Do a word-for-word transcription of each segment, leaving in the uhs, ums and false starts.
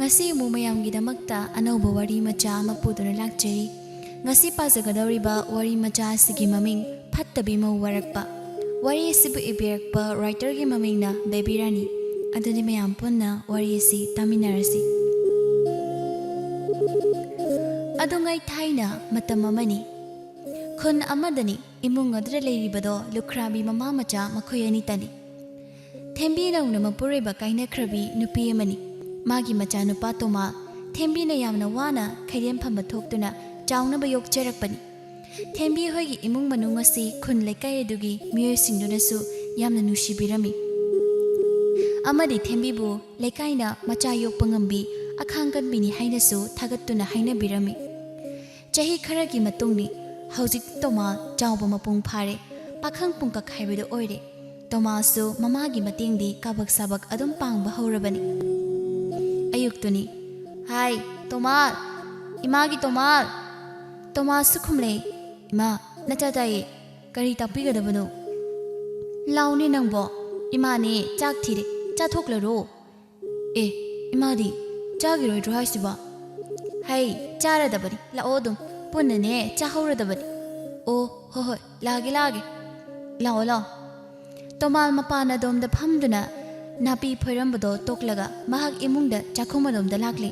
ꯉꯁꯤ ꯑꯃꯨꯛ ꯃꯌꯥꯝꯒꯤꯗꯃꯛꯇ ꯑꯅꯧꯕ ꯋꯥꯔꯤ ꯃꯆꯥ ꯑꯃ ꯄꯨꯗꯨꯅ ꯂꯥꯛꯆꯔꯤ꯫ ꯉꯁꯤ ꯄꯥꯖꯒꯗꯧꯔꯤꯕ ꯋꯥꯔꯤ ꯃꯆꯥ ꯑꯁꯤꯒꯤ ꯃꯃꯤꯡ ꯐꯠꯇꯕꯤ ꯃꯧ ꯋꯥꯔꯛꯄ꯫ ꯋꯥꯔꯤ ꯑꯁꯤꯕꯨ ꯏꯕꯤꯔꯛꯄ writerꯒꯤ ꯃꯃꯤꯡꯅ ꯕꯦꯕꯤ ꯔꯥꯅꯤ꯫ ꯑꯗꯨꯗꯤ ꯃꯌꯥꯝ ꯄꯨꯟꯅ ꯋꯥꯔꯤ ꯑꯁꯤ ꯇꯥꯃꯤꯟꯅꯔꯁꯤ꯫ ꯑꯗꯨꯉꯩ ꯊꯥꯏꯅ ꯃꯇꯝ ꯑꯃꯅꯤ꯫ ꯈꯨꯟ ꯑꯃꯗꯅꯤ꯫ ꯏꯃꯨꯡ ꯑꯗꯨꯗ ꯂꯩꯔꯤꯕꯗꯣ ꯂꯨꯈ꯭ꯔꯥꯕꯤ ꯃꯃꯥ ꯃꯆꯥ ꯃꯈꯣꯏ ꯑꯅꯤꯇꯅꯤ꯫ ꯊꯦꯝꯕꯤ ꯅꯧꯅ ꯃꯄꯨꯔꯣꯏꯕ ꯀꯥꯏꯅꯈ꯭ꯔꯕꯤ ꯅꯨꯄꯤ ꯑꯃꯅꯤ꯫ ꯃꯥꯒꯤ ꯃꯆꯥꯅꯨꯄꯥ ꯇꯣꯃꯥ, ꯊꯦꯝꯕꯤꯅ ꯌꯥꯝꯅ ꯋꯥꯅ ꯈꯩꯗꯦꯝ ꯐꯝꯕ ꯊꯣꯛꯇꯨꯅ ꯆꯥꯎꯅꯕ ꯌꯣꯛꯆꯔꯛꯄꯅꯤ꯫ ꯊꯦꯝꯕꯤ ꯍꯣꯏꯒꯤ ꯏꯃꯨꯡ ꯃꯅꯨꯡ ꯑꯁꯤ ꯈꯨꯟ ꯂꯩꯀꯥꯏ ꯑꯗꯨꯒꯤ ꯃꯤꯑꯣꯏꯁꯤꯡꯗꯨꯅꯁꯨ ꯌꯥꯝꯅ ꯅꯨꯡꯁꯤꯕꯤꯔꯝꯃꯤ꯫ ꯑꯃꯗꯤ ꯊꯦꯝꯕꯤꯕꯨ ꯂꯩꯀꯥꯏꯅ ꯃꯆꯥ ꯌꯣꯛꯄ ꯉꯝꯕꯤ, ꯑꯈꯥꯡ ꯀꯟꯕꯤꯅꯤ ꯍꯥꯏꯅꯁꯨ ꯊꯥꯒꯠꯇꯨꯅ ꯍꯥꯏꯅꯕꯤꯔꯝꯃꯤ꯫ ꯆꯍꯤ ꯈꯔꯒꯤ ꯃꯇꯨꯡꯅꯤ꯫ ꯍꯧꯖꯤꯛ ꯇꯣꯃꯥ ꯆꯥꯎꯕ ꯃꯄꯨꯡ ꯐꯥꯔꯦ, ꯄꯥꯈꯪ ꯄꯨꯡꯀꯛ ꯍꯥꯏꯕꯗꯨ ꯑꯣꯏꯔꯦ꯫ ꯇꯣꯃꯥꯁꯨ ꯃꯃꯥꯒꯤ ꯃꯇꯦꯡꯗꯤ ꯀꯥꯕꯛ ꯁꯥꯕꯛ ꯑꯗꯨꯝ ꯄꯥꯡꯕ ꯍꯧꯔꯕꯅꯤ꯫ ꯑꯌꯨꯛꯇꯨꯅꯤ꯫ "ꯍꯥꯏ, ꯇꯣꯃꯥ! ꯏꯃꯥꯒꯤ ꯇꯣꯃꯥ!" ꯇꯣꯃꯥꯁꯨ ꯈꯨꯝꯂꯦ꯫ "ꯏꯃꯥ, ꯅꯆꯥ ꯇꯥꯏꯌꯦ꯫ ꯀꯔꯤ ꯇꯥꯛꯄꯤꯒꯗꯕꯅꯣ?" "ꯂꯥꯎꯅꯦ ꯅꯪꯕꯣ꯫ ꯏꯃꯥꯅꯦ ꯆꯥꯛ ꯊꯤꯔꯦ, ꯆꯥꯊꯣꯛꯂꯔꯣ?" "ꯑꯦ, ꯏꯃꯥꯗꯤ ꯆꯥꯈꯤꯔꯣꯏꯗ꯭ꯔꯣ ꯍꯥꯏꯁꯤꯕꯣ?" "ꯍꯩ, ꯆꯥꯔꯗꯕꯅꯤ꯫ ꯂꯥꯛꯑꯣ ꯑꯗꯨꯝ꯫ ꯄꯨꯟꯅꯅꯦ ꯆꯥꯍꯧꯔꯗꯕꯅꯤ꯫" "ꯑꯣ, ꯍꯣꯏ, ꯍꯣꯏ, ꯂꯥꯛꯑꯒꯦ, ꯂꯥꯛꯑꯒꯦ꯫ ꯂꯥꯛꯑꯣ, ꯂꯥꯛꯑꯣ꯫" ꯇꯣꯃꯥꯜ ꯃꯄꯥꯟ ꯑꯗꯣꯝꯗ ꯐꯝꯗꯨꯅ ꯅꯥꯄꯤ ꯐꯣꯏꯔꯝꯕꯗꯣ ꯇꯣꯛꯂꯒ ꯃꯍꯥꯛ ꯏꯃꯨꯡꯗ ꯆꯥꯛꯈꯨꯝ ꯑꯗꯣꯝꯗ ꯂꯥꯛꯂꯦ꯫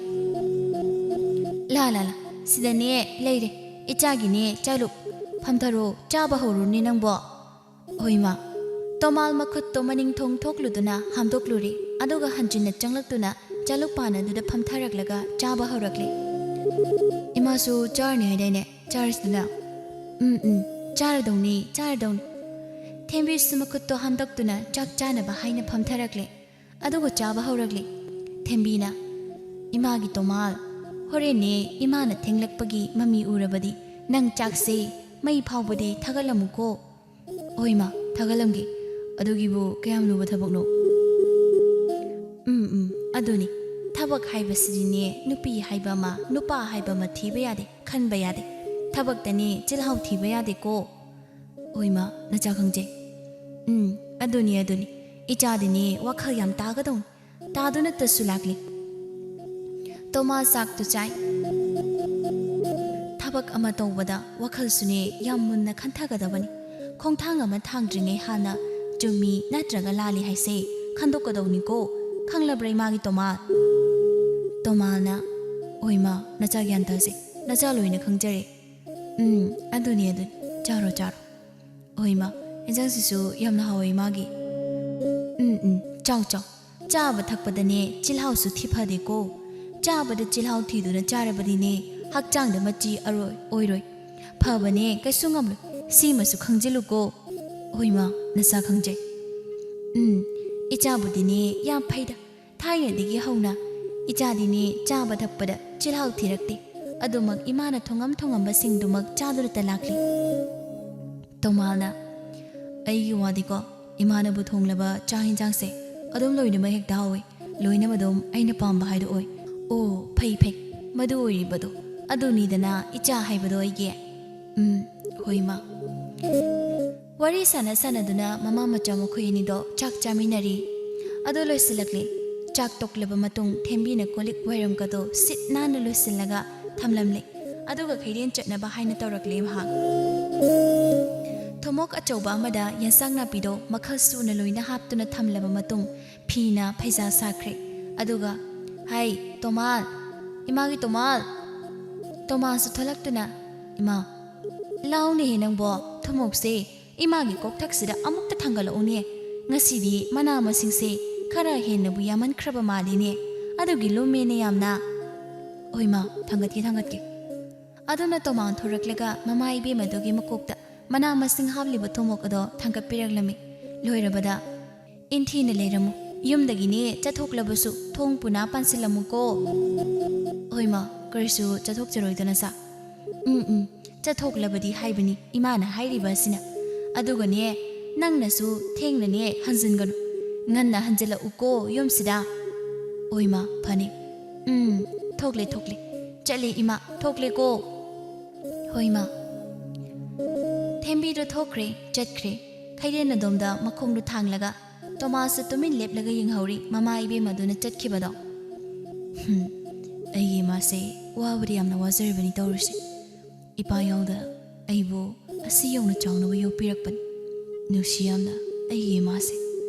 "ꯂꯥ, ꯂꯥ, ꯂꯥ, ꯁꯤꯗꯅꯦ ꯂꯩꯔꯦ꯫ ꯏꯆꯥꯒꯤꯅꯦ ꯆꯥꯂꯨꯛ꯫ ꯐꯝꯊꯔꯣ, ꯆꯥꯕ ꯍꯧꯔꯨꯅꯦ ꯅꯪꯕꯣ꯫" "ꯍꯣꯏ, ꯏꯃꯥ꯫" ꯇꯣꯃꯥꯜ ꯃꯈꯨꯠꯇꯣ ꯃꯅꯤꯡ ꯊꯣꯡ ꯊꯣꯛꯂꯨꯗꯨꯅ ꯍꯥꯝꯗꯣꯛꯂꯨꯔꯦ, ꯑꯗꯨꯒ ꯍꯟꯖꯤꯟꯅ ꯆꯪꯂꯛꯇꯨꯅ ꯆꯥꯂꯨꯛ ꯄꯥꯟ ꯑꯗꯨꯗ ꯐꯝꯊꯔꯛꯂꯒ ꯆꯥꯕ ꯍꯧꯔꯛꯂꯦ꯫ "ꯏꯃꯥꯁꯨ ꯆꯥꯔꯅꯤ ꯍꯥꯏꯗꯥꯏꯅꯦ? ꯆꯥꯔꯁꯤꯗꯅ꯫" "ꯎꯝ, ꯎꯝ, ꯆꯥꯔꯗꯧꯅꯤ, ꯆꯥꯔꯗꯧꯅꯤ꯫" ꯊꯦꯝꯕꯤꯁꯨ ꯃꯈꯨꯠꯇꯣ ꯍꯥꯝꯗꯣꯛꯇꯨꯅ ꯆꯥꯛ ꯆꯥꯅꯕ ꯍꯥꯏꯅ ꯐꯝꯊꯔꯛꯂꯦ, ꯑꯗꯨꯒ ꯆꯥꯕ ꯍꯧꯔꯛꯂꯦ꯫ ꯊꯦꯝꯕꯤꯅ, "ꯏꯃꯥꯒꯤ ꯇꯣꯃꯥꯜ, ꯍꯣꯔꯦꯟꯅꯦ ꯏꯃꯥꯅ ꯊꯦꯡꯂꯛꯄꯒꯤ ꯃꯃꯤ ꯎꯔꯕꯗꯤ ꯅꯪ ꯆꯥꯛꯁꯦ ꯃꯩ ꯐꯥꯎꯕꯗꯤ ꯊꯥꯒꯠꯂꯝꯃꯨꯀꯣ꯫" "ꯍꯣꯏ ꯏꯃꯥ, ꯊꯥꯒꯠꯂꯝꯒꯦ꯫ ꯑꯗꯨꯒꯤꯕꯨ ꯀꯌꯥꯝ ꯂꯨꯕ ꯊꯕꯛꯅꯣ?" "ꯎꯝ, ꯎꯝ, ꯑꯗꯨꯅꯤ꯫ ꯊꯕꯛ ꯍꯥꯏꯕꯁꯤꯗꯤꯅꯦ, ꯅꯨꯄꯤ ꯍꯥꯏꯕ ꯑꯃ, ꯅꯨꯄꯥ ꯍꯥꯏꯕ ꯑꯃ ꯊꯤꯕ ꯌꯥꯗꯦ, ꯈꯟꯕ ꯌꯥꯗꯦ꯫ ꯊꯕꯛꯇꯅꯦ ꯆꯤꯜꯍꯥꯎ ꯊꯤꯕ ꯌꯥꯗꯦꯀꯣ꯫" "ꯍꯣꯏ ꯏꯃꯥ, ꯅꯆꯥ ꯈꯪꯖꯩ꯫" "ꯎꯝ, ꯑꯗꯨꯅꯤ, ꯑꯗꯨꯅꯤ꯫ ꯏꯆꯥꯗꯤꯅꯦ ꯋꯥꯈꯜ ꯌꯥꯝ ꯇꯥꯒꯗꯧꯅꯤ꯫ ꯇꯥꯗꯨꯅꯇꯁꯨ ꯂꯥꯛꯂꯤ꯫" ꯇꯣꯃꯥ ꯆꯥꯛꯇꯨ ꯆꯥꯏ꯫ ꯊꯕꯛ ꯑꯃ ꯇꯧꯕꯗ ꯋꯥꯈꯜꯁꯨꯅꯦ ꯌꯥꯝ ꯃꯨꯟꯅ ꯈꯟꯊꯒꯗꯕꯅꯤ꯫ ꯈꯣꯡꯊꯥꯡ ꯑꯃ ꯊꯥꯡꯗ꯭ꯔꯤꯉꯩ ꯍꯥꯟꯅ ꯆꯨꯝꯃꯤ ꯅꯠꯇ꯭ꯔꯒ ꯂꯥꯜꯂꯤ ꯍꯥꯏꯁꯦ ꯈꯟꯗꯣꯛꯀꯗꯧꯅꯤꯀꯣ꯫ ꯈꯪꯂꯕ꯭ꯔꯥ ꯏꯃꯥꯒꯤ ꯇꯣꯃꯥ? ꯇꯣꯃꯥꯅ, "ꯍꯣꯏ ꯏꯃꯥ, ꯅꯆꯥ ꯒ꯭ꯌꯥꯟ ꯇꯥꯖꯩ꯫ ꯅꯆꯥ ꯂꯣꯏꯅ ꯈꯪꯖꯔꯦ꯫" "ꯎꯝ, ꯑꯗꯨꯅꯤ, ꯑꯗꯨꯅꯤ꯫ ꯆꯥꯔꯣ, ꯆꯥꯔꯣ꯫" "ꯍꯣꯏ ꯏꯃꯥ, ꯏꯟꯖꯥꯡꯁꯤꯁꯨ ꯌꯥꯝꯅ ꯍꯥꯎꯋꯦ ꯏꯃꯥꯒꯤ꯫" "ꯎꯝ, ꯎꯝ, ꯆꯥꯎ, ꯆꯥꯎ꯫ ꯆꯥꯕ ꯊꯛꯄꯗꯅꯦ ꯆꯤꯜꯍꯥꯎꯁꯨ ꯊꯤ ꯐꯗꯦꯀꯣ꯫ ꯆꯥꯕꯗ ꯆꯤꯜꯍꯥꯎ ꯊꯤꯗꯨꯅ ꯆꯥꯔꯕꯗꯤꯅꯦ ꯍꯛꯆꯥꯡꯗ ꯃꯆꯤ ꯑꯔꯣꯏ ꯑꯣꯏꯔꯣꯏ꯫ ꯐꯕꯅꯦ, ꯀꯩꯁꯨ ꯉꯝꯂꯣꯏ꯫ ꯁꯤꯃꯁꯨ ꯈꯪꯖꯤꯜꯂꯨꯀꯣ꯫" "ꯍꯣꯏ ꯏꯃꯥ, ꯅꯆꯥ ꯈꯪꯖꯩ꯫" "ꯎꯝ, ꯏꯆꯥꯕꯨꯗꯤꯅꯦ ꯌꯥꯝ ꯐꯩꯗ꯫ ꯊꯥꯏꯅꯗꯒꯤ ꯍꯧꯅ ꯏꯆꯥꯗꯤꯅꯦ ꯆꯥꯕ ꯊꯛꯄꯗ ꯆꯤꯜꯍꯥꯎ ꯊꯤꯔꯛꯇꯦ꯫ ꯑꯗꯨꯃꯛ ꯏꯃꯥꯅ ꯊꯣꯡꯉꯝ ꯊꯣꯡꯉꯝꯕꯁꯤꯡꯗꯨꯃꯛ ꯆꯥꯗꯨꯅꯇ ꯂꯥꯛꯂꯤ꯫" ꯇꯣꯃꯥꯅ, "ꯑꯩꯒꯤ ꯋꯥꯗꯤꯀꯣ, ꯏꯃꯥꯅꯕꯨ ꯊꯣꯡꯂꯕ ꯆꯥꯛ ꯍꯦꯟꯖꯥꯡꯁꯦ ꯑꯗꯨꯝ ꯂꯣꯏꯅꯃꯛ ꯍꯦꯛꯇ ꯍꯥꯎꯋꯤ꯫ ꯂꯣꯏꯅꯃꯛ ꯑꯗꯨꯝ ꯑꯩꯅ ꯄꯥꯝꯕ ꯍꯥꯏꯗꯣ ꯑꯣꯏ꯫" "ꯑꯣ, ꯐꯩ, ꯐꯩ꯫ ꯃꯗꯨ ꯑꯣꯏꯔꯤꯕꯗꯣ꯫ ꯑꯗꯨꯅꯤꯗꯅ ꯏꯆꯥ ꯍꯥꯏꯕꯗꯣ ꯑꯩꯒꯤ꯫" "ꯎꯝ, ꯍꯣꯏ ꯏꯃꯥ꯫" ꯋꯥꯔꯤ ꯁꯥꯟꯅ ꯁꯥꯟꯅꯗꯨꯅ ꯃꯃꯥ ꯃꯆꯥ ꯃꯈꯣꯏ ꯑꯅꯤꯗꯣ ꯆꯥꯛ ꯆꯥꯃꯤꯟꯅꯔꯤ꯫ ꯑꯗꯨ ꯂꯣꯏꯁꯤꯜꯂꯛꯂꯦ꯫ ꯆꯥꯛ ꯇꯣꯛꯂꯕ ꯃꯇꯨꯡ ꯊꯦꯝꯕꯤꯅ ꯀꯣꯜ ꯂꯤꯛ ꯋꯥꯏꯔꯝꯒꯗꯣ ꯁꯤꯠ ꯅꯥꯟꯅ ꯂꯣꯏꯁꯤꯜꯂꯒ ꯊꯝꯂꯝꯂꯦ꯫ ꯑꯗꯨꯒ ꯈꯩꯔꯦꯟ ꯆꯠꯅꯕ ꯍꯥꯏꯅ ꯇꯧꯔꯛꯂꯦ ꯃꯍꯥꯛ꯫ ꯊꯨꯝꯃꯣꯛ ꯑꯆꯧꯕ ꯑꯃꯗ ꯌꯦꯟꯁꯥꯡ ꯅꯥꯄꯤꯗꯣ ꯃꯈꯜ ꯁꯨꯅ ꯂꯣꯏꯅ ꯍꯥꯞꯇꯨꯅ ꯊꯝꯂꯕ ꯃꯇꯨꯡ ꯐꯤꯅ ꯐꯩꯖꯥ ꯁꯥꯈ꯭ꯔꯦ꯫ ꯑꯗꯨꯒ, "ꯍꯥꯏ, ꯇꯣꯃꯥꯜ, ꯏꯃꯥꯒꯤ ꯇꯣꯃꯥꯜ!" ꯇꯣꯃꯥꯜꯁꯨ ꯊꯣꯛꯂꯛꯇꯨꯅ, "ꯏꯃꯥ, ꯂꯥꯎꯅꯦꯍꯦ ꯅꯪꯕꯣ, ꯊꯨꯝꯃꯣꯛꯁꯦ ꯏꯃꯥꯒꯤ ꯀꯣꯛꯊꯛꯁꯤꯗ ꯑꯃꯨꯛꯇ ꯊꯥꯡꯒꯠꯂꯛꯎꯅꯦ꯫ ꯉꯁꯤꯗꯤ ꯃꯅꯥ ꯃꯁꯤꯡꯁꯦ ꯈꯔ ꯍꯦꯟꯅꯕꯨ ꯌꯥꯝꯃꯟꯈ꯭ꯔꯕ ꯃꯥꯜꯂꯤꯅꯦ꯫ ꯑꯗꯨꯒꯤ ꯂꯨꯝꯃꯦꯅꯦ ꯌꯥꯝꯅ꯫" "ꯍꯣꯏ ꯃꯥ, ꯊꯥꯡꯒꯠꯀꯦ, ꯊꯥꯡꯒꯠꯀꯦ꯫" ꯑꯗꯨꯅ ꯇꯣꯃꯥꯟ ꯊꯣꯔꯛꯂꯒ ꯃꯃꯥ ꯏꯕꯦꯝꯃꯗꯨꯒꯤ ꯃꯀꯣꯛꯇ ꯃꯅꯥ ꯃꯁꯤꯡ ꯍꯥꯞꯂꯤꯕ ꯊꯨꯝꯃꯣꯛ ꯑꯗꯣ ꯊꯥꯡꯒꯠꯄꯤꯔꯛꯂꯝꯃꯤ꯫ ꯂꯣꯏꯔꯕꯗ, "ꯏꯟꯊꯤꯅ ꯂꯩꯔꯝꯃꯨ꯫ ꯌꯨꯝꯗꯒꯤꯅꯦ ꯆꯠꯊꯣꯛꯂꯕꯁꯨ ꯊꯣꯡ ꯄꯨꯅꯥ ꯄꯥꯟꯁꯤꯜꯂꯝꯃꯨꯀꯣ꯫" "ꯍꯣꯏ ꯃꯥ, ꯀꯔꯤꯁꯨ ꯆꯠꯊꯣꯛꯆꯔꯣꯏꯗꯅ ꯁꯥ꯫" "ꯎꯝ, ꯎꯝ, ꯆꯠꯊꯣꯛꯂꯕꯗꯤ ꯍꯥꯏꯕꯅꯤ ꯏꯃꯥꯅ ꯍꯥꯏꯔꯤꯕ ꯑꯁꯤꯅ꯫ ꯑꯗꯨꯒꯅꯦ, ꯅꯪꯅꯁꯨ ꯊꯦꯡꯅꯅꯦ ꯍꯟꯖꯤꯟꯒꯅꯨ꯫ ꯉꯟꯅ ꯍꯟꯖꯤꯜꯂꯛꯎꯀꯣ ꯌꯨꯝꯁꯤꯗ꯫" "ꯍꯣꯏ ꯃꯥ, ꯐꯅꯤ꯫" "ꯎꯝ, ꯊꯣꯛꯂꯦ, ꯊꯣꯛꯂꯦ꯫ ꯆꯠꯂꯦ ꯏꯃꯥ, ꯊꯣꯛꯂꯦꯀꯣ꯫" "ꯍꯣꯏ ꯃꯥ꯫" ꯊꯦꯝꯕꯤꯗꯨ ꯊꯣꯛꯈ꯭ꯔꯦ, ꯆꯠꯈ꯭ꯔꯦ꯫ ꯈꯩꯔꯦꯟ ꯑꯗꯣꯝꯗ ꯃꯈꯣꯡꯗꯨ ꯊꯥꯡꯂꯒ ꯇꯣꯃꯥꯁꯁꯨ ꯇꯨꯃꯤꯟ ꯂꯦꯞꯂꯒ ꯌꯦꯡꯍꯧꯔꯤ ꯃꯃꯥ ꯏꯕꯦꯝꯃꯗꯨꯅ ꯆꯠꯈꯤꯕꯗꯣ꯫ "ꯍꯨꯝ, ꯑꯩꯒꯤ ꯏꯃꯥꯁꯦ ꯋꯥꯕꯗꯤ ꯌꯥꯝꯅ ꯋꯥꯖꯔꯕꯅꯤ ꯇꯧꯔꯤꯁꯦ꯫ ꯏꯄꯥ ꯌꯥꯎꯗ ꯑꯩꯕꯨ ꯑꯁꯤ ꯌꯧꯅ ꯆꯥꯎꯅꯕ ꯌꯣꯛꯄꯤꯔꯛꯄꯅꯤ꯫ ꯅꯨꯡꯁꯤ ꯌꯥꯝꯅ ꯑꯩꯒꯤ ꯏꯃꯥꯁꯦ꯫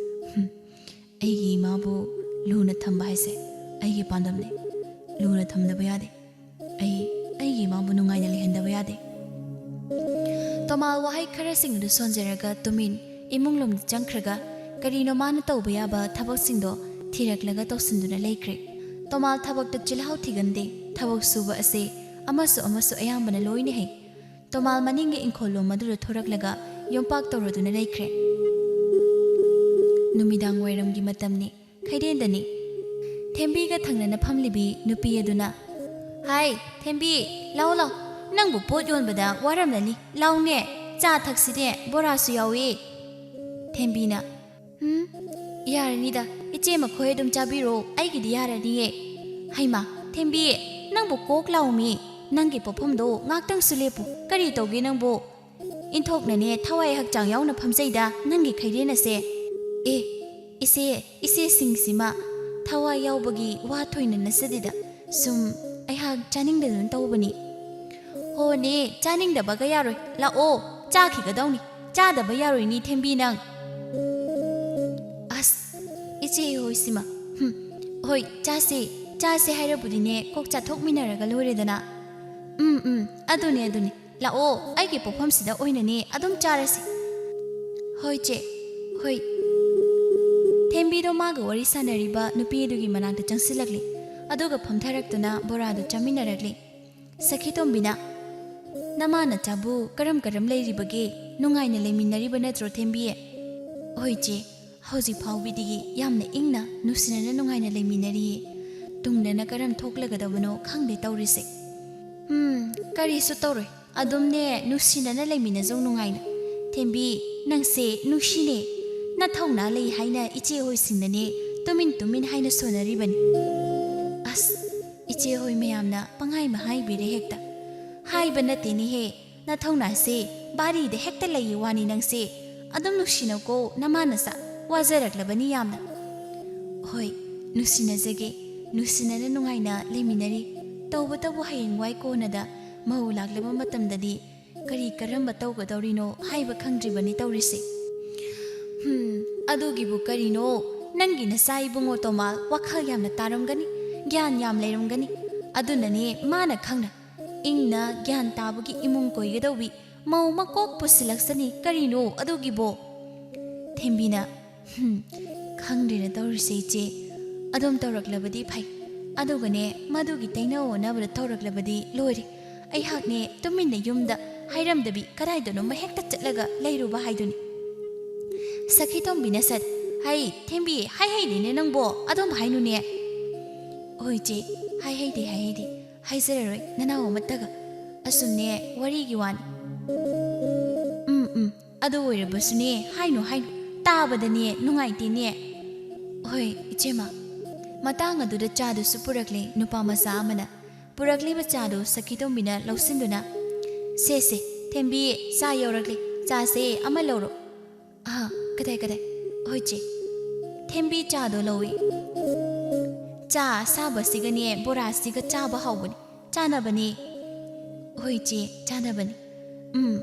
ꯍꯨꯝ, ꯑꯩꯒꯤ ꯏꯃꯥꯕꯨ ꯂꯨꯅ ꯊꯝꯕ ꯍꯥꯏꯁꯦ ꯑꯩꯒꯤ ꯄꯥꯟꯗꯝꯅꯤ꯫ ꯂꯨꯅ ꯊꯝꯗꯕ ꯌꯥꯗꯦ꯫ ꯑꯩ ꯑꯩꯒꯤ ꯏꯃꯥꯕꯨ ꯅꯨꯡꯉꯥꯏꯅ ꯂꯩꯍꯟꯗꯕ ꯌꯥꯗꯦ꯫ ꯇꯣꯃꯥꯜ ꯋꯥꯍꯩ ꯈꯔꯁꯤꯡ ꯑꯗꯨ ꯁꯣꯟꯖꯔꯒ ꯇꯨꯃꯤꯟ ꯏꯃꯨꯡ ꯂꯣꯝꯗ ꯆꯪꯈ꯭ꯔꯒ ꯀꯔꯤꯅꯣ ꯃꯥꯅ ꯇꯧꯕ ꯌꯥꯕ ꯊꯕꯛꯁꯤꯡꯗꯣ ꯊꯤꯔꯛꯂꯒ ꯇꯧꯁꯤꯟꯗꯨꯅ ꯂꯩꯈ꯭ꯔꯦ꯫ ꯇꯣꯃꯥꯜ ꯊꯕꯛꯇ ꯆꯤꯜꯍꯥꯎ ꯊꯤꯒꯟꯗꯦ꯫ ꯊꯕꯛ ꯁꯨꯕ ꯑꯁꯦ ꯑꯃꯁꯨ ꯑꯃꯁꯨ ꯑꯌꯥꯝꯕꯅ ꯂꯣꯏꯅ ꯍꯩ꯫ ꯇꯣꯃꯥꯜ ꯃꯅꯤꯡꯒꯤ ꯏꯪꯈꯣꯜ ꯂꯣꯝ ꯑꯗꯨꯗ ꯊꯣꯔꯛꯂꯒ ꯌꯣꯝꯄꯥꯛ ꯇꯧꯔꯗꯨꯅ ꯂꯩꯈ꯭ꯔꯦ꯫ ꯅꯨꯃꯤꯗꯥꯡ ꯋꯥꯏꯔꯝꯒꯤ ꯃꯇꯝꯅꯤ꯫ ꯈꯩꯔꯦꯟꯗꯅꯤ꯫ ꯊꯦꯝꯕꯤꯒ ꯊꯪꯅꯅ ꯐꯝꯂꯤꯕꯤ ꯅꯨꯄꯤ ꯑꯗꯨꯅ, "ꯍꯥꯏ, ꯊꯦꯝꯕꯤ, ꯂꯥꯎ ꯂꯥꯎ, ꯅꯪꯕꯨ ꯄꯣꯠ ꯌꯣꯟꯕꯗ ꯋꯥꯔꯝꯂꯅꯤ, ꯂꯥꯎꯅꯦ, ꯆꯥ ꯊꯛꯁꯤꯅꯦ, ꯕꯣꯔꯥꯁꯨ ꯌꯥꯎꯏ꯫" ꯊꯦꯝꯕꯤꯅ, "ꯎꯝ, ꯌꯥꯔꯅꯤꯗ, ꯏꯆꯦ ꯃꯈꯣꯏ ꯑꯗꯨꯝ ꯆꯥꯕꯤꯔꯣ, ꯑꯩꯒꯤꯗꯤ ꯌꯥꯔꯅꯤꯌꯦ꯫" "ꯍꯩꯃꯥ, ꯊꯦꯝꯕꯤ, ꯅꯪꯕꯨ ꯀꯣꯛ ꯂꯥꯎꯃꯤ, ꯅꯪꯒꯤ ꯄꯣꯠꯐꯝꯗꯣ ꯉꯥꯛꯇꯪꯁꯨ ꯂꯦꯞꯄꯨ, ꯀꯔꯤ ꯇꯧꯒꯦ ꯅꯪꯕꯨ? ꯏꯟꯊꯣꯛꯅꯅꯦ ꯊꯋꯥꯏ ꯍꯛꯆꯥꯡ ꯌꯥꯎꯅ ꯐꯝꯖꯩꯗ ꯅꯪꯒꯤ ꯈꯩꯔꯦꯟ ꯑꯁꯦ꯫ ꯑꯦ, ꯏꯆꯦ, ꯏꯆꯦꯁꯤꯡꯁꯤꯃ ꯊꯋꯥꯏ ꯌꯥꯎꯕꯒꯤ ꯋꯥ ꯊꯣꯏꯅ ꯅꯠꯆꯗꯦꯗ, ꯁꯨꯝ ꯑꯩꯍꯥꯛ ꯆꯥꯅꯤꯡꯗꯗꯨꯅ ꯇꯧꯕꯅꯤ꯫" "ꯍꯣꯅꯦ, ꯆꯥꯅꯤꯡꯗꯕꯒ ꯌꯥꯔꯣꯏ, ꯂꯥꯛꯑꯣ, ꯆꯥꯈꯤꯒꯗꯧꯅꯤ, ꯆꯥꯗꯕ ꯌꯥꯔꯣꯏꯅꯤ ꯊꯦꯝꯕꯤ ꯅꯪ꯫" "ꯑꯁ, ꯏꯆꯦ ꯍꯣꯏꯁꯤꯃ, ꯍꯨꯝ, ꯍꯣꯏ, ꯆꯥꯁꯦ, ꯆꯥꯁꯦ ꯍꯥꯏꯔꯕꯨꯗꯤꯅꯦ ꯀꯣꯛ ꯆꯥꯊꯣꯛꯃꯤꯟꯅꯔꯒ ꯂꯣꯏꯔꯦꯗꯅ꯫" "ꯎꯝ, ꯎꯝ, ꯑꯗꯨꯅꯦ, ꯑꯗꯨꯅꯦ, ꯂꯥꯛꯑꯣ, ꯑꯩꯒꯤ ꯄꯣꯛꯐꯝꯁꯤꯗ ꯑꯣꯏꯅꯅꯦ ꯑꯗꯨꯝ ꯆꯥꯔꯁꯤ꯫" "ꯍꯣꯏ ꯆꯦ, ꯍꯣꯏ꯫" ꯊꯦꯝꯕꯤꯗꯣ ꯃꯥꯒ ꯋꯥꯔꯤ ꯁꯥꯟꯅꯔꯤꯕ ꯅꯨꯄꯤ ꯑꯗꯨꯒꯤ ꯃꯅꯥꯛꯇ ꯆꯪꯁꯤꯜꯂꯛꯂꯤ꯫ ꯑꯗꯨꯒ ꯐꯝꯊꯔꯛꯇꯨꯅ ꯕꯣꯔꯥꯗꯨ ꯆꯥꯃꯤꯟꯅꯔꯛꯂꯤ꯫ ꯁꯈꯤꯇꯣꯝꯕꯤꯅ, "ꯅꯃꯥ ꯅꯆꯥꯕꯨ ꯀꯔꯝ ꯀꯔꯝ ꯂꯩꯔꯤꯕꯒꯦ? ꯅꯨꯡꯉꯥꯏꯅ ꯂꯩꯃꯤꯟꯅꯔꯤꯕ ꯅꯠꯇ꯭ꯔꯣ ꯊꯦꯝꯕꯤ?" "ꯍꯣꯏ ꯆꯦ, ꯍꯧꯖꯤꯛ ꯐꯥꯎꯕꯤꯗꯤ ꯌꯥꯝꯅ ꯏꯪꯅ ꯅꯨꯡꯁꯤꯅꯅ ꯅꯨꯡꯉꯥꯏꯅ ꯂꯩꯃꯤꯟꯅꯔꯤꯌꯦ꯫ ꯇꯨꯡꯗꯅ ꯀꯔꯝ ꯊꯣꯛꯂꯒꯗꯕꯅꯣ ꯈꯪꯗꯦ ꯇꯧꯔꯤꯁꯦ꯫" "ꯎꯝ, ꯀꯔꯤꯁꯨ ꯇꯧꯔꯣꯏ꯫ ꯑꯗꯨꯝꯅꯦ ꯅꯨꯡꯁꯤꯅꯅ ꯂꯩꯃꯤꯟꯅꯖꯧ ꯅꯨꯡꯉꯥꯏꯅ꯫ ꯊꯦꯝꯕꯤ, ꯅꯪꯁꯦ ꯅꯨꯡꯁꯤꯅꯦ꯫ ꯅꯊꯧꯅꯥ ꯂꯩ ꯍꯥꯏꯅ ꯏꯆꯦ ꯍꯣꯏꯁꯤꯡꯅꯅꯦ ꯇꯨꯃꯤꯟ ꯇꯨꯃꯤꯟ ꯍꯥꯏꯅ ꯁꯣꯟꯅꯔꯤꯕꯅꯤ꯫" "ꯑꯁ, ꯏꯆꯦ ꯍꯣꯏ ꯃꯌꯥꯝꯅ ꯄꯪꯍꯥꯏ ꯃꯍꯥꯏꯕꯤꯔꯦ ꯍꯦꯛꯇ꯫" "ꯍꯥꯏꯕ ꯅꯠꯇꯦꯅꯦꯍꯦ, ꯅꯊꯧꯅꯥꯁꯦ ꯕꯥꯔꯤꯗ ꯍꯦꯛꯇ ꯂꯩꯌꯦ ꯋꯥꯅꯤ ꯅꯪꯁꯦ꯫ ꯑꯗꯨꯝ ꯅꯨꯡꯁꯤꯅꯧꯀꯣ ꯅꯃꯥ ꯅꯆꯥ, ꯋꯥꯖꯔꯛꯂꯕꯅꯤ ꯌꯥꯝꯅ꯫" "ꯍꯣꯏ, ꯅꯨꯡꯁꯤꯅꯖꯒꯦ꯫ ꯅꯨꯡꯁꯤꯅꯅ ꯅꯨꯡꯉꯥꯏꯅ ꯂꯩꯃꯤꯟꯅꯔꯤ꯫ ꯇꯧꯕꯇꯕꯨ ꯍꯌꯦꯡꯋꯥꯏ ꯀꯣꯟꯅꯗ ꯃꯧ ꯂꯥꯛꯂꯕ ꯃꯇꯝꯗꯗꯤ ꯀꯔꯤ ꯀꯔꯝꯕ ꯇꯧꯒꯗꯧꯔꯤꯅꯣ ꯍꯥꯏꯕ ꯈꯪꯗ꯭ꯔꯤꯕꯅꯤ ꯇꯧꯔꯤꯁꯦ꯫ ꯍꯨꯝ, ꯑꯗꯨꯒꯤꯕꯨ ꯀꯔꯤꯅꯣ? ꯅꯪꯒꯤ ꯅꯆꯥ ꯏꯕꯨꯡꯉꯣ ꯇꯣꯃꯥꯜ ꯋꯥꯈꯜ ꯌꯥꯝꯅ ꯇꯥꯔꯝꯒꯅꯤ, ꯒ꯭ꯌꯥꯟ ꯌꯥꯝ ꯂꯩꯔꯝꯒꯅꯤ꯫ ꯑꯗꯨꯅꯅꯦ ꯃꯥꯅ ꯈꯪꯅ ꯏꯪꯅ ꯒ꯭ꯌꯥꯟ ꯇꯥꯕꯒꯤ ꯏꯃꯨꯡ ꯀꯣꯏꯒꯗꯧꯕꯤ ꯃꯧ ꯑꯃ ꯀꯣꯛ ꯄꯨꯁꯤꯜꯂꯛꯁꯅꯤ꯫ ꯀꯔꯤꯅꯣ ꯑꯗꯨꯒꯤꯕꯣ? ꯊꯦꯝꯕꯤꯅ, "ꯍꯨꯝ, ꯈꯪꯗ꯭ꯔꯦꯅ ꯇꯧꯔꯤꯁꯦ ꯏꯆꯦ꯫ ꯑꯗꯨꯝ ꯇꯧꯔꯛꯂꯕꯗꯤ ꯐꯩ꯫ ꯑꯗꯨꯒꯅꯦ, ꯃꯗꯨꯒꯤ ꯇꯩꯅ ꯑꯣꯟꯅꯕꯗ ꯇꯧꯔꯛꯂꯕꯗꯤ ꯂꯣꯏꯔꯦ꯫ ꯑꯩꯍꯥꯛꯅꯦ ꯇꯨꯃꯤꯟꯅ ꯌꯨꯝꯗ ꯍꯥꯏꯔꯝꯗꯕꯤ ꯀꯗꯥꯏꯗꯅꯣꯃ ꯍꯦꯛꯇ ꯆꯠꯂꯒ ꯂꯩꯔꯨꯕ ꯍꯥꯏꯗꯨꯅꯤ꯫" ꯁꯈꯤꯇꯣꯝꯕꯤꯅ ꯁꯠ, "ꯍꯩ, ꯊꯦꯝꯕꯤ, ꯍꯥꯏ ꯍꯩꯗꯦꯅꯦ ꯅꯪꯕꯣ, ꯑꯗꯨꯝ ꯍꯥꯏꯅꯨꯅꯦ꯫" "ꯍꯣꯏ ꯏꯆꯦ, ꯍꯥꯏ ꯍꯩꯗꯦ, ꯍꯥꯏ ꯍꯩꯗꯦ꯫ ꯍꯥꯏꯖꯔꯔꯣꯏ ꯅꯅꯥꯎ ꯑꯃꯠꯇꯒ꯫ ꯑꯁꯨꯝꯅꯦ ꯋꯥꯔꯤꯒꯤ ꯋꯥꯅꯤ꯫" "ꯎꯝ, ꯎꯝ, ꯑꯗꯨ ꯑꯣꯏꯔꯕꯁꯨꯅꯦ, ꯍꯥꯏꯅꯨ, ꯍꯥꯏꯅꯨ꯫ ꯇꯥꯕꯗꯅꯦ ꯅꯨꯡꯉꯥꯏꯇꯦꯅꯦ꯫" "ꯍꯣꯏ ꯏꯆꯦꯃ꯫" ꯃꯇꯥꯡ ꯑꯗꯨꯗ ꯆꯥꯗꯨꯁꯨ ꯄꯨꯔꯛꯂꯦ ꯅꯨꯄꯥ ꯃꯆꯥ ꯑꯃꯅ꯫ ꯄꯨꯔꯛꯂꯤꯕ ꯆꯥꯗꯨ ꯁꯈꯤꯇꯣꯝꯕꯤꯅ ꯂꯧꯁꯤꯟꯗꯨꯅ, "ꯁꯦ, ꯁꯦ, ꯊꯦꯝꯕꯤ, ꯆꯥ ꯌꯧꯔꯛꯂꯦ꯫ ꯆꯥꯁꯦ, ꯑꯃ ꯂꯧꯔꯣ꯫" "ꯑꯍ, ꯀꯗꯥꯏ, ꯀꯗꯥꯏ?" "ꯍꯣꯏ ꯆꯦ꯫" ꯊꯦꯝꯕꯤ ꯆꯥꯗꯣ ꯂꯧꯏ꯫ "ꯆꯥ ꯑꯁꯥꯕꯁꯤꯒꯅꯦ ꯕꯣꯔꯥꯁꯤꯒ ꯆꯥꯕ ꯍꯥꯎꯕꯅꯤ꯫ ꯆꯥꯅꯕꯅꯤ꯫" "ꯍꯣꯏ ꯆꯦ, ꯆꯥꯅꯕꯅꯤ꯫ ꯎꯝ,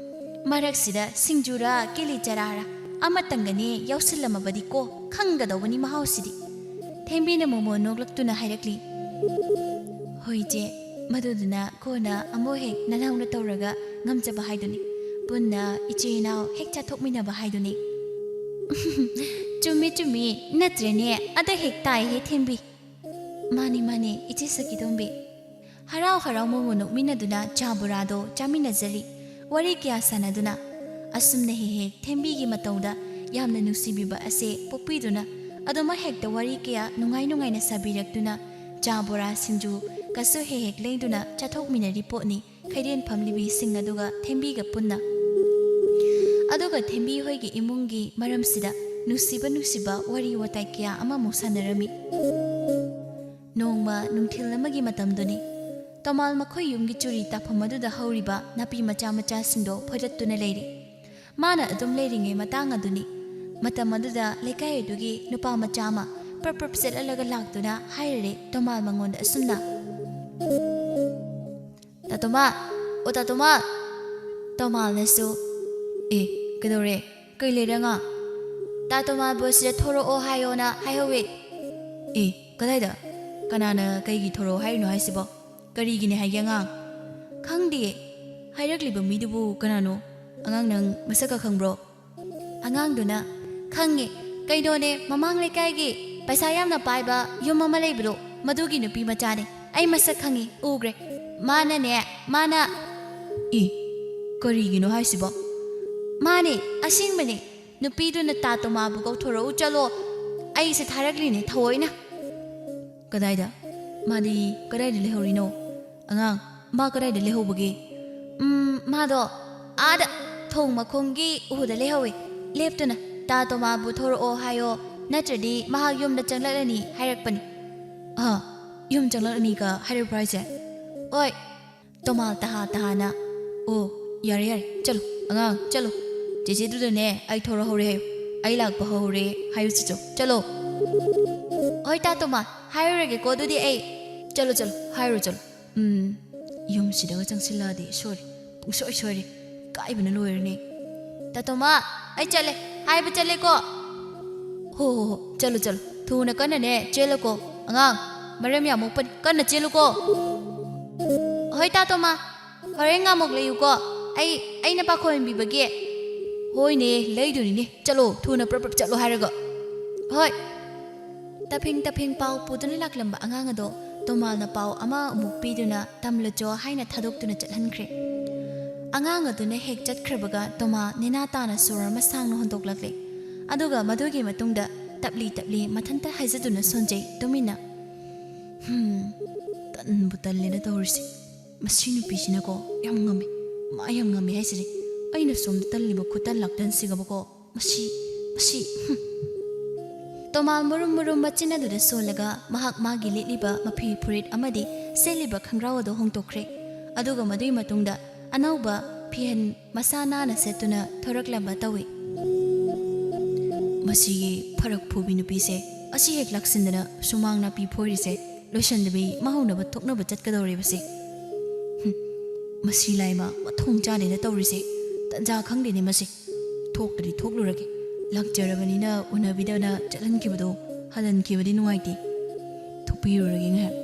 ꯃꯔꯛꯁꯤꯗ ꯁꯤꯡꯖꯨꯔ ꯀꯦꯂꯤ ꯆꯔꯥꯔ ꯑꯃꯇꯪꯒꯅꯦ ꯌꯥꯎꯁꯤꯜꯂꯝꯃꯕꯗꯤꯀꯣ, ꯈꯪꯒꯗꯧꯕꯅꯤ ꯃꯍꯥꯎꯁꯤꯗꯤ꯫" ꯊꯦꯝꯕꯤꯅ ꯃꯣꯃꯣꯟ ꯅꯣꯛꯂꯛꯇꯨꯅ ꯍꯥꯏꯔꯛꯂꯤ, "ꯍꯣꯏ ꯏꯆꯦ, ꯃꯗꯨꯗꯨꯅ ꯀꯣꯟꯅ ꯑꯃꯨꯛ ꯍꯦꯛ ꯅꯅꯥꯎꯅ ꯇꯧꯔꯒ ꯉꯝꯖꯕ ꯍꯥꯏꯗꯨꯅꯤ꯫ ꯄꯨꯟꯅ ꯏꯆꯦ ꯏꯅꯥꯎ ꯍꯦꯛ ꯆꯥꯊꯣꯛꯃꯤꯟꯅꯕ ꯍꯥꯏꯗꯨꯅꯤ꯫" "ꯆꯨꯝꯃꯤ, ꯆꯨꯝꯃꯤ, ꯅꯠꯇ꯭ꯔꯦꯅꯦ? ꯑꯗ ꯍꯦꯛ ꯇꯥꯏꯍꯦ ꯊꯦꯝꯕꯤ꯫" "ꯃꯥꯅꯤ, ꯃꯥꯅꯤ, ꯏꯆꯦ ꯁꯈꯤꯇꯣꯝꯕꯤ꯫" ꯍꯔꯥꯎ ꯍꯔꯥꯎ ꯃꯣꯃꯣꯟ ꯅꯣꯛꯃꯤꯟꯅꯗꯨꯅ ꯆꯥ ꯕꯣꯔꯥꯗꯣ ꯆꯥꯃꯤꯟꯅꯖꯔꯤ꯫ ꯋꯥꯔꯤ ꯀꯌꯥ ꯁꯥꯟꯅꯗꯨꯅ, ꯑꯁꯨꯝꯅ ꯍꯦꯛ ꯍꯦꯛ ꯊꯦꯝꯕꯤꯒꯤ ꯃꯇꯧꯗ ꯌꯥꯝꯅ ꯅꯨꯡꯁꯤꯕꯤꯕ ꯑꯁꯦ ꯄꯣꯛꯄꯤꯗꯨꯅ, ꯑꯗꯨꯃ ꯍꯦꯛꯇ ꯋꯥꯔꯤ ꯀꯌꯥ ꯅꯨꯡꯉꯥꯏ ꯅꯨꯡꯉꯥꯏꯅ ꯁꯥꯕꯤꯔꯛꯇꯨꯅ, ꯆꯥ ꯕꯣꯔꯥ ꯁꯤꯡꯖꯨ ꯀꯁꯨ ꯍꯦꯛ ꯍꯦꯛ ꯂꯩꯗꯨꯅ ꯆꯥꯊꯣꯛꯃꯤꯟꯅꯔꯤ ꯄꯣꯠꯅꯤ꯫ ꯈꯩꯔꯦꯟ ꯐꯝꯂꯤꯕꯤꯁꯤꯡ ꯑꯗꯨꯒ ꯊꯦꯝꯕꯤꯒ ꯄꯨꯟꯅ꯫ ꯑꯗꯨꯒ ꯊꯦꯝꯕꯤ ꯍꯣꯏꯒꯤ ꯏꯃꯨꯡꯒꯤ ꯃꯔꯝꯁꯤꯗ ꯅꯨꯡꯁꯤꯕ ꯅꯨꯡꯁꯤꯕ ꯋꯥꯔꯤ ꯋꯥꯇꯥꯏ ꯀꯌꯥ ꯑꯃꯃꯨꯛ ꯁꯥꯟꯅꯔꯝꯃꯤ꯫ ꯅꯣꯡꯃ ꯅꯨꯡꯊꯤꯜ ꯑꯃꯒꯤ ꯃꯇꯝꯗꯨꯅꯤ꯫ ꯇꯣꯃꯥꯜ ꯃꯈꯣꯏ ꯌꯨꯝꯒꯤ ꯆꯨꯔꯤ ꯇꯥꯐꯝ ꯑꯗꯨꯗ ꯍꯧꯔꯤꯕ ꯅꯥꯄꯤ ꯃꯆꯥ ꯃꯆꯥꯁꯤꯡꯗꯣ ꯐꯣꯏꯗꯠꯇꯨꯅ ꯂꯩꯔꯤ꯫ ꯃꯥꯅ ꯑꯗꯨꯝ ꯂꯩꯔꯤꯉꯩ ꯃꯇꯥꯡ ꯑꯗꯨꯅꯤ꯫ ꯃꯇꯝ ꯑꯗꯨꯗ ꯂꯩꯀꯥꯏ ꯑꯗꯨꯒꯤ ꯅꯨꯄꯥ ꯃꯆꯥ ꯑꯃ ꯄ꯭ꯔꯞ ꯄ꯭ꯔꯞ ꯆꯠꯍꯜꯂꯒ ꯂꯥꯛꯇꯨꯅ ꯍꯥꯏꯔꯔꯦ ꯇꯣꯃꯥꯜ ꯃꯉꯣꯟꯗ ꯑꯁꯨꯝꯅ, "ꯇꯥ ꯇꯣꯃꯥꯜ, ꯑꯣ ꯇꯥ ꯇꯣꯃꯥꯜ!" ꯇꯣꯃꯥꯜꯅꯁꯨ, "ꯑꯦ, ꯀꯩꯗꯧꯔꯦ? ꯀꯩ ꯂꯩꯔꯦ ꯑꯉꯥꯡ?" "ꯇꯥ ꯇꯣꯃꯥꯜꯕꯨ ꯁꯤꯗ ꯊꯣꯔꯛꯑꯣ ꯍꯥꯏꯌꯣꯅ ꯍꯥꯏꯍꯧꯋꯦ꯫" "ꯑꯦ, ꯀꯗꯥꯏꯗ? ꯀꯅꯥꯅ ꯀꯩꯒꯤ ꯊꯣꯔꯛꯑꯣ ꯍꯥꯏꯔꯤꯅꯣ ꯍꯥꯏꯁꯤꯕꯣ? ꯀꯔꯤꯒꯤꯅꯦ ꯍꯥꯏꯒꯦ ꯑꯉꯥꯡ?" "ꯈꯪꯗꯤꯌꯦ꯫ ꯍꯥꯏꯔꯛꯂꯤꯕ ꯃꯤꯗꯨꯕꯨ ꯀꯅꯥꯅꯣ? ꯑꯉꯥꯡ, ꯅꯪ ꯃꯁꯛꯀ ꯈꯪꯕ꯭ꯔꯣ?" ꯑꯉꯥꯡꯗꯨꯅ, "ꯈꯪꯉꯦ꯫ ꯀꯩꯅꯣꯅꯦ, ꯃꯃꯥꯡ ꯂꯩꯀꯥꯏꯒꯤ ꯄꯩꯁꯥ ꯌꯥꯝꯅ ꯄꯥꯏꯕ ꯌꯨꯝ ꯑꯃ ꯂꯩꯕꯗꯣ, ꯃꯗꯨꯒꯤ ꯅꯨꯄꯤ ꯃꯆꯥꯅꯦ꯫ ꯑꯩ ꯃꯁꯛ ꯈꯪꯉꯤ, ꯎꯈ꯭ꯔꯦ꯫ ꯃꯥꯅꯅꯦ, ꯃꯥꯅ"꯫ "ꯏ, ꯀꯔꯤꯒꯤꯅꯣ ꯍꯥꯏꯁꯤꯕꯣ?" "ꯃꯥꯅꯦ, ꯑꯁꯦꯡꯕꯅꯦ꯫ ꯅꯨꯄꯤꯗꯨꯅ ꯇꯥ ꯇꯣꯃꯥꯕꯨ ꯀꯧꯊꯣꯔꯛꯎ ꯆꯠꯂꯣ꯫ ꯑꯩꯁꯦ ꯊꯥꯔꯛꯂꯤꯅꯦ ꯊꯑꯣꯏꯅ꯫" "ꯀꯗꯥꯏꯗ? ꯃꯥꯗꯤ ꯀꯗꯥꯏꯗ ꯂꯩꯍꯧꯔꯤꯅꯣ? ꯑꯉꯥꯡ, ꯃꯥ ꯀꯗꯥꯏꯗ ꯂꯩꯍꯧꯕꯒꯦ?" "ꯎꯝ, ꯃꯥꯗꯣ ꯑꯥꯗ ꯊꯣꯡ ꯃꯈꯣꯡꯒꯤ ꯎꯗ ꯂꯩꯍꯧꯋꯤ꯫ ꯂꯦꯞꯇꯨꯅ, ꯇꯥ ꯇꯣꯃꯥꯕꯨ ꯊꯣꯔꯛꯑꯣ ꯍꯥꯏꯌꯣ, ꯅꯠꯇ꯭ꯔꯗꯤ ꯃꯍꯥꯛ ꯌꯨꯝꯗ ꯆꯪꯂꯛꯂꯅꯤ ꯍꯥꯏꯔꯛꯄꯅꯤ꯫" "ꯑ, ꯌꯨꯝ ꯆꯪꯂꯛꯂꯅꯤꯒ ꯍꯥꯏꯔꯛꯄ꯭ꯔꯥ ꯍꯥꯏꯁꯦ?" "ꯍꯣꯏ꯫" ꯇꯣꯃꯥꯜ ꯇꯍꯥ ꯇꯍꯥꯅ, "ꯑꯣ, ꯌꯥꯔꯦ, ꯌꯥꯔꯦ, ꯆꯠꯂꯣ, ꯑꯉꯥꯡ, ꯆꯠꯂꯣ꯫ ꯆꯦꯆꯦꯗꯨꯗꯅꯦ, ꯑꯩ ꯊꯣꯔꯛꯍꯧꯔꯦ ꯍꯥꯏꯌꯨ, ꯑꯩ ꯂꯥꯛꯄ ꯍꯧꯔꯦ ꯍꯥꯏꯌꯨ, ꯆꯦꯆꯧ, ꯆꯠꯂꯣ꯫" "ꯍꯣꯏ, ꯇꯥ ꯇꯣꯃꯥꯜ, ꯍꯥꯏꯔꯨꯔꯒꯦꯀꯣ ꯑꯗꯨꯗꯤ ꯑꯩ꯫" "ꯆꯠꯂꯣ, ꯆꯠꯂꯣ, ꯍꯥꯏꯔꯨꯔꯣ, ꯆꯠꯂꯣ꯫" ꯎꯝ, ꯌꯨꯝꯁꯤꯗꯒ ꯆꯪꯁꯤꯜꯂꯛꯑꯗꯤ ꯁꯣꯏꯔꯦ, ꯄꯨꯡꯁꯣꯏ ꯁꯣꯏꯔꯦ, ꯏꯀꯥꯏꯕꯅ ꯂꯣꯏꯔꯅꯤ꯫ "ꯇꯥ ꯇꯣꯃꯥꯜ, ꯑꯩ ꯆꯠꯂꯦ, ꯍꯥꯏꯕ ꯆꯠꯂꯦꯀꯣ꯫" "ꯍꯣ, ꯍꯣ, ꯍꯣ, ꯆꯠꯂꯣ, ꯆꯠꯂꯣ, ꯊꯨꯅ ꯀꯟꯅꯅꯦ ꯆꯦꯜꯂꯨꯀꯣ꯫ ꯑꯉꯥꯡ, ꯃꯔꯝ ꯌꯥꯝ ꯃꯣꯛꯄꯅꯤ, ꯀꯟꯅ ꯆꯦꯜꯂꯨꯀꯣ꯫" "ꯍꯣꯏ, ꯇꯥ ꯇꯣꯃꯥꯜ, ꯍꯣꯔꯦꯟ ꯉꯥꯃꯨꯛ ꯂꯩꯌꯨꯀꯣ, ꯑꯩ, ꯑꯩꯅ ꯄꯥꯈꯣꯟꯕꯤꯕꯒꯤ꯫" "ꯍꯣꯏꯅꯦ, ꯂꯩꯗꯣꯏꯅꯤꯅꯦ, ꯆꯠꯂꯣ, ꯊꯨꯅ ꯄ꯭ꯔꯞ ꯄ꯭ꯔꯞ ꯆꯠꯂꯣ ꯍꯥꯏꯔꯒ꯫" "ꯍꯣꯏ꯫" ꯇꯐꯦꯡ ꯇꯐꯦꯡ ꯄꯥꯎ ꯄꯨꯗꯨꯅ ꯂꯥꯛꯂꯝꯕ ꯑꯉꯥꯡ ꯑꯗꯣ ꯇꯣꯃꯥꯜꯅ ꯄꯥꯎ ꯑꯃ ꯑꯃꯨꯛ ꯄꯤꯗꯨꯅ ꯇꯝꯂꯆꯣ ꯍꯥꯏꯅ ꯊꯥꯗꯣꯛꯇꯨꯅ ꯆꯠꯍꯟꯈ꯭ꯔꯦ꯫ ꯑꯉꯥꯡ ꯑꯗꯨꯅ ꯍꯦꯛ ꯆꯠꯈ꯭ꯔꯕꯒ ꯇꯣꯃꯥꯜ ꯅꯦꯅꯥ ꯇꯥꯅ ꯁꯣꯔ ꯑꯃ ꯁꯥꯡꯅ ꯍꯣꯟꯗꯣꯛꯂꯛꯂꯦ꯫ ꯑꯗꯨꯒ ꯃꯗꯨꯒꯤ ꯃꯇꯨꯡꯗ ꯇꯞꯂꯤ ꯇꯞꯂꯤ ꯃꯊꯟꯇ ꯍꯥꯏꯖꯗꯨꯅ ꯁꯣꯟꯖꯩ ꯇꯨꯃꯤꯟꯅ꯫ "ꯍꯝ, ꯇꯟꯕꯨ ꯇꯜꯂꯦꯅ ꯇꯧꯔꯤꯁꯦ꯫ ꯃꯁꯤ ꯅꯨꯄꯤꯁꯤꯅꯀꯣ ꯌꯥꯝ ꯉꯝꯃꯤ, ꯃꯥ ꯌꯥꯝ ꯉꯝꯃꯤ ꯍꯥꯏꯁꯤꯅꯤ꯫ ꯑꯩꯅ ꯁꯣꯝꯗ ꯇꯜꯂꯤꯕ ꯈꯨꯇꯟ ꯂꯥꯛꯇꯟꯁꯤꯒꯕꯀꯣ, ꯃꯁꯤ, ꯃꯁꯤ, ꯍꯝ꯫" ꯇꯣꯃꯥꯜ ꯃꯨꯔꯨꯝ ꯃꯨꯔꯨꯝ ꯃꯆꯤꯟ ꯑꯗꯨꯗ ꯁꯣꯜꯂꯒ ꯃꯍꯥꯛ ꯃꯥꯒꯤ ꯂꯤꯠꯂꯤꯕ ꯃꯐꯤ ꯐꯨꯔꯤꯠ ꯑꯃꯗꯤ ꯁꯦꯠꯂꯤꯕ ꯈꯪꯒ꯭ꯔꯥꯎ ꯑꯗꯨ ꯍꯣꯡꯗꯣꯛꯈ꯭ꯔꯦ꯫ ꯑꯗꯨꯒ ꯃꯗꯨꯒꯤ ꯃꯇꯨꯡꯗ ꯑꯅꯧꯕ ꯐꯤꯍꯟ ꯃꯁꯥ ꯅꯥꯟꯅ ꯁꯦꯠꯇꯨꯅ ꯊꯣꯔꯛꯂꯝꯕ ꯇꯧꯏ꯫ "ꯃꯁꯤꯒꯤ ꯐꯔꯛ ꯐꯨꯕꯤ ꯅꯨꯄꯤꯁꯦ ꯑꯁꯤ ꯍꯦꯛ ꯂꯥꯛꯁꯤꯟꯗꯅ ꯁꯨꯃꯥꯡ ꯅꯥꯄꯤ ꯐꯣꯏꯔꯤꯁꯦ ꯂꯣꯏꯁꯟꯗꯕꯤ ꯃꯍꯧꯅꯕ ꯊꯣꯛꯅꯕ ꯆꯠꯀꯗꯧꯔꯦꯕꯁꯦ꯫ ꯍꯨꯝ, ꯃꯁꯤ ꯂꯥꯏꯃ ꯃꯊꯣꯡ ꯆꯥꯗꯦꯅ ꯇꯧꯔꯤꯁꯦ꯫ ꯇꯟꯖꯥ ꯈꯪꯗꯦꯅꯦ ꯃꯁꯤ꯫ ꯊꯣꯛꯇ꯭ꯔꯗꯤ ꯊꯣꯛꯂꯨꯔꯒꯦ꯫ ꯂꯥꯛꯆꯔꯕꯅꯤꯅ ꯎꯅꯕꯤꯗꯅ ꯆꯠꯍꯟꯈꯤꯕꯗꯣ ꯍꯜꯍꯟꯈꯤꯕꯗꯤ ꯅꯨꯡꯉꯥꯏꯇꯦ꯫ ꯊꯣꯛꯄꯤꯔꯨꯔꯒꯦ ꯉꯥꯏꯍꯥꯛ꯫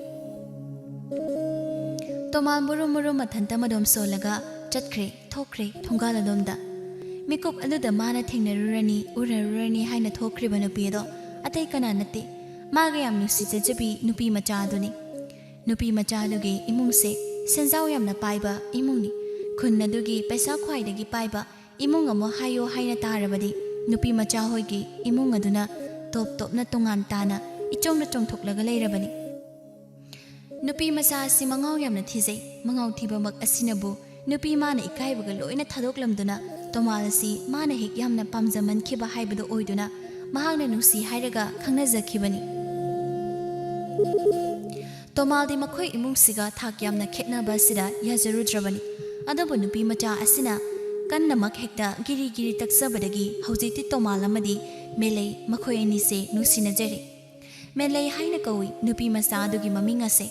ꯇꯣꯃꯥꯜ ꯃꯨꯔꯨꯝ ꯃꯨꯔꯨꯝ ꯃꯊꯟꯇ ꯃꯗꯣꯝ ꯁꯣꯜꯂꯒ ꯆꯠꯈ꯭ꯔꯦ, ꯊꯣꯛꯈ꯭ꯔꯦ ꯊꯣꯡꯒꯥꯜ ꯑꯗꯣꯝꯗ꯫ ꯃꯤꯀꯨꯞ ꯑꯗꯨꯗ ꯃꯥꯅ ꯊꯦꯡꯅꯔꯨꯔꯅꯤ, ꯎꯅꯔꯨꯔꯅꯤ ꯍꯥꯏꯅ ꯊꯣꯛꯈ꯭ꯔꯤꯕ ꯅꯨꯄꯤ ꯑꯗꯣ ꯑꯇꯩ ꯀꯅꯥ ꯅꯠꯇꯦ, ꯃꯥꯒ ꯌꯥꯝ ꯅꯨꯡꯁꯤꯖꯖꯕꯤ ꯅꯨꯄꯤ ꯃꯆꯥ ꯑꯗꯨꯅꯤ꯫ ꯅꯨꯄꯤ ꯃꯆꯥ ꯑꯗꯨꯒꯤ ꯏꯃꯨꯡꯁꯦ ꯁꯦꯟꯖꯥꯎ ꯌꯥꯝꯅ ꯄꯥꯏꯕ ꯏꯃꯨꯡꯅꯤ꯫ ꯈꯨꯟ ꯑꯗꯨꯒꯤ ꯄꯩꯁꯥ ꯈ꯭ꯋꯥꯏꯗꯒꯤ ꯄꯥꯏꯕ ꯏꯃꯨꯡ ꯑꯃ ꯍꯥꯏꯌꯣ ꯍꯥꯏꯅ ꯇꯥꯔꯕꯗꯤ ꯅꯨꯄꯤ ꯃꯆꯥ ꯍꯣꯏꯒꯤ ꯏꯃꯨꯡ ꯑꯗꯨꯅ ꯇꯣꯞ ꯇꯣꯞꯅ ꯇꯣꯉꯥꯟ ꯇꯥꯅ ꯏꯆꯣꯡꯗ ꯆꯣꯡꯊꯣꯛꯂꯒ ꯂꯩꯔꯕꯅꯤ꯫ ꯅꯨꯄꯤ ꯃꯆꯥ ꯑꯁꯤ ꯃꯉꯥꯎ ꯌꯥꯝꯅ ꯊꯤꯖꯩ꯫ ꯃꯉꯥꯎ ꯊꯤꯕꯃꯛ ꯑꯁꯤꯅꯕꯨ ꯅꯨꯄꯤ ꯃꯥꯅ ꯏꯀꯥꯏꯕꯒ ꯂꯣꯏꯅ ꯊꯥꯗꯣꯛꯂꯝꯗꯨꯅ ꯇꯣꯃꯥꯜ ꯑꯁꯤ ꯃꯥꯅ ꯍꯦꯛ ꯌꯥꯝꯅ ꯄꯥꯝꯖꯃꯟꯈꯤꯕ ꯍꯥꯏꯕꯗꯨ ꯑꯣꯏꯗꯨꯅ ꯃꯍꯥꯛꯅ ꯅꯨꯡꯁꯤ ꯍꯥꯏꯔꯒ ꯈꯪꯅꯖꯈꯤꯕꯅꯤ꯫ ꯇꯣꯃꯥꯜꯗꯤ ꯃꯈꯣꯏ ꯏꯃꯨꯡꯁꯤꯒ ꯊꯥꯛ ꯌꯥꯝꯅ ꯈꯦꯠꯅꯕ ꯑꯁꯤꯗ ꯌꯥꯖꯔꯨꯗ꯭ꯔꯕꯅꯤ꯫ ꯑꯗꯨꯕꯨ ꯅꯨꯄꯤ ꯃꯆꯥ ꯑꯁꯤꯅ ꯀꯟꯅꯃꯛ ꯍꯦꯛꯇ ꯒꯤꯔꯤ ꯒꯤꯔꯤ ꯇꯛꯆꯕꯗꯒꯤ ꯍꯧꯖꯤꯛꯇꯤ ꯇꯣꯃꯥꯜ ꯑꯃꯗꯤ ꯃꯦꯂꯩ ꯃꯈꯣꯏ ꯑꯅꯤꯁꯦ ꯅꯨꯡꯁꯤꯅꯖꯔꯦ꯫ ꯃꯦꯂꯩ ꯍꯥꯏꯅ ꯀꯧꯏ ꯅꯨꯄꯤ ꯃꯆꯥ ꯑꯗꯨꯒꯤ ꯃꯃꯤꯡ ꯑꯁꯦ꯫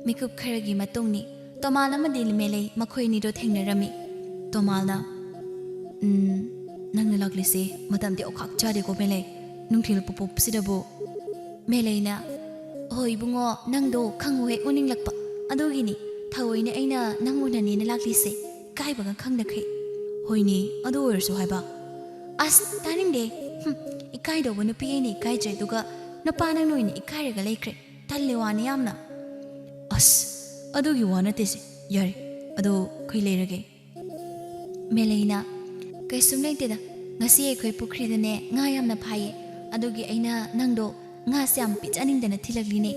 ꯃꯤꯀꯨꯞ ꯈꯔꯒꯤ ꯃꯇꯨꯡꯅꯤ꯫ ꯇꯣꯃꯥꯜ ꯑꯃꯗꯤ ꯃꯦꯂꯩ ꯃꯈꯣꯏ ꯑꯅꯤꯗꯣ ꯊꯦꯡꯅꯔꯝꯃꯤ꯫ ꯇꯣꯃꯥꯜꯅ, "ꯎꯝ, ꯅꯪꯅ ꯂꯥꯛꯂꯤꯁꯦ ꯃꯇꯝꯗꯤ ꯑꯣꯈꯥꯛ ꯆꯥꯗꯦꯀꯣ ꯃꯦꯂꯩ, ꯅꯨꯡꯊꯤꯜ ꯄꯨꯄꯨꯞꯁꯤꯗꯕꯨ?" ꯃꯦꯂꯩꯅ, "ꯍꯣꯏ ꯏꯕꯨꯡꯉꯣ, ꯅꯪꯗꯣ ꯈꯪꯉꯨ ꯍꯦꯛ ꯎꯅꯤꯡꯂꯛꯄ, ꯑꯗꯨꯒꯤꯅꯤ ꯊꯑꯣꯏꯅ ꯑꯩꯅ ꯅꯪ ꯎꯅꯅꯦꯅ ꯂꯥꯛꯂꯤꯁꯦ, ꯏꯀꯥꯏꯕꯒ ꯈꯪꯗꯈꯩ꯫" "ꯍꯣꯏꯅꯦ, ꯑꯗꯨ ꯑꯣꯏꯔꯁꯨ ꯍꯥꯏꯕ꯫" "ꯑꯁ, ꯇꯥꯅꯤꯡꯗꯦ꯫ ꯍꯨꯝ, ꯏꯀꯥꯏꯗꯧꯕ ꯅꯨꯄꯤ ꯑꯩꯅ ꯏꯀꯥꯏꯖꯩ, ꯑꯗꯨꯒ ꯅꯨꯄꯥ ꯅꯪꯅ ꯑꯣꯏꯅ ꯏꯀꯥꯏꯔꯒ ꯂꯩꯈ꯭ꯔꯦ꯫ ꯇꯜꯂꯦ ꯋꯥꯅꯤ ꯌꯥꯝꯅ꯫" "ꯑꯁ, ꯑꯗꯨꯒꯤ ꯋꯥ ꯅꯠꯇꯦꯁꯦ꯫ ꯌꯥꯔꯦ, ꯑꯗꯣ ꯀꯩ ꯂꯩꯔꯒꯦ?" ꯃꯦꯂꯩꯅ, "ꯀꯩꯁꯨꯝ ꯂꯩꯇꯦꯗ, ꯉꯁꯤ ꯑꯩꯈꯣꯏ ꯄꯨꯈ꯭ꯔꯤꯗꯅꯦ ꯉꯥ ꯌꯥꯝꯅ ꯐꯥꯏꯌꯦ, ꯑꯗꯨꯒꯤ ꯑꯩꯅ ꯅꯪꯗꯣ ꯉꯥꯁꯦ ꯌꯥꯝ ꯄꯤꯖꯅꯤꯡꯗꯅ ꯊꯤꯜꯂꯛꯂꯤꯅꯦ꯫"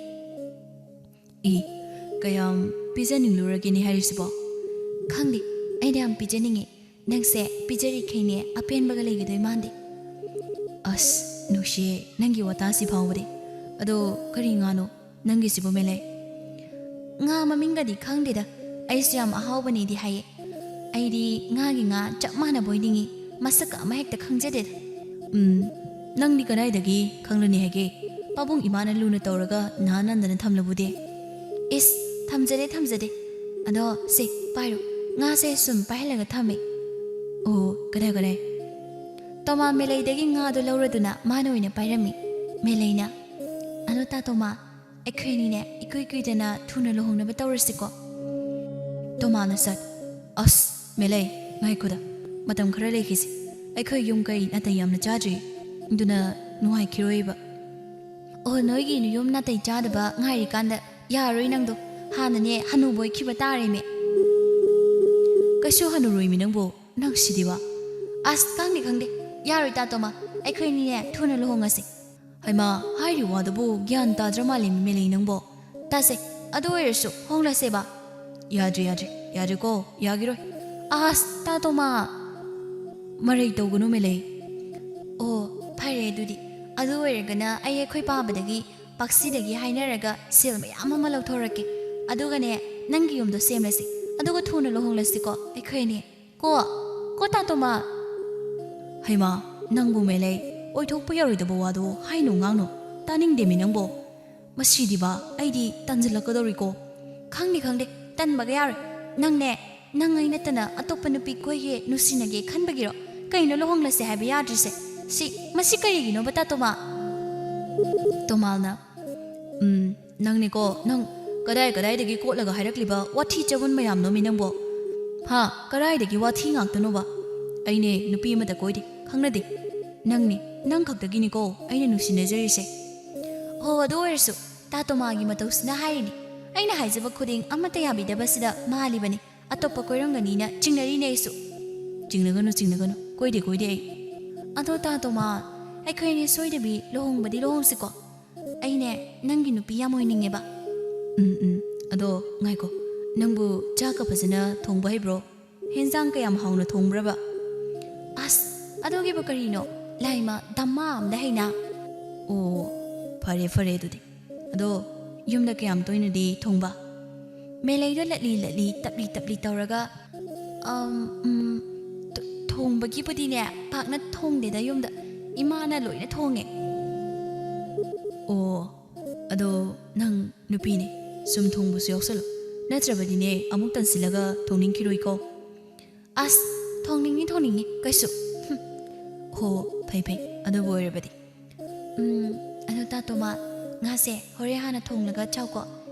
"ꯏ, ꯀꯌꯥꯝ ꯄꯤꯖꯅꯤꯡꯂꯨꯔꯒꯦꯅꯦ ꯍꯥꯏꯔꯤꯁꯤꯕꯣ?" "ꯈꯪꯗꯦ, ꯑꯩꯅ ꯌꯥꯝ ꯄꯤꯖꯅꯤꯡꯉꯤ꯫ ꯅꯪꯁꯦ ꯄꯤꯖꯔꯤꯈꯩꯅꯦ ꯑꯄꯦꯟꯕꯒ ꯂꯩꯒꯗꯣꯏ ꯃꯥꯟꯗꯦ꯫" "ꯑꯁ, ꯅꯨꯡꯁꯤꯌꯦ ꯅꯪꯒꯤ ꯋꯥꯇꯥꯁꯤ ꯐꯥꯎꯕꯗꯤ꯫ ꯑꯗꯣ ꯀꯔꯤ ꯉꯥꯅꯣ ꯅꯪꯒꯤꯁꯤꯕꯨ ꯃꯦꯂꯩ?" "ꯉꯥ ꯃꯃꯤꯡꯒꯗꯤ ꯈꯪꯗꯦꯗ, ꯑꯩꯁꯨ ꯌꯥꯝ ꯑꯍꯥꯎꯕꯅꯦꯗꯤ ꯍꯥꯏꯌꯦ꯫ ꯑꯩꯗꯤ ꯉꯥꯒꯤ ꯉꯥ ꯆꯞ ꯃꯥꯟꯅꯕ ꯑꯣꯏꯅꯤꯡꯉꯤ, ꯃꯁꯛꯀ ꯑꯃ ꯍꯦꯛꯇ ꯈꯪꯖꯗꯦꯗ꯫" "ꯎꯝ, ꯅꯪꯗꯤ ꯀꯗꯥꯏꯗꯒꯤ ꯈꯪꯂꯅꯤ ꯍꯥꯏꯒꯦ? ꯄꯥꯕꯨꯡ ꯏꯃꯥꯅ ꯂꯨꯅ ꯇꯧꯔꯒ ꯅꯍꯥꯟ ꯅꯟꯗꯅ ꯊꯝꯂꯕꯨꯗꯤ꯫ ꯏꯁ, ꯊꯝꯖꯗꯦ, ꯊꯝꯖꯗꯦ꯫ ꯑꯗꯣ ꯁꯦ, ꯄꯥꯏꯔꯣ꯫ ꯉꯥꯁꯦ ꯁꯨꯝ ꯄꯥꯏꯍꯜꯂꯒ ꯊꯝꯃꯦ꯫ ꯑꯣ, ꯀꯗꯥꯏ, ꯀꯗꯥꯏ? ꯇꯣꯃꯥ ꯃꯦꯂꯩꯗꯒꯤ ꯉꯥꯗꯣ ꯂꯧꯔꯗꯨꯅ ꯃꯥꯅ ꯑꯣꯏꯅ ꯄꯥꯏꯔꯝꯃꯤ꯫ ꯃꯦꯂꯩꯅ, "ꯑꯗꯣ ꯇꯥ ꯇꯣꯃꯥ, ꯑꯩꯈꯣꯏꯅꯤꯅꯦ ꯏꯀꯨꯏ ꯀꯨꯏꯗꯅ ꯊꯨꯅ ꯂꯨꯍꯣꯡꯅꯕ ꯇꯧꯔꯁꯤꯀꯣ?" ꯇꯣꯃꯥꯅ ꯁꯠ, "ꯑꯁ, ꯃꯦꯂꯩ, ꯉꯥꯏꯈꯣꯗ, ꯃꯇꯝ ꯈꯔ ꯂꯩꯈꯤꯁꯤ꯫ ꯑꯩꯈꯣꯏ ꯌꯨꯝ ꯀꯩ ꯅꯥꯇꯩ ꯌꯥꯝꯅ ꯆꯥꯗ꯭ꯔꯤ, ꯑꯗꯨꯅ ꯅꯨꯡꯉꯥꯏꯈꯤꯔꯣꯏꯕ꯫" "ꯑꯣ, ꯅꯣꯏꯒꯤ ꯌꯨꯝ ꯅꯥꯇꯩ ꯆꯥꯗꯕ ꯉꯥꯏꯔꯤꯀꯥꯟꯗ ꯌꯥꯔꯣꯏ ꯅꯪꯗꯣ, ꯍꯥꯟꯅꯅꯦ ꯍꯅꯨꯕ ꯑꯣꯏꯈꯤꯕ ꯇꯥꯔꯦꯃꯦ꯫" "ꯀꯩꯁꯨ ꯍꯅꯨꯔꯣꯏꯃꯤ ꯅꯪꯕꯨ, ꯅꯪ ꯁꯤꯗꯤꯕ꯫" "ꯑꯁ, ꯈꯪꯗꯦ, ꯈꯪꯗꯦ, ꯌꯥꯔꯣꯏ ꯇꯥ ꯇꯣꯃꯥ, ꯑꯩꯈꯣꯏꯅꯤꯅꯦ ꯊꯨꯅ ꯂꯨꯍꯣꯡꯉꯁꯤ꯫" "ꯍꯩꯃꯥ, ꯍꯥꯏꯔꯤ ꯋꯥꯗꯨꯕꯨ ꯒ꯭ꯌꯥꯟ ꯇꯥꯗ꯭ꯔ ꯃꯥꯜꯂꯦ ꯃꯦꯂꯩ ꯅꯪꯕꯣ꯫ ꯇꯥꯁꯦ, ꯑꯗꯨ ꯑꯣꯏꯔꯁꯨ ꯍꯣꯡꯂꯁꯦꯕ꯫" "ꯌꯥꯗ꯭ꯔꯦ, ꯌꯥꯗ꯭ꯔꯦ, ꯌꯥꯗ꯭ꯔꯦꯀꯣ, ꯌꯥꯒꯤꯔꯣꯏ꯫" "ꯑꯁ, ꯇꯥ ꯇꯣꯃꯥ, ꯃꯔꯩ ꯇꯧꯒꯅꯨ ꯃꯦꯂꯩ꯫" "ꯑꯣ, ꯐꯔꯦ ꯑꯗꯨꯗꯤ꯫ ꯑꯗꯨ ꯑꯣꯏꯔꯒꯅ ꯑꯩ ꯑꯩꯈꯣꯏ ꯄꯥꯕꯗꯒꯤ, ꯄꯥꯛꯁꯤꯗꯒꯤ ꯍꯥꯏꯅꯔꯒ ꯁꯦꯜ ꯃꯌꯥꯝ ꯑꯃ ꯂꯧꯊꯣꯔꯛꯀꯦ꯫ ꯑꯗꯨꯒꯅꯦ, ꯅꯪꯒꯤ ꯌꯨꯝꯗꯣ ꯁꯦꯝꯂꯁꯤ꯫ ꯑꯗꯨꯒ ꯊꯨꯅ ꯂꯨꯍꯣꯡꯂꯁꯤꯀꯣ ꯑꯩꯈꯣꯏ ꯑꯅꯤ꯫ ꯀꯣ, ꯀꯣ ꯇꯥ ꯇꯣꯃꯥ꯫" "ꯍꯩꯃꯥ, ꯅꯪꯕꯨ ꯃꯦꯂꯩ, ꯑꯣꯏꯊꯣꯛꯄ ꯌꯥꯔꯣꯏꯗꯕ ꯋꯥꯗꯣ ꯍꯥꯏꯅꯨ ꯉꯥꯡꯅꯨ꯫ ꯇꯥꯅꯤꯡꯗꯦꯃꯤ ꯅꯪꯕꯣ꯫ ꯃꯁꯤꯗꯤꯕ, ꯑꯩꯗꯤ ꯇꯟꯖꯜꯂꯛꯀꯗꯧꯔꯤꯀꯣ꯫" "ꯈꯪꯗꯦ, ꯈꯪꯗꯦ, ꯇꯟꯕꯒ ꯌꯥꯔꯣꯏ꯫ ꯅꯪꯅꯦ, ꯅꯪ ꯑꯩ ꯅꯠꯇꯅ ꯑꯇꯣꯞꯄ ꯅꯨꯄꯤ ꯀꯣꯏꯒꯦ ꯅꯨꯡꯁꯤꯅꯒꯦ ꯈꯟꯕꯒꯤꯔꯣ? ꯀꯩꯅꯣ ꯂꯨꯍꯣꯡꯂꯁꯦ ꯍꯥꯏꯕ ꯌꯥꯗ꯭ꯔꯤꯁꯦ? ꯁꯤ, ꯃꯁꯤ ꯀꯔꯤꯒꯤꯅꯣꯕ ꯇꯥ ꯇꯣꯃꯥ?" ꯇꯣꯃꯥꯜꯅ, "ꯎꯝ, ꯅꯪꯅꯤꯀꯣ, ꯅꯪ ꯀꯗꯥꯏ ꯀꯗꯥꯏꯗꯒꯤ ꯀꯣꯠꯂꯒ ꯍꯥꯏꯔꯛꯂꯤꯕ ꯋꯥꯊꯤ ꯆꯒꯨꯟ ꯃꯌꯥꯝꯅꯣꯃꯤ ꯅꯪꯕꯣ? ꯍꯥ, ꯀꯗꯥꯏꯗꯒꯤ ꯋꯥꯊꯤ ꯉꯥꯛꯇꯅꯣꯕ? ꯑꯩꯅꯦ ꯅꯨꯄꯤ ꯑꯃꯇ ꯀꯣꯏꯗꯦ, ꯈꯪꯅꯗꯦ꯫ ꯅꯪꯅꯤ, ꯅꯪ ꯈꯛꯇꯒꯤꯅꯤꯀꯣ ꯑꯩꯅ ꯅꯨꯡꯁꯤꯅꯖꯔꯤꯁꯦ꯫" "ꯍꯣ, ꯑꯗꯨ ꯑꯣꯏꯔꯁꯨ ꯇꯥ ꯇꯣꯃꯥꯒꯤ ꯃꯇꯧꯁꯤꯅ ꯍꯥꯏꯔꯤꯅꯤ꯫ ꯑꯩꯅ ꯍꯥꯏꯖꯕ ꯈꯨꯗꯤꯡ ꯑꯃꯠꯇ ꯌꯥꯕꯤꯗꯕꯁꯤꯗ ꯃꯥꯜꯂꯤꯕꯅꯤ꯫ ꯑꯇꯣꯞꯄ ꯀꯣꯏꯔꯝꯒꯅꯤꯅ ꯆꯤꯡꯅꯔꯤꯅꯦ ꯑꯩꯁꯨ꯫" "ꯆꯤꯡꯅꯒꯅꯨ, ꯆꯤꯡꯅꯒꯅꯨ, ꯀꯣꯏꯗꯦ, ꯀꯣꯏꯗꯦ ꯑꯩ꯫" "ꯑꯗꯣ ꯇꯥ ꯇꯣꯃꯥ, ꯑꯩꯈꯣꯏ ꯑꯅꯤ ꯁꯣꯏꯗꯕꯤ ꯂꯨꯍꯣꯡꯕꯗꯤ ꯂꯨꯍꯣꯡꯁꯤꯀꯣ? ꯑꯩꯅꯦ ꯅꯪꯒꯤ ꯅꯨꯄꯤ ꯌꯥꯝ ꯑꯣꯏꯅꯤꯡꯉꯦꯕ꯫" "ꯎꯝ, ꯎꯝ, ꯑꯗꯣ ꯉꯥꯏꯈꯣ, ꯅꯪꯕꯨ ꯆꯥꯛꯀ ꯐꯖꯅ ꯊꯣꯡꯕ ꯍꯩꯕ꯭ꯔꯣ? ꯍꯦꯟꯖꯥꯡ ꯀꯌꯥꯝ ꯍꯥꯎꯅ ꯊꯣꯡꯕ꯭ꯔꯕ?" "ꯑꯁ, ꯑꯗꯨꯒꯤꯕꯨ ꯀꯔꯤꯅꯣ, ꯂꯥꯏꯃ ꯗꯝꯃꯥ ꯑꯝꯗ ꯍꯩꯅ꯫" "ꯑꯣ, ꯐꯔꯦ, ꯐꯔꯦ ꯑꯗꯨꯗꯤ꯫ ꯑꯗꯣ ꯌꯨꯝꯗ ꯀꯌꯥꯝ ꯇꯣꯏꯅꯗꯤ ꯊꯣꯡꯕ?" ꯃꯦꯂꯩꯗꯣ ꯂꯠꯂꯤ ꯂꯠꯂꯤ, ꯇꯞꯂꯤ ꯇꯞꯂꯤ ꯇꯧꯔꯒ, "ꯑꯝ, ꯎꯝ, ꯊ-, ꯊꯣꯡꯕꯒꯤꯕꯨꯗꯤꯅꯦ, ꯄꯥꯛꯅ ꯊꯣꯡꯗꯦꯗ ꯌꯨꯝꯗ꯫ ꯏꯃꯥꯅ ꯂꯣꯏꯅ ꯊꯣꯡꯉꯦ꯫ ꯑꯣ, ꯑꯗꯣ ꯅꯪ ꯅꯨꯄꯤꯅꯦ, ꯁꯨꯝ ꯊꯣꯡꯕꯁꯨ ꯌꯥꯎꯁꯜꯂꯣ, ꯅꯠꯇ꯭ꯔꯕꯗꯤꯅꯦ ꯑꯃꯨꯛ ꯇꯟꯁꯤꯜꯂꯒ ꯊꯣꯡꯅꯤꯡꯈꯤꯔꯣꯏꯀꯣ꯫ ꯑꯁ, ꯊꯣꯡꯅꯤꯡꯅꯤ ꯊꯣꯡꯅꯤꯡꯅꯤ, ꯀꯩꯁꯨ꯫ ꯍꯝ꯫ ꯍꯣ, ꯐꯩ ꯐꯩ, ꯑꯗꯨꯕꯨ ꯑꯣꯏꯔꯕꯗꯤ꯫ ꯎꯝ, ꯑꯗꯣ ꯇꯥ ꯇꯣꯃꯥ, ꯉꯥꯁꯦ ꯍꯣꯔꯦꯟ ꯍꯥꯟꯅ ꯊꯣꯡꯂꯒ ꯆꯥꯎꯀꯣ,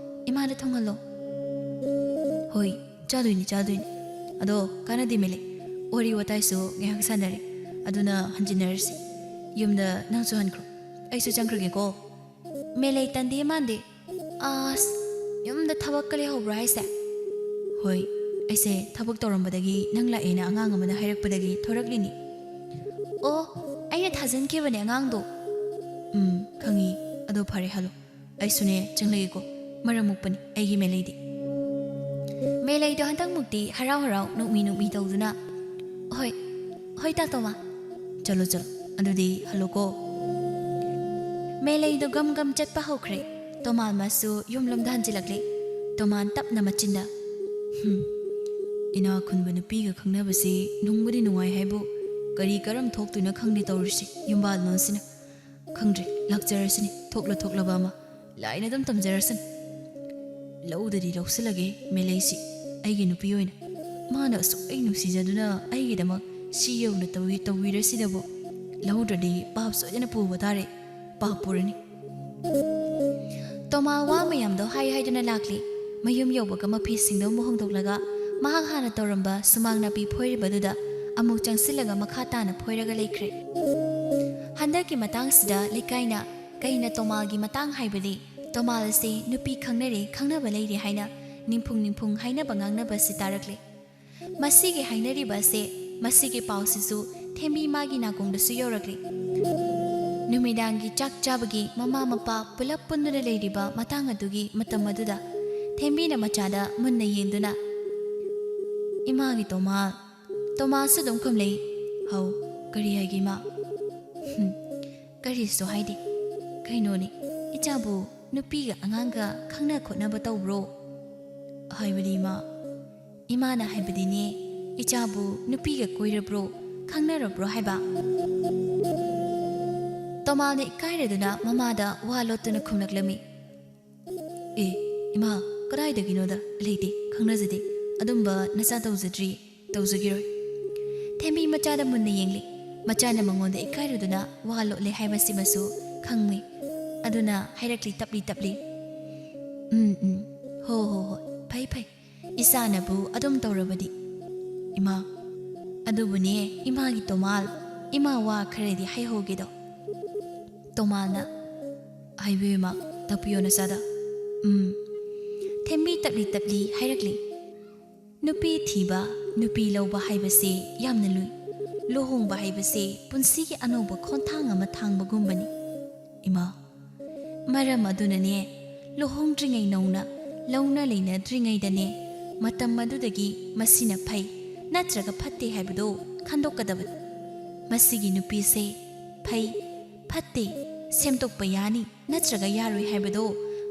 ꯏꯃꯥꯗ ꯊꯣꯡꯍꯜꯂꯣ꯫ ꯍꯣꯏ, ꯆꯥꯗꯣꯏꯅꯤ ꯆꯥꯗꯣꯏꯅꯤ꯫ ꯑꯗꯣ ꯀꯥꯟꯅꯗꯦ ꯃꯦꯂꯩ, ꯋꯥꯔꯤ ꯋꯥꯇꯥꯏꯁꯨ ꯉꯥꯏꯍꯥꯛ ꯁꯥꯟꯅꯔꯦ, ꯑꯗꯨꯅ ꯍꯟꯖꯤꯟꯅꯔꯁꯤ꯫ ꯌꯨꯝꯗ ꯅꯪꯁꯨ ꯍꯟꯈ꯭ꯔꯣ, ꯑꯩꯁꯨ ꯆꯪꯈ꯭ꯔꯒꯦꯀꯣ꯫ ꯃꯦꯂꯩ ꯇꯟꯗꯦ ꯃꯥꯟꯗꯦ꯫ ꯑꯁ, ꯌꯨꯝꯗ ꯊꯕꯛꯀ ꯂꯩꯍꯧꯕ꯭ꯔꯣ ꯍꯥꯏꯁꯦ? ꯍꯣꯏ, ꯑꯩꯁꯦ ꯊꯕꯛ ꯇꯧꯔꯝꯕꯗꯒꯤ ꯅꯪ ꯂꯥꯛꯑꯦꯅ ꯑꯉꯥꯡ ꯑꯃꯅ ꯍꯥꯏꯔꯛꯄꯗꯒꯤ ꯊꯣꯔꯛꯂꯤꯅꯤ꯫ ꯑꯣ, ꯑꯩꯅ ꯊꯥꯖꯤꯟꯈꯤꯕꯅꯦ ꯑꯉꯥꯡꯗꯣ꯫ ꯎꯝ, ꯈꯪꯉꯤ꯫ ꯑꯗꯣ ꯐꯔꯦ, ꯍꯜꯂꯣ꯫ ꯑꯩꯁꯨꯅꯦ ꯆꯪꯂꯒꯦꯀꯣ꯫ ꯃꯔꯝ ꯃꯣꯛꯄꯅꯤ ꯑꯩꯒꯤ ꯃꯦꯂꯩꯗꯤ꯫ ꯃꯦꯂꯩꯗꯣ ꯍꯟꯗꯛꯃꯨꯛꯇꯤ ꯍꯔꯥꯎ ꯍꯔꯥꯎ ꯅꯣꯛꯃꯤ ꯅꯣꯛꯃꯤ ꯇꯧꯗꯨꯅ, "ꯍꯣꯏ, ꯍꯣꯏ ꯇꯥ ꯇꯣꯃꯥ꯫ ꯆꯠꯂꯣ ꯆꯠꯂꯣ, ꯑꯗꯨꯗꯤ ꯍꯜꯂꯣꯀꯣ"꯫ ꯃꯦꯂꯩꯗꯣ ꯒꯝ ꯒꯝ ꯆꯠꯄ ꯍꯧꯈ꯭ꯔꯦ꯫ ꯇꯣꯃꯥꯜ ꯃꯥꯁꯨ ꯌꯨꯝꯂꯣꯝꯗ ꯍꯟꯖꯤꯜꯂꯛꯂꯦ꯫ ꯇꯣꯃꯥꯜ ꯇꯞꯅ ꯃꯆꯤꯟꯗ, "ꯍꯨꯝ, ꯏꯅꯥꯛ ꯈꯨꯟꯕ ꯅꯨꯄꯤꯒ ꯈꯪꯅꯕꯁꯤ ꯅꯨꯡꯕꯨꯗꯤ ꯅꯨꯡꯉꯥꯏ ꯍꯥꯏꯕꯨ, ꯀꯔꯤ ꯀꯔꯝ ꯊꯣꯛꯇꯣꯏꯅꯣ ꯈꯪꯗꯦ ꯇꯧꯔꯤꯁꯤ ꯌꯨꯝꯕꯥꯜꯂꯣꯟꯁꯤꯅ꯫ ꯈꯪꯗ꯭ꯔꯦ, ꯂꯥꯛꯆꯔꯁꯅꯤ, ꯊꯣꯛꯂ ꯊꯣꯛꯂꯕ ꯑꯃ꯫ ꯂꯥꯏꯅ ꯑꯗꯨꯝ ꯇꯝꯖꯔꯁꯅꯤ꯫ ꯂꯧꯗꯗꯤ ꯂꯧꯁꯤꯜꯂꯒꯦ ꯃꯦꯂꯩꯁꯤ, ꯑꯩꯒꯤ ꯅꯨꯄꯤ ꯑꯣꯏꯅ꯫ ꯃꯥꯅ ꯑꯁꯨꯛ ꯑꯩ ꯅꯨꯡꯁꯤꯖꯗꯨꯅ ꯑꯩꯒꯤꯗꯃꯛ ꯁꯤ ꯌꯧꯅ ꯇꯧꯏ-, ꯇꯧꯕꯤꯔꯁꯤꯗꯕꯨ꯫ ꯂꯧꯗ꯭ꯔꯗꯤ ꯄꯥꯞ ꯁꯣꯏꯗꯅ ꯄꯨꯕ ꯇꯥꯔꯦ꯫ ꯄꯥꯞ ꯄꯨꯔꯅꯤ"꯫ ꯇꯣꯃꯥ ꯋꯥ ꯃꯌꯥꯝꯗꯣ ꯍꯥꯏ ꯍꯥꯏꯗꯨꯅ ꯂꯥꯛꯂꯤ꯫ ꯃꯌꯨꯝ ꯌꯧꯕꯒ ꯃꯐꯤꯁꯤꯡꯗꯣ ꯑꯃꯨꯛ ꯍꯣꯡꯗꯣꯛꯂꯒ ꯃꯍꯥꯛ ꯍꯥꯟꯅ ꯇꯧꯔꯝꯕ ꯁꯨꯃꯥꯡ ꯅꯥꯄꯤ ꯐꯣꯏꯔꯤꯕꯗꯨꯗ ꯑꯃꯨꯛ ꯆꯪꯁꯤꯜꯂꯒ ꯃꯈꯥ ꯇꯥꯅ ꯐꯣꯏꯔꯒ ꯂꯩꯈ꯭ꯔꯦ꯫ ꯍꯟꯗꯛꯀꯤ ꯃꯇꯥꯡꯁꯤꯗ ꯂꯩꯀꯥꯏꯅ ꯀꯩꯅ ꯇꯣꯃꯥꯜꯒꯤ ꯃꯇꯥꯡ ꯍꯥꯏꯕꯗꯤ ꯇꯣꯃꯥꯜ ꯑꯁꯤ ꯅꯨꯄꯤ ꯈꯪꯅꯔꯦ, ꯈꯪꯅꯕ ꯂꯩꯔꯦ ꯍꯥꯏꯅ ꯅꯤꯡꯐꯨꯡ ꯅꯤꯡꯐꯨꯡ ꯍꯥꯏꯅꯕ ꯉꯥꯡꯅꯕꯁꯤ ꯇꯥꯔꯛꯂꯦ꯫ ꯃꯁꯤꯒꯤ ꯍꯥꯏꯅꯔꯤꯕ ꯑꯁꯦ, ꯃꯁꯤꯒꯤ ꯄꯥꯎꯁꯤꯁꯨ ꯊꯦꯝꯕꯤ ꯃꯥꯒꯤ ꯅꯥꯀꯣꯡꯗꯁꯨ ꯌꯧꯔꯛꯂꯤ꯫ ꯅꯨꯃꯤꯗꯥꯡꯒꯤ ꯆꯥꯛ ꯆꯥꯕꯒꯤ ꯃꯃꯥ ꯃꯄꯥ ꯄꯨꯂꯞ ꯄꯨꯟꯗꯨꯅ ꯂꯩꯔꯤꯕ ꯃꯇꯥꯡ ꯑꯗꯨꯒꯤ ꯃꯇꯝ ꯑꯗꯨꯗ ꯊꯦꯝꯕꯤꯅ ꯃꯆꯥꯗ ꯃꯨꯟꯅ ꯌꯦꯡꯗꯨꯅ, "ꯏꯃꯥꯒꯤ ꯇꯣꯃꯥꯜ"꯫ ꯇꯣꯃꯥꯜꯁꯨ ꯑꯗꯨꯝ ꯈꯨꯝꯂꯛꯏ꯫ "ꯍꯥꯎ, ꯀꯔꯤ ꯍꯥꯏꯒꯦ ꯏꯃꯥ?" "ꯍꯨꯝ, ꯀꯔꯤꯁꯨ ꯍꯥꯏꯗꯦ꯫ ꯀꯩꯅꯣꯅꯦ, ꯏꯆꯥꯕꯨ ꯅꯨꯄꯤꯒ ꯑꯉꯥꯡꯒ ꯈꯪꯅ ꯈꯣꯠꯅꯕ ꯇꯧꯕ꯭ꯔꯣ?" "ꯍꯥꯏꯕꯗꯤ ꯏꯃꯥ"꯫ "ꯏꯃꯥꯅ ꯍꯥꯏꯕꯗꯤꯅꯦ, ꯏꯆꯥꯕꯨ ꯅꯨꯄꯤꯒ ꯀꯣꯏꯔꯕ꯭ꯔꯣ, ꯈꯪꯅꯔꯕ꯭ꯔꯣ ꯍꯥꯏꯕ?" ꯇꯣꯃꯥꯜꯅ ꯏꯀꯥꯏꯔꯗꯨꯅ ꯃꯃꯥꯗ ꯋꯥ ꯂꯣꯠꯇꯨꯅ ꯈꯨꯝꯂꯛꯂꯝꯃꯤ꯫ "ꯑꯦ, ꯏꯃꯥ, ꯀꯗꯥꯏꯗꯒꯤꯅꯣꯗ? ꯂꯩꯇꯦ, ꯈꯪꯅꯖꯗꯦ꯫ ꯑꯗꯨꯝꯕ ꯅꯆꯥ ꯇꯧꯖꯗ꯭ꯔꯤ, ꯇꯧꯖꯈꯤꯔꯣꯏ꯫" ꯊꯦꯝꯕꯤ ꯃꯆꯥꯗ ꯃꯨꯟꯅ ꯌꯦꯡꯂꯤ꯫ ꯃꯆꯥꯅ ꯃꯉꯣꯟꯗ ꯏꯀꯥꯏꯔꯗꯨꯅ ꯋꯥ ꯂꯣꯠꯂꯦ ꯍꯥꯏꯕꯁꯤꯃꯁꯨ ꯈꯪꯂꯤ꯫ ꯑꯗꯨꯅ ꯍꯥꯏꯔꯛꯂꯤ ꯇꯞꯂꯤ ꯇꯞꯂꯤ, "ꯎꯝ, ꯎꯝ, ꯍꯣ, ꯍꯣ, ꯍꯣꯏ, ꯐꯩ, ꯐꯩ꯫ ꯏꯆꯥꯅꯕꯨ ꯑꯗꯨꯝ ꯇꯧꯔꯕꯗꯤ꯫ ꯏꯃꯥ, ꯑꯗꯨꯕꯨꯅꯦ, ꯏꯃꯥꯒꯤ ꯇꯣꯃꯥꯜ, ꯏꯃꯥ ꯋꯥ ꯈꯔꯗꯤ ꯍꯥꯏꯍꯧꯒꯦꯗꯣ꯫" ꯇꯣꯃꯥꯜꯅ, "ꯍꯥꯏꯕꯤꯌꯨ ꯏꯃꯥ, ꯇꯥꯛꯄꯤꯌꯣ ꯅꯆꯥꯗ꯫" "ꯎꯝ꯫" ꯊꯦꯝꯕꯤ ꯇꯞꯂꯤ ꯇꯞꯂꯤ ꯍꯥꯏꯔꯛꯂꯤ꯫ "ꯅꯨꯄꯤ ꯊꯤꯕ, ꯅꯨꯄꯤ ꯂꯧꯕ ꯍꯥꯏꯕꯁꯦ ꯌꯥꯝꯅ ꯂꯨꯏ꯫ ꯂꯨꯍꯣꯡꯕ ꯍꯥꯏꯕꯁꯦ ꯄꯨꯟꯁꯤꯒꯤ ꯑꯅꯧꯕ ꯈꯣꯡꯊꯥꯡ ꯑꯃ ꯊꯥꯡꯕꯒꯨꯝꯕꯅꯤ, ꯏꯃꯥ꯫ ꯃꯔꯝ ꯑꯗꯨꯅꯅꯦ, ꯂꯨꯍꯣꯡꯗ꯭ꯔꯤꯉꯩ ꯅꯧꯅ ꯂꯧꯅ ꯂꯩꯅꯗ꯭ꯔꯤꯉꯩꯗꯅꯦ, ꯃꯇꯝ ꯑꯗꯨꯗꯒꯤ ꯃꯁꯤꯅ ꯐꯩ ꯅꯠꯇ꯭ꯔꯒ ꯐꯠꯇꯦ ꯍꯥꯏꯕꯗꯣ ꯈꯟꯗꯣꯛꯀꯗꯕꯅꯤ꯫ ꯃꯁꯤꯒꯤ ꯅꯨꯄꯤꯁꯦ ꯐꯩ, ꯐꯠꯇꯦ, ꯁꯦꯝꯗꯣꯛꯄ ꯌꯥꯅꯤ ꯅꯠꯇ꯭ꯔꯒ ꯌꯥꯔꯣꯏ ꯍꯥꯏꯕꯗꯣ,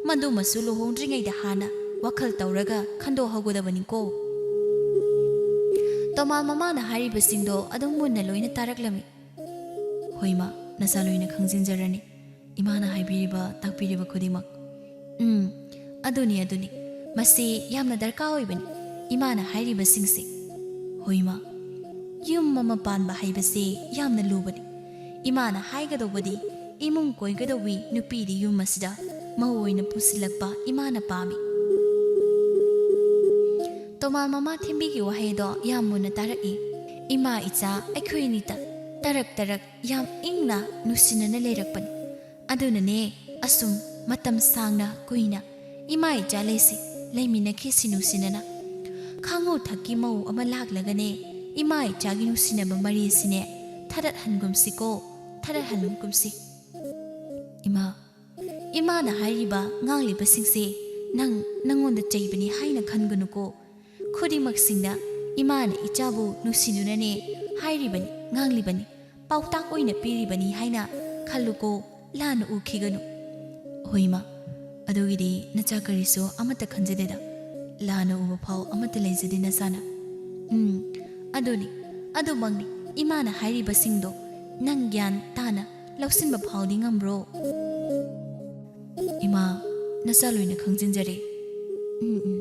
ꯃꯗꯨꯃꯁꯨ ꯂꯨꯍꯣꯡꯗ꯭ꯔꯤꯉꯩꯗ ꯍꯥꯟꯅ ꯋꯥꯈꯜ ꯇꯧꯔꯒ ꯈꯟꯗꯣꯛꯍꯧꯒꯗꯕꯅꯤꯀꯣ꯫" ꯇꯣꯃꯥꯜ ꯃꯃꯥꯅ ꯍꯥꯏꯔꯤꯕꯁꯤꯡꯗꯣ ꯑꯗꯨꯝ ꯃꯨꯟꯅ ꯂꯣꯏꯅ ꯇꯥꯔꯛꯂꯝꯃꯤ꯫ "ꯍꯣꯏ ꯏꯃꯥ, ꯅꯆꯥ ꯂꯣꯏꯅ ꯈꯪꯖꯤꯟꯖꯔꯅꯤ, ꯏꯃꯥꯅ ꯍꯥꯏꯕꯤꯔꯤꯕ, ꯇꯥꯛꯄꯤꯔꯤꯕ ꯈꯨꯗꯤꯡꯃꯛ꯫" "ꯎꯝ, ꯑꯗꯨꯅꯤ, ꯑꯗꯨꯅꯤ꯫ ꯃꯁꯤ ꯌꯥꯝꯅ ꯗꯔꯀꯥꯔ ꯑꯣꯏꯕꯅꯤ, ꯏꯃꯥꯅ ꯍꯥꯏꯔꯤꯕꯁꯤꯡꯁꯦ꯫" "ꯍꯣꯏ ꯏꯃꯥ, ꯌꯨꯝ ꯑꯃ ꯄꯥꯟꯕ ꯍꯥꯏꯕꯁꯤ ꯌꯥꯝꯅ ꯂꯨꯕꯅꯤ꯫ ꯏꯃꯥꯅ ꯍꯥꯏꯒꯗꯧꯕꯗꯤ, ꯏꯃꯨꯡ ꯀꯣꯏꯒꯗꯧꯕꯤ ꯅꯨꯄꯤꯗꯤ ꯌꯨꯝ ꯑꯁꯤꯗ ꯃꯧ ꯑꯣꯏꯅ ꯄꯨꯁꯤꯜꯂꯛꯄ ꯏꯃꯥꯅ ꯄꯥꯝꯃꯤ꯫" ꯇꯣꯃꯥꯜ ꯃꯃꯥ ꯊꯦꯝꯕꯤꯒꯤ ꯋꯥꯍꯩꯗꯣ ꯌꯥꯝ ꯃꯨꯟꯅ ꯇꯥꯔꯛꯏ꯫ "ꯏꯃꯥ ꯏꯆꯥ ꯑꯩꯈꯣꯏ ꯑꯅꯤꯇ ꯇꯔꯛ ꯇꯔꯛ ꯌꯥꯝ ꯏꯪꯅ ꯅꯨꯡꯁꯤꯅꯅ ꯂꯩꯔꯛꯄꯅꯤ꯫ ꯑꯗꯨꯅꯅꯦ, ꯑꯁꯨꯝ ꯃꯇꯝ ꯁꯥꯡꯅ ꯀꯨꯏꯅ ꯏꯃꯥ ꯏꯆꯥ ꯂꯩꯁꯤ, ꯂꯩꯃꯤꯟꯅꯈꯤꯁꯤ ꯅꯨꯡꯁꯤꯅꯅ꯫ ꯈꯥꯉꯧ ꯊꯛꯀꯤ ꯃꯧ ꯑꯃ ꯂꯥꯛꯂꯒꯅꯦ, ꯏꯃꯥ ꯏꯆꯥꯒꯤ ꯅꯨꯡꯁꯤꯅꯕ ꯃꯔꯤꯁꯤꯅꯦ ꯊꯗꯠꯍꯟꯒꯨꯝꯁꯤꯀꯣ, ꯊꯗꯠꯍꯟꯒꯨꯝꯁꯤ꯫" "ꯏꯃꯥ, ꯏꯃꯥꯅ ꯍꯥꯏꯔꯤꯕ, ꯉꯥꯡꯂꯤꯕꯁꯤꯡꯁꯦ ꯅꯪ ꯅꯪꯉꯣꯟꯗ ꯆꯩꯕꯅꯤ ꯍꯥꯏꯅ ꯈꯟꯒꯅꯨꯀꯣ꯫ ꯈꯨꯗꯤꯡꯃꯛꯁꯤꯡꯗ ꯏꯃꯥꯅ ꯏꯆꯥꯕꯨ ꯅꯨꯡꯁꯤꯗꯨꯅꯅꯦ ꯍꯥꯏꯔꯤꯕꯅꯤ, ꯉꯥꯡꯂꯤꯕꯅꯤ, ꯄꯥꯎꯇꯥꯛ ꯑꯣꯏꯅ ꯄꯤꯔꯤꯕꯅꯤ ꯍꯥꯏꯅ ꯈꯜꯂꯨꯀꯣ, ꯂꯥꯟꯅ ꯎꯈꯤꯒꯅꯨ꯫" "ꯍꯣꯏ ꯏꯃꯥ, ꯑꯗꯨꯒꯤꯗꯤ ꯅꯆꯥ ꯀꯔꯤꯁꯨ ꯑꯃꯠꯇ ꯈꯟꯖꯗꯦꯗ, ꯂꯥꯟꯅ ꯎꯕ ꯐꯥꯎ ꯑꯃꯠꯇ ꯂꯩꯖꯗꯦ ꯅꯆꯥꯅ꯫" "ꯎꯝ, ꯑꯗꯨꯅꯤ, ꯑꯗꯨꯃꯛꯅꯤ, ꯏꯃꯥꯅ ꯍꯥꯏꯔꯤꯕꯁꯤꯡꯗꯣ ꯅꯪ ꯒ꯭ꯌꯥꯟ ꯇꯥꯅ ꯂꯧꯁꯤꯟꯕ ꯐꯥꯎꯗꯤ ꯉꯝꯕ꯭ꯔꯣ? ꯏꯃꯥ, ꯅꯆꯥ ꯂꯣꯏꯅ ꯈꯪꯖꯤꯟꯖꯔꯦ꯫ ꯎꯝ, ꯎꯝ꯫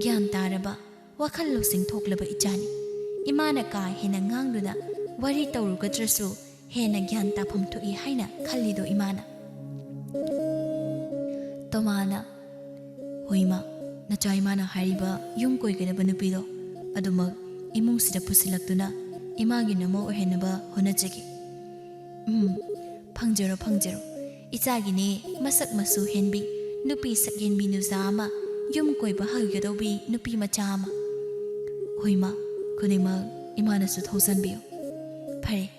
ꯒ꯭ꯌꯥꯟ ꯇꯥꯔꯕ, ꯋꯥꯈꯜ ꯂꯧꯁꯤꯡ ꯊꯣꯛꯂꯕ ꯏꯆꯥꯅꯤ꯫ ꯏꯃꯥꯅ ꯀꯥ ꯍꯦꯟꯅ ꯉꯥꯡꯗꯨꯅ ꯋꯥꯔꯤ ꯇꯧꯔꯨꯒꯗ꯭ꯔꯁꯨ ꯍꯦꯟꯅ ꯒ꯭ꯌꯥꯟ ꯇꯥꯐꯝ ꯊꯣꯛꯏ ꯍꯥꯏꯅ ꯈꯜꯂꯤꯗꯣ ꯏꯃꯥꯅ꯫ ꯇꯣꯃꯥꯅ, "ꯍꯣꯏ ꯏꯃꯥ, ꯅꯆꯥ ꯏꯃꯥꯅ ꯍꯥꯏꯔꯤꯕ ꯌꯨꯝ ꯀꯣꯏꯒꯗꯕ ꯅꯨꯄꯤꯗꯣ ꯑꯗꯨꯃꯛ ꯏꯃꯨꯡꯁꯤꯗ ꯄꯨꯁꯤꯜꯂꯛꯇꯨꯅ ꯏꯃꯥꯒꯤ ꯅꯃꯧ ꯑꯣꯏꯍꯟꯅꯕ ꯍꯣꯠꯅꯖꯒꯦ꯫ ꯎꯝ, ꯐꯪꯖꯔꯣ, ꯐꯪꯖꯔꯣ꯫ ꯏꯆꯥꯒꯤꯅꯦ ꯃꯁꯛ ꯃꯆꯨ ꯍꯦꯟꯕꯤ, ꯅꯨꯄꯤ ꯁꯛ ꯍꯦꯟꯕꯤ ꯅꯨꯖꯥ ꯑꯃ, ꯌꯨꯝ ꯀꯣꯏꯕ ꯍꯩꯒꯗꯧꯕꯤ ꯅꯨꯄꯤ ꯃꯆꯥ ꯑꯃ꯫" "ꯍꯣꯏ ꯃꯥ, ꯈꯨꯗꯤꯡꯃꯛ ꯏꯃꯥꯅꯁꯨ ꯊꯧꯁꯥꯟꯕꯤꯌꯨ꯫ ꯐꯔꯦ,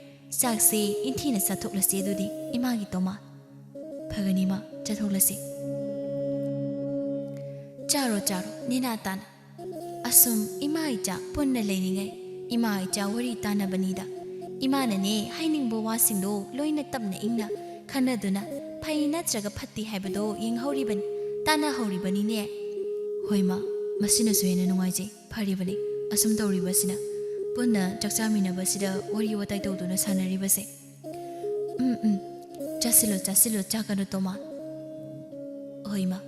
ꯆꯥꯛꯁꯦ ꯏꯟꯊꯤꯅ ꯆꯥꯊꯣꯛꯂꯁꯤ ꯑꯗꯨꯗꯤ ꯏꯃꯥꯒꯤ ꯇꯣꯃꯥ꯫" "ꯐꯒꯅꯤ ꯃꯥ, ꯆꯥꯊꯣꯛꯂꯁꯤ꯫" "ꯆꯥꯔꯣ, ꯆꯥꯔꯣ, ꯅꯦꯅꯥ ꯇꯥꯅ꯫ ꯑꯁꯨꯝ ꯏꯃꯥ ꯏꯆꯥ ꯄꯨꯟꯅ ꯂꯩꯔꯤꯉꯩ ꯏꯃꯥ ꯏꯆꯥ ꯋꯥꯔꯤ ꯇꯥꯅꯕꯅꯤꯗ꯫ ꯏꯃꯥꯅꯅꯦ ꯍꯥꯏꯅꯤꯡꯕ ꯋꯥꯁꯤꯡꯗꯣ ꯂꯣꯏꯅ ꯇꯞꯅ ꯏꯪꯅ ꯈꯟꯅꯗꯨꯅ ꯐꯩ ꯅꯠꯇ꯭ꯔꯒ ꯐꯠꯇꯦ ꯍꯥꯏꯕꯗꯣ ꯌꯦꯡꯍꯧꯔꯤꯕꯅꯤ, ꯇꯥꯅꯍꯧꯔꯤꯕꯅꯤꯅꯦ꯫" "ꯍꯣꯏ ꯃꯥ, ꯃꯁꯤꯅꯁꯨ ꯍꯦꯟꯅ ꯅꯨꯡꯉꯥꯏꯖꯩ꯫ ꯐꯔꯤꯕꯅꯤ, ꯑꯁꯨꯝ ꯇꯧꯔꯤꯕꯁꯤꯅ, ꯄꯨꯟꯅ ꯆꯥꯛ ꯆꯥꯃꯤꯟꯅꯕꯁꯤꯗ ꯋꯥꯔꯤ ꯋꯥꯇꯥꯏ ꯇꯧꯗꯨꯅ ꯁꯥꯟꯅꯔꯤꯕꯁꯦ꯫ ꯎꯝ, ꯎꯝ, ꯆꯥꯁꯤꯜꯂꯨ, ꯆꯥꯁꯤꯜꯂꯨ, ꯆꯥꯒꯅꯨ ꯇꯣꯃꯥ꯫ ꯍꯣꯏ ꯏꯃꯥ,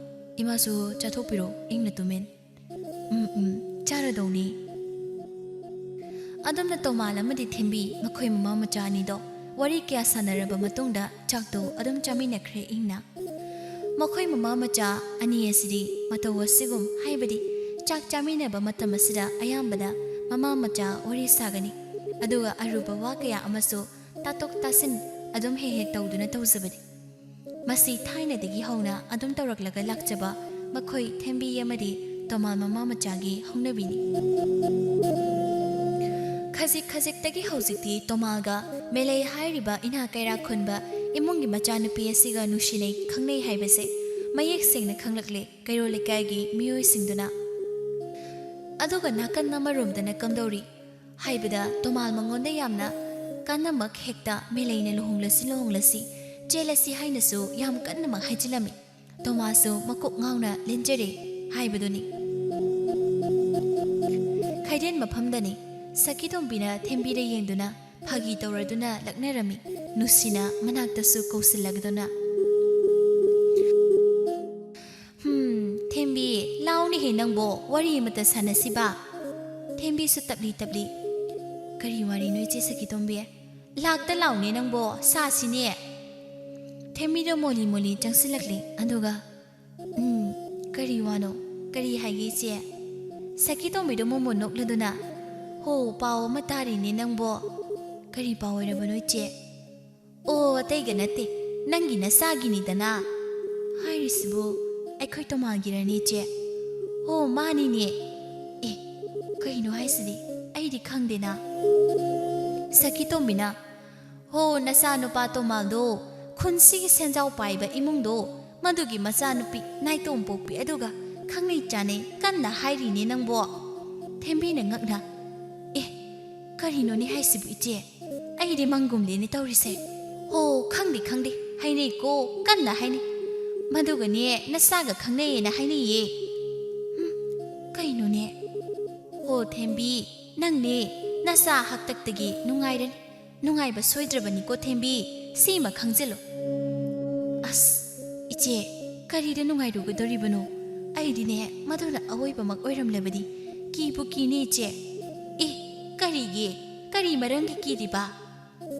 ꯏꯃꯥꯁꯨ ꯆꯥꯊꯣꯛꯄꯤꯔꯣ, ꯏꯪꯅ ꯇꯨꯃꯤꯟ꯫" "ꯎꯝ, ꯎꯝ, ꯆꯥꯔꯗꯧꯅꯤ꯫" ꯑꯗꯨꯝꯅ ꯇꯣꯃꯥꯜ ꯑꯃꯗꯤ ꯊꯦꯝꯕꯤ ꯃꯈꯣꯏ ꯃꯃꯥ ꯃꯆꯥ ꯑꯅꯤꯗꯣ ꯋꯥꯔꯤ ꯀꯌꯥ ꯁꯥꯟꯅꯔꯕ ꯃꯇꯨꯡꯗ ꯆꯥꯛꯇꯣ ꯑꯗꯨꯝ ꯆꯥꯃꯤꯟꯅꯈ꯭ꯔꯦ ꯏꯪꯅ꯫ ꯃꯈꯣꯏ ꯃꯃꯥ ꯃꯆꯥ ꯑꯅꯤ ꯑꯁꯤꯗꯤ ꯃꯇꯧ ꯑꯁꯤꯒꯨꯝ, ꯍꯥꯏꯕꯗꯤ ꯆꯥꯛ ꯆꯥꯃꯤꯟꯅꯕ ꯃꯇꯝ ꯑꯁꯤꯗ ꯑꯌꯥꯝꯕꯅ ꯃꯃꯥ ꯃꯆꯥ ꯋꯥꯔꯤ ꯁꯥꯒꯅꯤ, ꯑꯗꯨꯒ ꯑꯔꯨꯕ ꯋꯥ ꯀꯌꯥ ꯑꯃꯁꯨ ꯇꯥꯊꯣꯛ ꯇꯥꯁꯤꯟ ꯑꯗꯨꯝ ꯍꯦꯛ ꯍꯦꯛ ꯇꯧꯗꯨꯅ ꯇꯧꯖꯕꯅꯤ꯫ ꯃꯁꯤ ꯊꯥꯏꯅꯗꯒꯤ ꯍꯧꯅ ꯑꯗꯨꯝ ꯇꯧꯔꯛꯂꯒ ꯂꯥꯛꯆꯕ ꯃꯈꯣꯏ ꯊꯦꯝꯕꯤ ꯑꯃꯗꯤ ꯇꯣꯃꯥꯜ ꯃꯃꯥ ꯃꯆꯥꯒꯤ ꯍꯧꯅꯕꯤꯅꯤ꯫ ꯈꯖꯤꯛ ꯈꯖꯤꯛꯇꯒꯤ ꯍꯧꯖꯤꯛꯇꯤ ꯇꯣꯃꯥꯜꯒ ꯃꯦꯂꯩ ꯍꯥꯏꯔꯤꯕ ꯏꯅꯥ ꯀꯩꯔꯥꯛ ꯈꯨꯟꯕ ꯏꯃꯨꯡꯒꯤ ꯃꯆꯥꯅꯨꯄꯤ ꯑꯁꯤꯒ ꯅꯨꯡꯁꯤꯅꯩ ꯈꯪꯅꯩ ꯍꯥꯏꯕꯁꯦ ꯃꯌꯦꯛ ꯁꯦꯡꯅ ꯈꯪꯂꯛꯂꯦ ꯀꯩꯔꯣꯜ ꯂꯩꯀꯥꯏꯒꯤ ꯃꯤꯑꯣꯏꯁꯤꯡꯗꯨꯅ꯫ ꯑꯗꯨꯒ ꯅꯥꯀꯟ ꯑꯃꯔꯣꯝꯗꯅ ꯀꯝꯗꯧꯔꯤ ꯍꯥꯏꯕꯗ ꯇꯣꯃꯥꯜ ꯃꯉꯣꯟꯗ ꯌꯥꯝꯅ ꯀꯟꯅꯃꯛ ꯍꯦꯛꯇ ꯃꯦꯂꯩꯅ ꯂꯨꯍꯣꯡꯂꯁꯤ, ꯂꯨꯍꯣꯡꯂꯁꯤ, ꯆꯦꯜꯂꯁꯤ ꯍꯥꯏꯅꯁꯨ ꯌꯥꯝ ꯀꯟꯅꯃꯛ ꯍꯥꯏꯖꯤꯜꯂꯝꯃꯤ꯫ ꯇꯣꯃꯥꯁꯁꯨ ꯃꯀꯣꯛ ꯉꯥꯎꯅ ꯂꯦꯟꯖꯔꯦ ꯍꯥꯏꯕꯗꯨꯅꯤ꯫ ꯈꯩꯗꯦꯟ ꯃꯐꯝꯗꯅꯤ꯫ ꯁꯈꯤꯇꯣꯝꯕꯤꯅ ꯊꯦꯝꯕꯤꯗ ꯌꯦꯡꯗꯨꯅ, ꯐꯥꯒꯤ ꯇꯧꯔꯗꯨꯅ ꯂꯛꯅꯔꯝꯃꯤ꯫ ꯅꯨꯡꯁꯤꯅ ꯃꯅꯥꯛꯇꯁꯨ ꯀꯧꯁꯤꯜꯂꯗꯨꯅ, "ꯍꯝ, ꯊꯦꯝꯕꯤ, ꯂꯥꯎꯅꯦꯍꯦ ꯅꯪꯕꯣ, ꯋꯥꯔꯤ ꯑꯃꯇ ꯁꯥꯟꯅꯁꯤꯕ?" ꯊꯦꯝꯕꯤꯁꯨ ꯇꯞꯂꯤ ꯇꯞꯂꯤ, "ꯀꯔꯤ ꯋꯥꯔꯤꯅꯣ ꯏꯆꯦ ꯁꯈꯤꯇꯣꯝꯕꯤ? ꯂꯥꯛꯇ ꯂꯥꯎꯅꯦ ꯅꯪꯕꯣ, ꯁꯥꯁꯤꯅꯦ꯫" ꯊꯦꯝꯕꯤꯗꯣ ꯃꯣꯂꯤ ꯃꯣꯂꯤ ꯆꯪꯁꯤꯜꯂꯛꯂꯤ꯫ ꯑꯗꯨꯒ, "ꯎꯝ, ꯀꯔꯤ ꯋꯥꯅꯣ? ꯀꯔꯤ ꯍꯥꯏꯒꯦ ꯏꯆꯦ?" ꯁꯈꯤꯇꯣꯝꯕꯤꯗꯣ ꯃꯣꯃꯣꯟ ꯅꯣꯛꯂꯗꯨꯅ, "ꯍꯣ, ꯄꯥꯎ ꯑꯃ ꯇꯥꯔꯤꯅꯦ ꯅꯪꯕꯣ꯫" "ꯀꯔꯤ ꯄꯥꯎ ꯑꯣꯏꯔꯕꯅꯣ ꯏꯆꯦ?" "ꯑꯣ, ꯑꯇꯩꯒ ꯅꯠꯇꯦ, ꯅꯪꯒꯤ ꯅꯆꯥꯒꯤꯅꯤꯗꯅ꯫" "ꯍꯥꯏꯔꯤꯁꯤꯕꯨ ꯑꯩꯈꯣꯏ ꯇꯣꯃꯥꯒꯤꯔꯅꯦ ꯏꯆꯦ?" "ꯍꯣ, ꯃꯥꯅꯤꯅꯦ꯫" "ꯑꯦ, ꯀꯩꯅꯣ ꯍꯥꯏꯁꯤꯗꯤ? ꯑꯩꯗꯤ ꯈꯪꯗꯦꯅ꯫" ꯁꯈꯤꯇꯣꯝꯕꯤꯅ, "ꯍꯣ, ꯅꯆꯥꯅꯨꯄꯥ ꯇꯣꯃꯥꯜꯗꯣ ꯈꯨꯟꯁꯤꯒꯤ ꯁꯦꯟꯖꯥꯎ ꯄꯥꯏꯕ ꯏꯃꯨꯡꯗꯣ, ꯃꯗꯨꯒꯤ ꯃꯆꯥꯅꯨꯄꯤ ꯅꯥꯏꯇꯣꯝ ꯄꯣꯛꯄꯤ ꯑꯗꯨꯒ ꯈꯪꯅꯩ ꯆꯥꯅꯩ ꯀꯟꯅ ꯍꯥꯏꯔꯤꯅꯦ ꯅꯪꯕꯣ꯫" ꯊꯦꯝꯕꯤꯅ ꯉꯛꯅ, "ꯑꯦ, ꯀꯔꯤꯅꯣꯅꯦ ꯍꯥꯏꯁꯤꯕꯨ ꯏꯆꯦ? ꯑꯩꯗꯤ ꯃꯪꯒꯨꯝꯂꯦꯅꯦ ꯇꯧꯔꯤꯁꯦ꯫" "ꯍꯣ, ꯈꯪꯗꯦ, ꯈꯪꯗꯦ, ꯍꯥꯏꯅꯩꯀꯣ, ꯀꯟꯅ ꯍꯥꯏꯅꯩ꯫ ꯃꯗꯨꯒꯅꯦ, ꯅꯆꯥꯒ ꯈꯪꯅꯩꯌꯦꯅ ꯍꯥꯏꯅꯩꯌꯦ꯫" "ꯎꯝ, ꯀꯩꯅꯣꯅꯦ?" "ꯍꯣ, ꯊꯦꯝꯕꯤ, ꯅꯪꯅꯦ ꯅꯆꯥ ꯍꯥꯛꯇꯛꯇꯒꯤ ꯅꯨꯡꯉꯥꯏꯔꯅꯤ꯫ ꯅꯨꯡꯉꯥꯏꯕ ꯁꯣꯏꯗ꯭ꯔꯕꯅꯤꯀꯣ ꯊꯦꯝꯕꯤ, ꯁꯤꯃ ꯈꯪꯖꯤꯜꯂꯨ꯫" "ꯑꯁ, ꯏꯆꯦ, ꯀꯔꯤꯗ ꯅꯨꯡꯉꯥꯏꯔꯨꯒꯗꯧꯔꯤꯕꯅꯣ? ꯑꯩꯗꯤꯅꯦ, ꯃꯗꯨꯅ ꯑꯋꯣꯏꯕꯃꯛ ꯑꯣꯏꯔꯝꯂꯕꯗꯤ ꯀꯤꯕꯨ ꯀꯤꯅꯦ ꯏꯆꯦ꯫" "ꯑꯦ, ꯀꯔꯤꯒꯤ? ꯀꯔꯤ ꯃꯔꯝꯒꯤ ꯀꯤꯔꯤꯕ?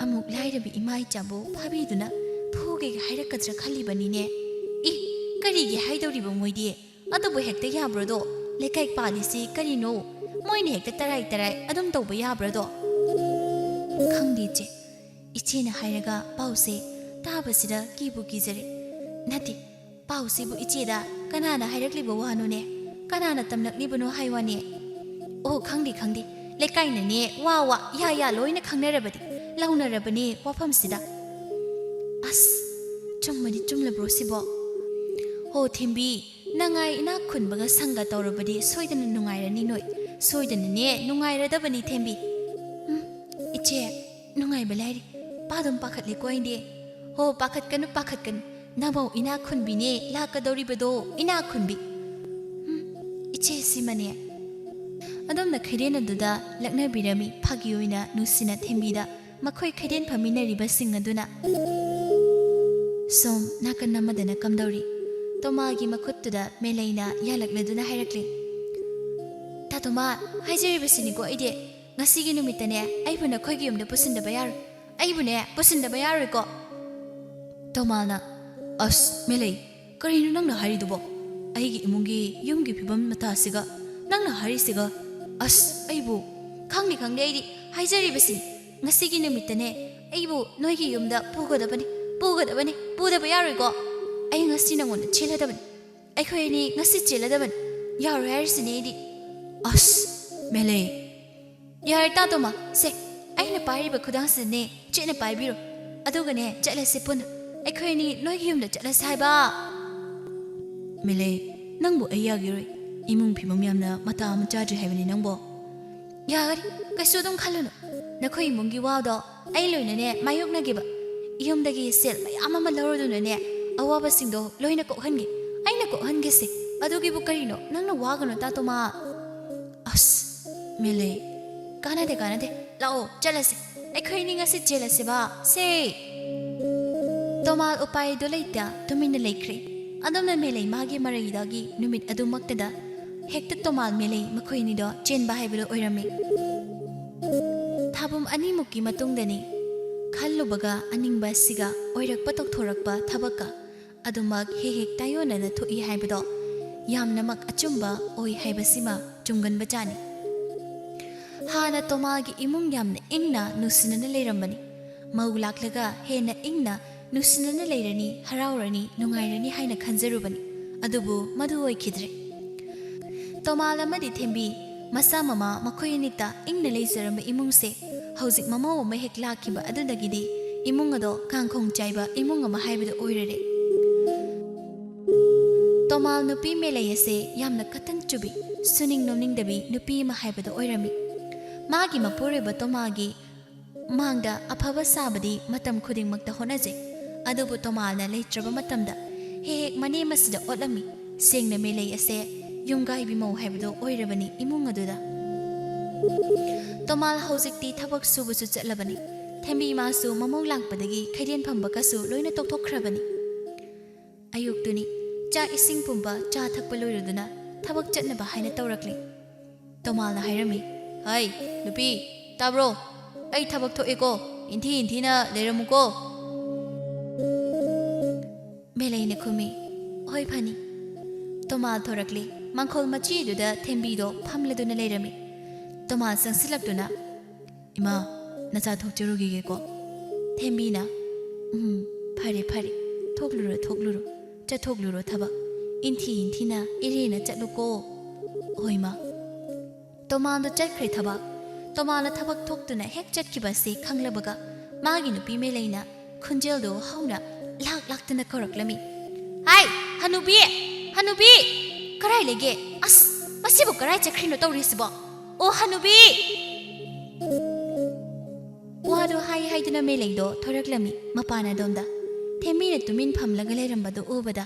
ꯑꯃꯨꯛ ꯂꯥꯏꯔꯕꯤ ꯏꯃꯥ ꯏꯆꯥꯕꯨ ꯐꯥꯕꯤꯗꯨꯅ ꯐꯨꯒꯦ ꯍꯥꯏꯔꯛꯀꯗ꯭ꯔꯥ ꯈꯜꯂꯤꯕꯅꯤꯅꯦ꯫" "ꯑꯦ, ꯀꯔꯤꯒꯤ ꯍꯥꯏꯗꯧꯔꯤꯕ ꯃꯣꯏꯗꯤ? ꯑꯗꯨꯕꯨ ꯍꯦꯛꯇ ꯌꯥꯕ꯭ꯔꯣꯗꯣ? ꯂꯩꯀꯥꯏ ꯄꯥꯜꯂꯤꯁꯤ ꯀꯔꯤꯅꯣ? ꯃꯣꯏꯅ ꯍꯦꯛꯇ ꯇꯔꯥꯏ ꯇꯔꯥꯏ ꯑꯗꯨꯝ ꯇꯧꯕ ꯌꯥꯕ꯭ꯔꯣꯗꯣ?" "ꯈꯪꯗꯦ ꯏꯆꯦ, ꯏꯆꯦꯅ ꯍꯥꯏꯔꯒ ꯄꯥꯎꯁꯦ ꯇꯥꯕꯁꯤꯗ ꯀꯤꯕꯨ ꯀꯤꯖꯔꯦ꯫ ꯅꯠꯇꯦ, ꯄꯥꯎꯁꯤꯕꯨ ꯏꯆꯦꯗ ꯀꯅꯥꯅ ꯍꯥꯏꯔꯛꯂꯤꯕ ꯋꯥꯅꯣꯅꯦ? ꯀꯅꯥꯅ ꯇꯝꯂꯛꯂꯤꯕꯅꯣ ꯍꯥꯏ ꯋꯥꯅꯦ?" "ꯑꯣ, ꯈꯪꯗꯦ, ꯈꯪꯗꯦ, ꯂꯩꯀꯥꯏꯅꯅꯦ ꯋꯥ ꯋꯥ ꯌꯥ ꯌꯥ ꯂꯣꯏꯅ ꯈꯪꯅꯔꯕꯅꯤ, ꯂꯥꯎꯅꯔꯕꯅꯤ ꯋꯥꯐꯝꯁꯤꯗ꯫" "ꯑꯁ, ꯆꯨꯝꯃꯗꯤ ꯆꯨꯝꯂꯕ꯭ꯔꯣ ꯁꯤꯕꯣ? ꯍꯣ ꯊꯦꯝꯕꯤ, ꯅꯉꯥꯏ ꯏꯅꯥꯛ ꯈꯨꯟꯕꯒ ꯁꯪꯒ ꯇꯧꯔꯕꯗꯤ ꯁꯣꯏꯗꯅ ꯅꯨꯡꯉꯥꯏꯔꯅꯤ ꯅꯣꯏ꯫ ꯁꯣꯏꯗꯅꯅꯦ ꯅꯨꯡꯉꯥꯏꯔꯗꯕꯅꯤ ꯊꯦꯝꯕꯤ꯫" "ꯎꯝ, ꯏꯆꯦ, ꯅꯨꯡꯉꯥꯏꯕ ꯂꯥꯏꯔꯤ꯫ ꯄꯥꯗꯨꯝ ꯄꯥꯈꯠꯂꯦꯀꯣ ꯑꯩꯗꯤ꯫" "ꯍꯣ, ꯄꯥꯈꯠꯀꯅꯨ, ꯄꯥꯈꯠꯀꯅꯨ꯫ ꯅꯃꯧ ꯏꯅꯥꯛ ꯈꯨꯟꯕꯤꯅꯦ ꯂꯥꯛꯀꯗꯧꯔꯤꯕꯗꯣ, ꯏꯅꯥꯛ ꯈꯨꯟꯕꯤ꯫" "ꯎꯝ, ꯏꯆꯦ ꯁꯤꯃꯅꯦ꯫" ꯑꯗꯣꯝꯅ ꯈꯩꯗꯦꯟ ꯑꯗꯨꯗ ꯂꯛꯅꯕꯤꯔꯝꯃꯤ꯫ ꯐꯥꯒꯤ ꯑꯣꯏꯅ ꯅꯨꯡꯁꯤꯅ ꯊꯦꯝꯕꯤꯗ ꯃꯈꯣꯏ ꯈꯩꯗꯦꯟ ꯐꯝꯃꯤꯟꯅꯔꯤꯕꯁꯤꯡ ꯑꯗꯨꯅ ꯁꯣꯝ ꯅꯥꯀꯟ ꯑꯃꯗꯅ ꯀꯝꯗꯧꯔꯤ? ꯇꯣꯃꯥꯒꯤ ꯃꯈꯨꯠꯇꯨꯗ ꯃꯦꯂꯩꯅ ꯌꯥꯜꯂꯛꯂꯗꯨꯅ ꯍꯥꯏꯔꯛꯂꯤ, "ꯇꯥ ꯇꯣꯃꯥ, ꯍꯥꯏꯖꯔꯤꯕꯁꯤꯅꯤꯀꯣ ꯑꯩꯗꯤ, ꯉꯁꯤꯒꯤ ꯅꯨꯃꯤꯠꯇꯅꯦ ꯑꯩꯕꯨ ꯅꯈꯣꯏꯒꯤ ꯌꯨꯝꯗ ꯄꯨꯁꯤꯟꯗꯕ ꯌꯥꯔꯣꯏ꯫ ꯑꯩꯕꯨꯅꯦ ꯄꯨꯁꯤꯟꯗꯕ ꯌꯥꯔꯣꯏꯀꯣ꯫" ꯇꯣꯃꯥꯅ, "ꯑꯁ ꯃꯦꯂꯩ, ꯀꯔꯤꯅꯣ ꯅꯪꯅ ꯍꯥꯏꯔꯤꯗꯨꯕꯣ? ꯑꯩꯒꯤ ꯏꯃꯨꯡꯒꯤ ꯌꯨꯝꯒꯤ ꯐꯤꯕꯝ ꯃꯇꯥꯁꯤꯒ ꯅꯪꯅ ꯍꯥꯏꯔꯤꯁꯤꯒ, ꯑꯁ ꯑꯩꯕꯨ, ꯈꯪꯗꯦ ꯈꯪꯗꯦ, ꯑꯩꯗꯤ ꯍꯥꯏꯖꯔꯤꯕꯁꯤꯅꯤ, ꯉꯁꯤꯒꯤ ꯅꯨꯃꯤꯠꯇꯅꯦ ꯑꯩꯕꯨ ꯅꯣꯏꯒꯤ ꯌꯨꯝꯗ ꯄꯨꯒꯗꯕꯅꯤ, ꯄꯨꯒꯗꯕꯅꯤ, ꯄꯨꯗꯕ ꯌꯥꯔꯣꯏꯀꯣ꯫ ꯑꯩ ꯉꯁꯤ ꯅꯉꯣꯟꯗ ꯆꯦꯜꯂꯗꯕꯅꯤ, ꯑꯩꯈꯣꯏ ꯑꯅꯤ ꯉꯁꯤ ꯆꯦꯜꯂꯗꯕꯅꯤ, ꯌꯥꯔꯣꯏ ꯍꯥꯏꯔꯤꯁꯤꯅꯦ ꯑꯩꯗꯤ꯫" "ꯑꯁ ꯃꯦꯂꯩ, ꯌꯥꯔꯦ ꯇꯥ ꯇꯣꯃꯥ, ꯁꯦ ꯑꯩꯅ ꯄꯥꯏꯔꯤꯕ ꯈꯨꯗꯥꯡꯁꯤꯗꯅꯦ ꯆꯦꯠꯅ ꯄꯥꯏꯕꯤꯔꯣ, ꯑꯗꯨꯒꯅꯦ ꯆꯠꯂꯁꯦ ꯄꯨꯟꯅ, ꯑꯩꯈꯣꯏ ꯑꯅꯤ ꯅꯣꯏꯒꯤ ꯌꯨꯝꯗ ꯆꯠꯂꯁꯦ ꯍꯥꯏꯕ꯫" "ꯃꯦꯂꯩ, ꯅꯪꯕꯨ ꯑꯩ ꯌꯥꯈꯤꯔꯣꯏ, ꯏꯃꯨꯡ ꯐꯤꯕꯝ ꯌꯥꯝꯅ ꯃꯇꯥ ꯑꯃ ꯆꯥꯗ꯭ꯔꯤ ꯍꯥꯏꯕꯅꯤ ꯅꯪꯕꯣ꯫" "ꯌꯥꯒꯅꯤ, ꯀꯩꯁꯨ ꯑꯗꯨꯝ ꯈꯜꯂꯨꯅꯨ, ꯅꯈꯣꯏ ꯏꯃꯨꯡꯒꯤ ꯋꯥꯗꯣ ꯑꯩ ꯂꯣꯏꯅꯅꯦ ꯃꯥꯌꯣꯛꯅꯒꯦꯕ, ꯌꯨꯝꯗꯒꯤ ꯁꯦꯜ ꯃꯌꯥꯝ ꯑꯃ ꯂꯧꯔꯗꯨꯅꯅꯦ ꯑꯋꯥꯕꯁꯤꯡꯗꯣ ꯂꯣꯏꯅ ꯀꯣꯛꯍꯟꯒꯦ, ꯑꯩꯅ ꯀꯣꯛꯍꯟꯒꯦꯁꯦ, ꯑꯗꯨꯒꯤꯕꯨ ꯀꯔꯤꯅꯣ, ꯅꯪꯅ ꯋꯥꯒꯅꯨ ꯇꯥ ꯇꯣꯃꯥ꯫" "ꯑꯁ ꯃꯦꯂꯩ, ꯀꯥꯟꯅꯗꯦ ꯀꯥꯟꯅꯗꯦ, ꯂꯥꯛꯑꯣ ꯆꯠꯂꯁꯦ, ꯑꯩꯈꯣꯏ ꯑꯅꯤ ꯉꯁꯤ ꯆꯦꯜꯂꯁꯦꯕ, ꯁꯦ꯫" ꯇꯣꯃꯥꯜ ꯎꯄꯥꯏꯗꯣ ꯂꯩꯇ ꯇꯨꯃꯤꯟꯅ ꯂꯩꯈ꯭ꯔꯦ꯫ ꯑꯗꯨꯝꯅ ꯃꯦꯂꯩ ꯃꯥꯒꯤ ꯃꯔꯩꯗꯒꯤ ꯅꯨꯃꯤꯠ ꯑꯗꯨꯃꯛꯇꯗ ꯍꯦꯛꯇ ꯇꯣꯃꯥꯜ ꯃꯦꯂꯩ ꯃꯈꯣꯏ ꯑꯅꯤꯗꯣ ꯆꯦꯟꯕ ꯍꯥꯏꯕꯗꯣ ꯑꯣꯏꯔꯝꯃꯤ꯫ ꯊꯥꯕꯨꯝ ꯑꯅꯤꯃꯨꯛꯀꯤ ꯃꯇꯨꯡꯗꯅꯤ ꯈꯜꯂꯨꯕꯒ ꯑꯅꯤꯡꯕ ꯑꯁꯤꯒ ꯑꯣꯏꯔꯛꯄ ꯇꯧꯊꯣꯔꯛꯄ ꯊꯕꯛꯀ ꯑꯗꯨꯃꯛ ꯍꯦꯛ ꯍꯦꯛ ꯇꯥꯏꯌꯣꯟꯅꯅ ꯊꯣꯛꯏ ꯍꯥꯏꯕꯗꯣ ꯌꯥꯝꯅꯃꯛ ꯑꯆꯨꯝꯕ ꯑꯣꯏ ꯍꯥꯏꯕꯁꯤꯃ ꯆꯨꯝꯒꯟꯕ ꯆꯥꯅꯤ꯫ ꯍꯥꯟꯅ ꯇꯣꯃꯥꯒꯤ ꯏꯃꯨꯡ ꯌꯥꯝꯅ ꯏꯪꯅ ꯅꯨꯡꯁꯤꯅꯅ ꯂꯩꯔꯝꯕꯅꯤ꯫ ꯃꯧ ꯂꯥꯛꯂꯒ ꯍꯦꯟꯅ ꯏꯪꯅ ꯅꯨꯡꯁꯤꯅꯅ ꯂꯩꯔꯅꯤ, ꯍꯔꯥꯎꯔꯅꯤ, ꯅꯨꯡꯉꯥꯏꯔꯅꯤ ꯍꯥꯏꯅ ꯈꯟꯖꯔꯨꯕꯅꯤ꯫ ꯑꯗꯨꯕꯨ ꯃꯗꯨ ꯑꯣꯏꯈꯤꯗ꯭ꯔꯦ꯫ ꯇꯣꯃꯥꯜ ꯑꯃꯗꯤ ꯊꯦꯝꯕꯤ ꯃꯆꯥ ꯃꯃꯥ ꯃꯈꯣꯏ ꯑꯅꯤꯇ ꯏꯪꯅ ꯂꯩꯖꯔꯝꯕ ꯏꯃꯨꯡꯁꯦ ꯍꯧꯖꯤꯛ ꯃꯃꯧ ꯑꯃ ꯍꯦꯛ ꯂꯥꯛꯈꯤꯕ ꯑꯗꯨꯗꯒꯤꯗꯤ ꯏꯃꯨꯡ ꯑꯗꯣ ꯀꯥꯡꯈꯣꯡ ꯆꯥꯏꯕ ꯏꯃꯨꯡ ꯑꯃ ꯍꯥꯏꯕꯗꯨ ꯑꯣꯏꯔꯔꯦ꯫ ꯇꯣꯃꯥꯜ ꯅꯨꯄꯤ ꯃꯦꯂꯩ ꯑꯁꯦ ꯌꯥꯝꯅ ꯀꯇꯟ ꯆꯨꯕꯤ, ꯁꯨꯅꯤꯡ ꯅꯣꯝꯅꯤꯡꯗꯕꯤ ꯅꯨꯄꯤ ꯑꯃ ꯍꯥꯏꯕꯗꯨ ꯑꯣꯏꯔꯝꯃꯤ꯫ ꯃꯥꯒꯤ ꯃꯄꯨꯔꯣꯏꯕ ꯇꯣꯃꯥꯒꯤ ꯃꯥꯡꯗ ꯑꯐꯕ ꯁꯥꯕꯗꯤ ꯃꯇꯝ ꯈꯨꯗꯤꯡꯃꯛꯇ ꯍꯣꯠꯅꯖꯩ꯫ ꯑꯗꯨꯕꯨ ꯇꯣꯃꯥꯜꯅ ꯂꯩꯇ꯭ꯔꯕ ꯃꯇꯝꯗ ꯍꯦꯛ ꯍꯦꯛ ꯃꯅꯦꯝ ꯑꯁꯤꯗ ꯑꯣꯠꯂꯝꯃꯤ꯫ ꯁꯦꯡꯅ ꯃꯦꯂꯩ ꯑꯁꯦ ꯌꯨꯝꯒꯥꯏꯕꯤ ꯃꯧ ꯍꯥꯏꯕꯗꯨ ꯑꯣꯏꯔꯕꯅꯤ ꯏꯃꯨꯡ ꯑꯗꯨꯗ꯫ ꯇꯣꯃꯥꯜ ꯍꯧꯖꯤꯛꯇꯤ ꯊꯕꯛ ꯁꯨꯕꯁꯨ ꯆꯠꯂꯕꯅꯤ꯫ ꯊꯦꯝꯕꯤ ꯃꯥꯁꯨ ꯃꯃꯧ ꯂꯥꯛꯄꯗꯒꯤ ꯈꯩꯗꯦꯟ ꯐꯝꯕꯒꯁꯨ ꯂꯣꯏꯅ ꯇꯣꯛꯊꯣꯛꯈ꯭ꯔꯕꯅꯤ꯫ ꯑꯌꯨꯛꯇꯨꯅꯤ꯫ ꯆꯥꯛ ꯏꯁꯤꯡ ꯄꯨꯝꯕ ꯆꯥ ꯊꯛꯄ ꯂꯣꯏꯔꯗꯨꯅ ꯊꯕꯛ ꯆꯠꯅꯕ ꯍꯥꯏꯅ ꯇꯧꯔꯛꯂꯤ꯫ ꯇꯣꯃꯥꯜꯅ ꯍꯥꯏꯔꯝꯃꯤ, "ꯍꯩ, ꯅꯨꯄꯤ, ꯇꯥꯕ꯭ꯔꯣ? ꯑꯩ ꯊꯕꯛ ꯊꯣꯛꯑꯦꯀꯣ, ꯏꯟꯊꯤ ꯏꯟꯊꯤꯅ ꯂꯩꯔꯝꯃꯨꯀꯣ꯫" ꯃꯦꯂꯩꯅ ꯈꯨꯝꯃꯤ, "ꯍꯣꯏ, ꯐꯅꯤ꯫" ꯇꯣꯃꯥꯜ ꯊꯣꯔꯛꯂꯤ꯫ ꯃꯥꯡꯈꯣꯜ ꯃꯆꯤꯗꯨꯗ ꯊꯦꯝꯕꯤꯗꯣ ꯐꯝꯂꯗꯨꯅ ꯂꯩꯔꯝꯃꯤ꯫ ꯇꯣꯃꯥꯜ ꯆꯪꯁꯤꯜꯂꯛꯇꯨꯅ, "ꯏꯃꯥ, ꯅꯆꯥ ꯊꯣꯛꯆꯔꯨꯈꯤꯒꯦꯀꯣ꯫" ꯊꯦꯝꯕꯤꯅ, "ꯎꯝ, ꯐꯔꯦ, ꯐꯔꯦ꯫ ꯊꯣꯛꯂꯨꯔꯣ, ꯊꯣꯛꯂꯨꯔꯣ꯫ ꯆꯠꯊꯣꯛꯂꯨꯔꯣ ꯊꯕꯛ꯫ ꯏꯟꯊꯤ ꯏꯟꯊꯤꯅ ꯏꯔꯦꯅ ꯆꯠꯂꯨꯀꯣ꯫" "ꯍꯣꯏ, ꯃꯥ꯫" ꯇꯣꯃꯥꯜꯗꯣ ꯆꯠꯈ꯭ꯔꯦ ꯊꯕꯛ꯫ ꯇꯣꯃꯥꯜꯅ ꯊꯕꯛ ꯊꯣꯛꯇꯨꯅ ꯍꯦꯛ ꯆꯠꯈꯤꯕ ꯑꯁꯤ ꯈꯪꯂꯕꯒ ꯃꯥꯒꯤ ꯅꯨꯄꯤ ꯃꯦꯂꯩꯅ ꯈꯣꯟꯖꯦꯜꯗꯣ ꯍꯧꯅ ꯂꯥꯛ ꯂꯥꯛꯇꯅ ꯀꯧꯔꯛꯂꯝꯃꯤ꯫ "ꯍꯥꯏ, ꯍꯅꯨꯕꯤ! ꯍꯅꯨꯕꯤ! ꯀꯔꯥꯏ ꯂꯩꯒꯦ? ꯑꯁ, ꯃꯁꯤꯕꯨ ꯀꯔꯥꯏ ꯆꯠꯈ꯭ꯔꯤꯅꯣ ꯇꯧꯔꯤꯁꯤꯕꯣ? ꯑꯣ, ꯍꯅꯨꯕꯤ!" ꯋꯥꯗꯣ ꯍꯥꯏ ꯍꯥꯏꯗꯨꯅ ꯃꯦꯂꯩꯗꯣ ꯊꯣꯔꯛꯂꯝꯃꯤ ꯃꯄꯥꯟ ꯑꯗꯣꯝꯗ꯫ ꯊꯦꯝꯕꯤꯅ ꯇꯨꯃꯤꯟ ꯐꯝꯂꯒ ꯂꯩꯔꯝꯕꯗꯨ ꯎꯕꯗ,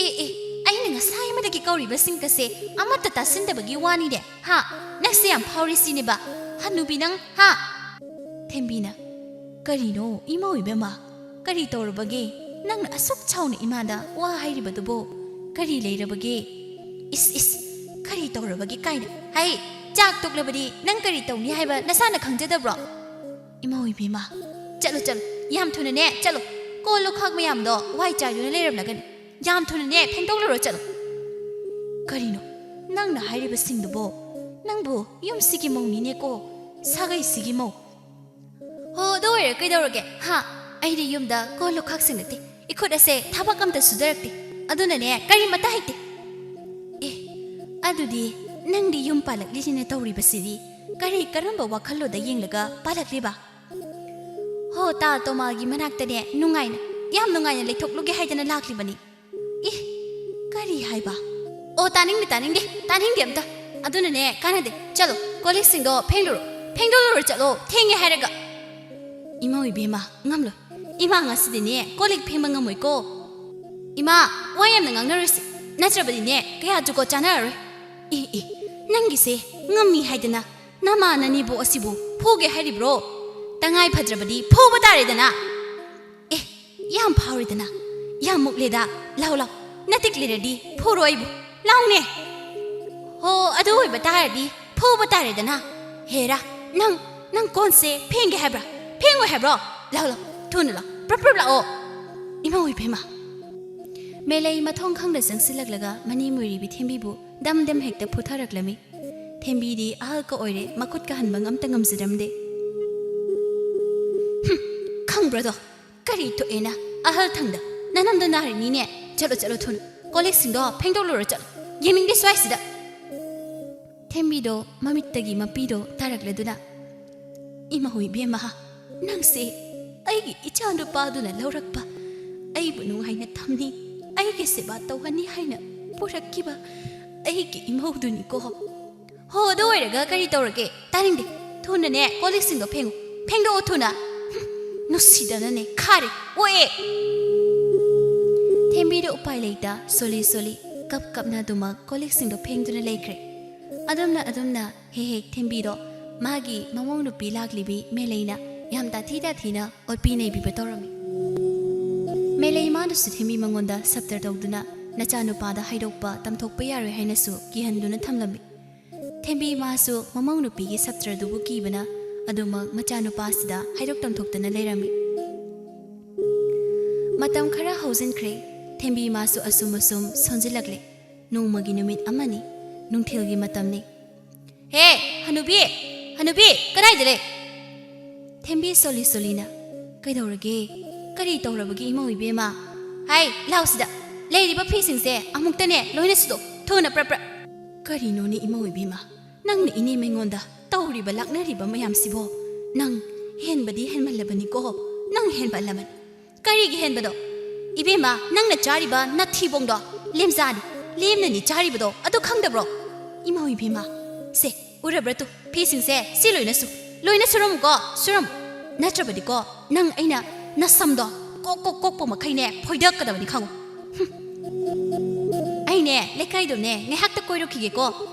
"ꯑꯦ, ꯑꯦ, ꯑꯩꯅ ꯉꯁꯥꯏ ꯑꯃꯗꯒꯤ ꯀꯧꯔꯤꯕꯁꯤꯡꯒꯁꯦ ꯑꯃꯠꯇ ꯇꯥꯁꯤꯟꯗꯕꯒꯤ ꯋꯥꯅꯤꯅꯦ, ꯍꯥ? ꯅꯪꯁꯦ ꯌꯥꯝ ꯐꯥꯎꯔꯤ ꯁꯤꯅꯦꯕ, ꯍꯅꯨꯕꯤ ꯅꯪ, ꯍꯥ?" ꯊꯦꯝꯕꯤꯅ, "ꯀꯔꯤꯅꯣ ꯏꯃꯧ ꯏꯕꯦꯝꯃ? ꯀꯔꯤ ꯇꯧꯔꯕꯒꯦ? ꯅꯪꯅ ꯑꯁꯨꯛ ꯆꯥꯎꯅ ꯏꯃꯥꯗ ꯋꯥ ꯍꯥꯏꯔꯤꯕꯗꯨꯕꯨ ꯀꯔꯤ ꯂꯩꯔꯕꯒꯦ? ꯏꯁ, ꯏꯁ, ꯀꯔꯤ ꯇꯧꯔꯕꯒꯦ ꯀꯥꯏꯅ? ꯍꯩ, ꯆꯥꯛ ꯇꯣꯛꯂꯕꯗꯤ ꯅꯪ ꯀꯔꯤ ꯇꯧꯅꯤ ꯍꯥꯏꯕ ꯅꯁꯥꯅ ꯈꯪꯖꯗꯕ꯭ꯔꯣ? ꯏꯃꯧ ꯏꯕꯦꯝꯃ, ꯆꯠꯂꯣ, ꯆꯠꯂꯣ, ꯌꯥꯝ ꯊꯨꯅꯅꯦ, ꯆꯠꯂꯣ꯫ ꯀꯣꯜ ꯂꯨꯈꯥꯛ ꯃꯌꯥꯝꯗꯣ ꯋꯥꯏ ꯆꯥꯏꯗꯨꯅ ꯂꯩꯔꯝꯂꯒꯅꯤ꯫ ꯌꯥꯝ ꯊꯨꯅꯅꯦ ꯐꯦꯡꯗꯣꯛꯂꯨꯔꯣ, ꯆꯠꯂꯣ꯫" "ꯀꯔꯤꯅꯣ ꯅꯪꯅ ꯍꯥꯏꯔꯤꯕꯁꯤꯡꯗꯨꯕꯣ? ꯅꯪꯕꯨ ꯌꯨꯝꯁꯤꯒꯤ ꯃꯧꯅꯤꯅꯦꯀꯣ, ꯁꯥꯒꯩꯁꯤꯒꯤ ꯃꯧ꯫" "ꯍꯣ, ꯑꯗꯨ ꯑꯣꯏꯔ ꯀꯩꯗꯧꯔꯒꯦ? ꯍꯥ? ꯑꯩꯗꯤ ꯌꯨꯝꯗ ꯀꯣꯜ ꯂꯨꯈꯥꯛꯁꯤꯡ ꯅꯠꯇꯦ, ꯏꯈꯨꯠ ꯑꯁꯦ ꯊꯕꯛ ꯑꯝꯇ ꯁꯨꯖꯔꯛꯇꯦ, ꯑꯗꯨꯅꯅꯦ ꯀꯔꯤꯃꯇ ꯍꯩꯇꯦ꯫" "ꯑꯦ, ꯑꯗꯨꯗꯤ ꯅꯪꯗꯤ ꯌꯨꯝ ꯄꯥꯜꯂꯛꯂꯤꯅꯤꯅ ꯇꯧꯔꯤꯕꯁꯤꯗꯤ ꯀꯔꯤ ꯀꯔꯝꯕ ꯋꯥꯈꯜꯂꯣꯟꯗ ꯌꯦꯡꯂꯒ ꯄꯥꯜꯂꯛꯂꯤꯕ?" "ꯍꯣ, ꯇꯥ ꯇꯣꯃꯥꯜꯒꯤ ꯃꯅꯥꯛꯇꯅꯦ ꯅꯨꯡꯉꯥꯏꯅ, ꯌꯥꯝ ꯅꯨꯡꯉꯥꯏꯅ ꯂꯩꯊꯣꯛꯂꯨꯒꯦ ꯍꯥꯏꯗꯅ ꯂꯥꯛꯂꯤꯕꯅꯤ꯫" "ꯑꯦ, ꯀꯔꯤ ꯍꯥꯏꯕ?" "ꯑꯣ, ꯇꯥꯅꯤꯡꯗꯦ, ꯇꯥꯅꯤꯡꯗꯦ, ꯇꯥꯅꯤꯡꯗꯦ ꯑꯝꯇ꯫ ꯑꯗꯨꯅꯅꯦ ꯀꯥꯟꯅꯗꯦ꯫ ꯆꯠꯂꯣ, ꯀꯣꯜ ꯂꯤꯛꯁꯤꯡꯗꯣ ꯐꯦꯡꯂꯨꯔꯣ, ꯐꯦꯡꯗꯣꯛꯂꯨꯔꯣ, ꯆꯠꯂꯣ, ꯊꯦꯡꯉꯦ ꯍꯥꯏꯔꯒ꯫" "ꯏꯃꯧ ꯏꯕꯦꯝꯃ, ꯉꯝꯂꯣꯏ꯫ ꯏꯃꯥ ꯉꯁꯤꯗꯤꯅꯦ ꯀꯣꯜ ꯂꯤꯛ ꯐꯦꯡꯕ ꯉꯝꯃꯣꯏꯀꯣ꯫ ꯏꯃꯥ, ꯋꯥ ꯌꯥꯝꯅ ꯉꯥꯡꯅꯔꯣꯏꯁꯤ, ꯅꯠꯇ꯭ꯔꯕꯗꯤꯅꯦ ꯀꯌꯥ ꯖꯨꯒꯣꯠ ꯆꯥꯅꯔꯔꯣꯏ꯫" "ꯑꯦ, ꯑꯦ, ꯅꯪꯒꯤꯁꯦ ꯉꯝꯃꯤ ꯍꯥꯏꯗꯅ ꯅꯃꯥ ꯅꯅꯦꯕꯣꯛ ꯑꯁꯤꯕꯨ ꯐꯨꯒꯦ ꯍꯥꯏꯔꯤꯕ꯭ꯔꯣ? ꯇꯉꯥꯏ ꯐꯗ꯭ꯔꯕꯗꯤ ꯐꯨꯕ ꯇꯥꯔꯦꯗꯅ꯫ ꯑꯦ, ꯌꯥꯝ ꯐꯥꯎꯔꯦꯗꯅ, ꯌꯥꯝ ꯃꯨꯛꯂꯦꯗ꯫ ꯂꯥꯎ ꯂꯥꯎ, ꯅꯇꯤꯛ ꯂꯩꯔꯗꯤ ꯐꯨꯔꯣ ꯑꯩꯕꯨ꯫ ꯂꯥꯎꯅꯦ꯫ ꯍꯣ, ꯑꯗꯨ ꯑꯣꯏꯕ ꯇꯥꯔꯗꯤ ꯐꯨꯕ ꯇꯥꯔꯦꯗꯅ꯫ ꯍꯦꯔꯥ, ꯅꯪ, ꯅꯪ ꯀꯣꯟꯁꯦ ꯐꯦꯡꯒꯦ ꯍꯥꯏꯕ꯭ꯔꯥ? ꯐꯦꯡꯉꯣꯏ ꯍꯥꯏꯕ꯭ꯔꯣ? ꯂꯥꯎ ꯂꯥꯎ, ꯊꯨꯅ ꯂꯥꯎ, ꯄ꯭ꯔꯞ ꯄ꯭ꯔꯞ ꯂꯥꯛꯑꯣ꯫ ꯏꯃꯥ ꯏꯕꯦꯝꯃ꯫ ꯃꯦꯂꯩ ꯃꯊꯣꯡ ꯈꯪꯗ ꯆꯪꯁꯤꯜꯂꯛꯂꯒ ꯃꯅꯦꯝ ꯑꯣꯏꯔꯤꯕꯤ ꯊꯦꯝꯕꯤꯕꯨ ꯗꯝ ꯗꯝ ꯍꯦꯛꯇ ꯐꯨꯊꯔꯛꯂꯝꯃꯤ꯫ ꯊꯦꯝꯕꯤꯗꯤ ꯑꯍꯜꯒ ꯑꯣꯏꯔꯦ, ꯃꯈꯨꯠꯀ ꯍꯟꯕ ꯑꯝꯇ ꯉꯝꯖꯔꯝꯗꯦ꯫ "ꯍꯨꯝ, ꯈꯪꯕ꯭ꯔꯗꯣ? ꯀꯔꯤ ꯊꯣꯛꯑꯦꯅ? ꯑꯍꯜ ꯊꯪꯗ ꯅꯅꯝꯗꯣ ꯅꯥꯔꯤꯅꯤꯅꯦ꯫ ꯆꯠꯂꯣ, ꯆꯠꯂꯣ ꯊꯨꯅ꯫ ꯀꯣꯜꯂꯤꯛꯁꯤꯡꯗꯣ ꯐꯦꯡꯗꯣꯛꯂꯨꯔꯣ ꯆꯠꯂꯣ꯫ ꯌꯦꯡꯅꯤꯡꯗꯦ ꯁ꯭ꯋꯥꯏꯁꯤꯗ"꯫ ꯊꯦꯝꯕꯤꯗꯣ ꯃꯃꯤꯠꯇꯒꯤ ꯃꯄꯤꯗꯣ ꯇꯥꯔꯛꯂꯗꯨꯅ, "ꯏꯃꯥ ꯏꯕꯦꯝꯃ, ꯅꯪꯁꯦ ꯑꯩꯒꯤ ꯏꯆꯥ ꯅꯨꯄꯥꯗꯨꯅ ꯂꯧꯔꯛꯄ, ꯑꯩꯕꯨ ꯅꯨꯡꯉꯥꯏꯅ ꯊꯝꯅꯤ, ꯑꯩꯒꯤ ꯁꯦꯕꯥ ꯇꯧꯍꯟꯅꯤ ꯍꯥꯏꯅ ꯄꯨꯔꯛꯈꯤꯕ ꯑꯩꯒꯤ ꯏꯃꯧꯗꯨꯅꯤꯀꯣ"꯫ "ꯍꯣ, ꯑꯗꯨ ꯑꯣꯏꯔꯒ ꯀꯔꯤ ꯇꯧꯔꯒꯦ? ꯇꯥꯅꯤꯡꯗꯦ꯫ ꯊꯨꯅꯅꯦ, ꯀꯣꯜꯂꯤꯛꯁꯤꯡꯗꯣ ꯐꯦꯡꯉꯨ꯫ ꯐꯦꯡꯗꯣꯛꯑꯣ ꯊꯨꯅ"꯫ ꯍꯨꯝ, ꯅꯨꯡꯁꯤꯗꯅꯅꯦ ꯈꯥꯔꯦ, ꯑꯣꯛꯑꯦ꯫ ꯊꯦꯝꯕꯤꯗ ꯎꯄꯥꯏ ꯂꯩꯇ ꯁꯣꯂꯤ ꯁꯣꯂꯤ ꯀꯞ ꯀꯞꯅ ꯑꯗꯨꯃꯛ ꯀꯣꯜꯂꯤꯛꯁꯤꯡꯗꯣ ꯐꯦꯡꯗꯨꯅ ꯂꯩꯈ꯭ꯔꯦ꯫ ꯑꯗꯨꯝꯅ ꯑꯗꯨꯝꯅ ꯍꯦꯛ ꯍꯦꯛ ꯊꯦꯝꯕꯤꯗꯣ ꯃꯥꯒꯤ ꯃꯃꯧ ꯅꯨꯄꯤ ꯂꯥꯛꯂꯤꯕꯤ ꯃꯦꯂꯩꯅ ꯌꯥꯝ ꯇꯥꯊꯤ ꯇꯥꯊꯤꯅ ꯑꯣꯠꯄꯤ ꯅꯩꯕꯤꯕ ꯇꯧꯔꯝꯃꯤ꯫ ꯃꯦꯂꯩ ꯃꯥꯅꯁꯨ ꯊꯦꯝꯕꯤ ꯃꯉꯣꯟꯗ ꯁꯞꯇꯔ ꯇꯧꯗꯨꯅ ꯅꯆꯥꯅꯨꯄꯥꯗ ꯍꯥꯏꯗꯣꯛꯄ ꯇꯝꯊꯣꯛꯄ ꯌꯥꯔꯣꯏ ꯍꯥꯏꯅꯁꯨ ꯀꯤꯍꯟꯗꯨꯅ ꯊꯝꯂꯝꯃꯤ꯫ ꯊꯦꯝꯕꯤ ꯃꯥꯁꯨ ꯃꯃꯧ ꯅꯨꯄꯤꯒꯤ ꯁꯞꯇ꯭ꯔꯗꯨꯕꯨ ꯀꯤꯕꯅ ꯑꯗꯨꯃꯛ ꯃꯆꯥꯅꯨꯄꯥꯁꯤꯗ ꯍꯥꯏꯗꯣꯛ ꯇꯝꯊꯣꯛꯇꯅ ꯂꯩꯔꯝꯃꯤ꯫ ꯃꯇꯝ ꯈꯔ ꯍꯧꯖꯤꯟꯈ꯭ꯔꯦ꯫ ꯊꯦꯝꯕꯤ ꯃꯥꯁꯨ ꯑꯁꯨꯝ ꯑꯁꯨꯝ ꯁꯣꯟꯖꯤꯜꯂꯛꯂꯦ꯫ ꯅꯣꯡꯃꯒꯤ ꯅꯨꯃꯤꯠ ꯑꯃꯅꯤ, ꯅꯨꯡꯊꯤꯜꯒꯤ ꯃꯇꯝꯅꯤ꯫ "ꯍꯦ, ꯍꯅꯨꯕꯤ! ꯍꯅꯨꯕꯤ, ꯀꯗꯥꯏꯗ ꯂꯩ?" ꯊꯦꯝꯕꯤ ꯁꯣꯂꯤ ꯁꯣꯂꯤꯅ, "ꯀꯩꯗꯧꯔꯒꯦ? ꯀꯔꯤ ꯇꯧꯔꯕꯒꯦ ꯏꯃꯧ ꯏꯕꯦꯝꯃ? ꯍꯥꯏ, ꯂꯥꯎꯁꯤꯗ꯫ ꯂꯩꯔꯤꯕ ꯐꯤꯁꯤꯡꯁꯦ ꯑꯃꯨꯛꯇꯅꯦ ꯂꯣꯏꯅ ꯁꯨꯗꯣꯛ, ꯊꯨꯅ ꯄ꯭ꯔꯞ ꯄ꯭ꯔꯞ"꯫ "ꯀꯔꯤꯅꯣꯅꯦ ꯏꯃꯧ ꯏꯕꯦꯝꯃ? ꯅꯪꯅ ꯏꯅꯦꯝ ꯑꯩꯉꯣꯟꯗ ꯇꯧꯔꯤꯕ ꯂꯥꯛꯅꯔꯤꯕ ꯃꯌꯥꯝꯁꯤꯕꯣ? ꯅꯪ ꯍꯦꯟꯕꯗꯤ ꯍꯦꯟꯃꯜꯂꯕꯅꯤꯀꯣ, ꯅꯪ ꯍꯦꯟꯃꯜꯂꯕꯅꯤ"꯫ "ꯀꯔꯤꯒꯤ ꯍꯦꯟꯕꯅꯣ? ꯏꯕꯦꯝꯃ, ꯅꯪꯅ ꯆꯥꯔꯤꯕ ꯅꯊꯤꯕꯣꯡꯗꯣ ꯂꯦꯝꯖꯥꯅꯤ, ꯂꯦꯝꯅꯅꯤ ꯆꯥꯔꯤꯕꯗꯣ, ꯑꯗꯨ ꯈꯪꯗꯕ꯭ꯔꯣ? ꯏꯃꯧ ꯏꯕꯦꯝꯃ, ꯁꯦ, ꯎꯔꯕ꯭ꯔꯥ ꯇꯨ, ꯐꯤꯁꯤꯡꯁꯦ ꯁꯤ ꯂꯣꯏꯅ ꯁꯨ, ꯂꯣꯏꯅ ꯁꯨꯔꯝꯃꯨꯀꯣ, ꯁꯨꯔꯝꯃꯨ꯫ ꯅꯠꯇ꯭ꯔꯕꯗꯤꯀꯣ, ꯅꯪ ꯑꯩꯅ ꯅꯁꯝꯗꯣ ꯀꯣꯛ ꯀꯣꯛ ꯀꯣꯛꯄ ꯃꯈꯩꯅꯦ ꯐꯣꯏꯗꯛꯀꯗꯕꯅꯤ ꯈꯪꯉꯨ"꯫ ꯍꯨꯝ꯫ "ꯑꯩꯅꯦ ꯂꯩꯀꯥꯏꯗꯣꯅꯦ ꯉꯥꯏꯍꯥꯛꯇ ꯀꯣꯏꯔꯨꯈꯤꯒꯦꯀꯣ,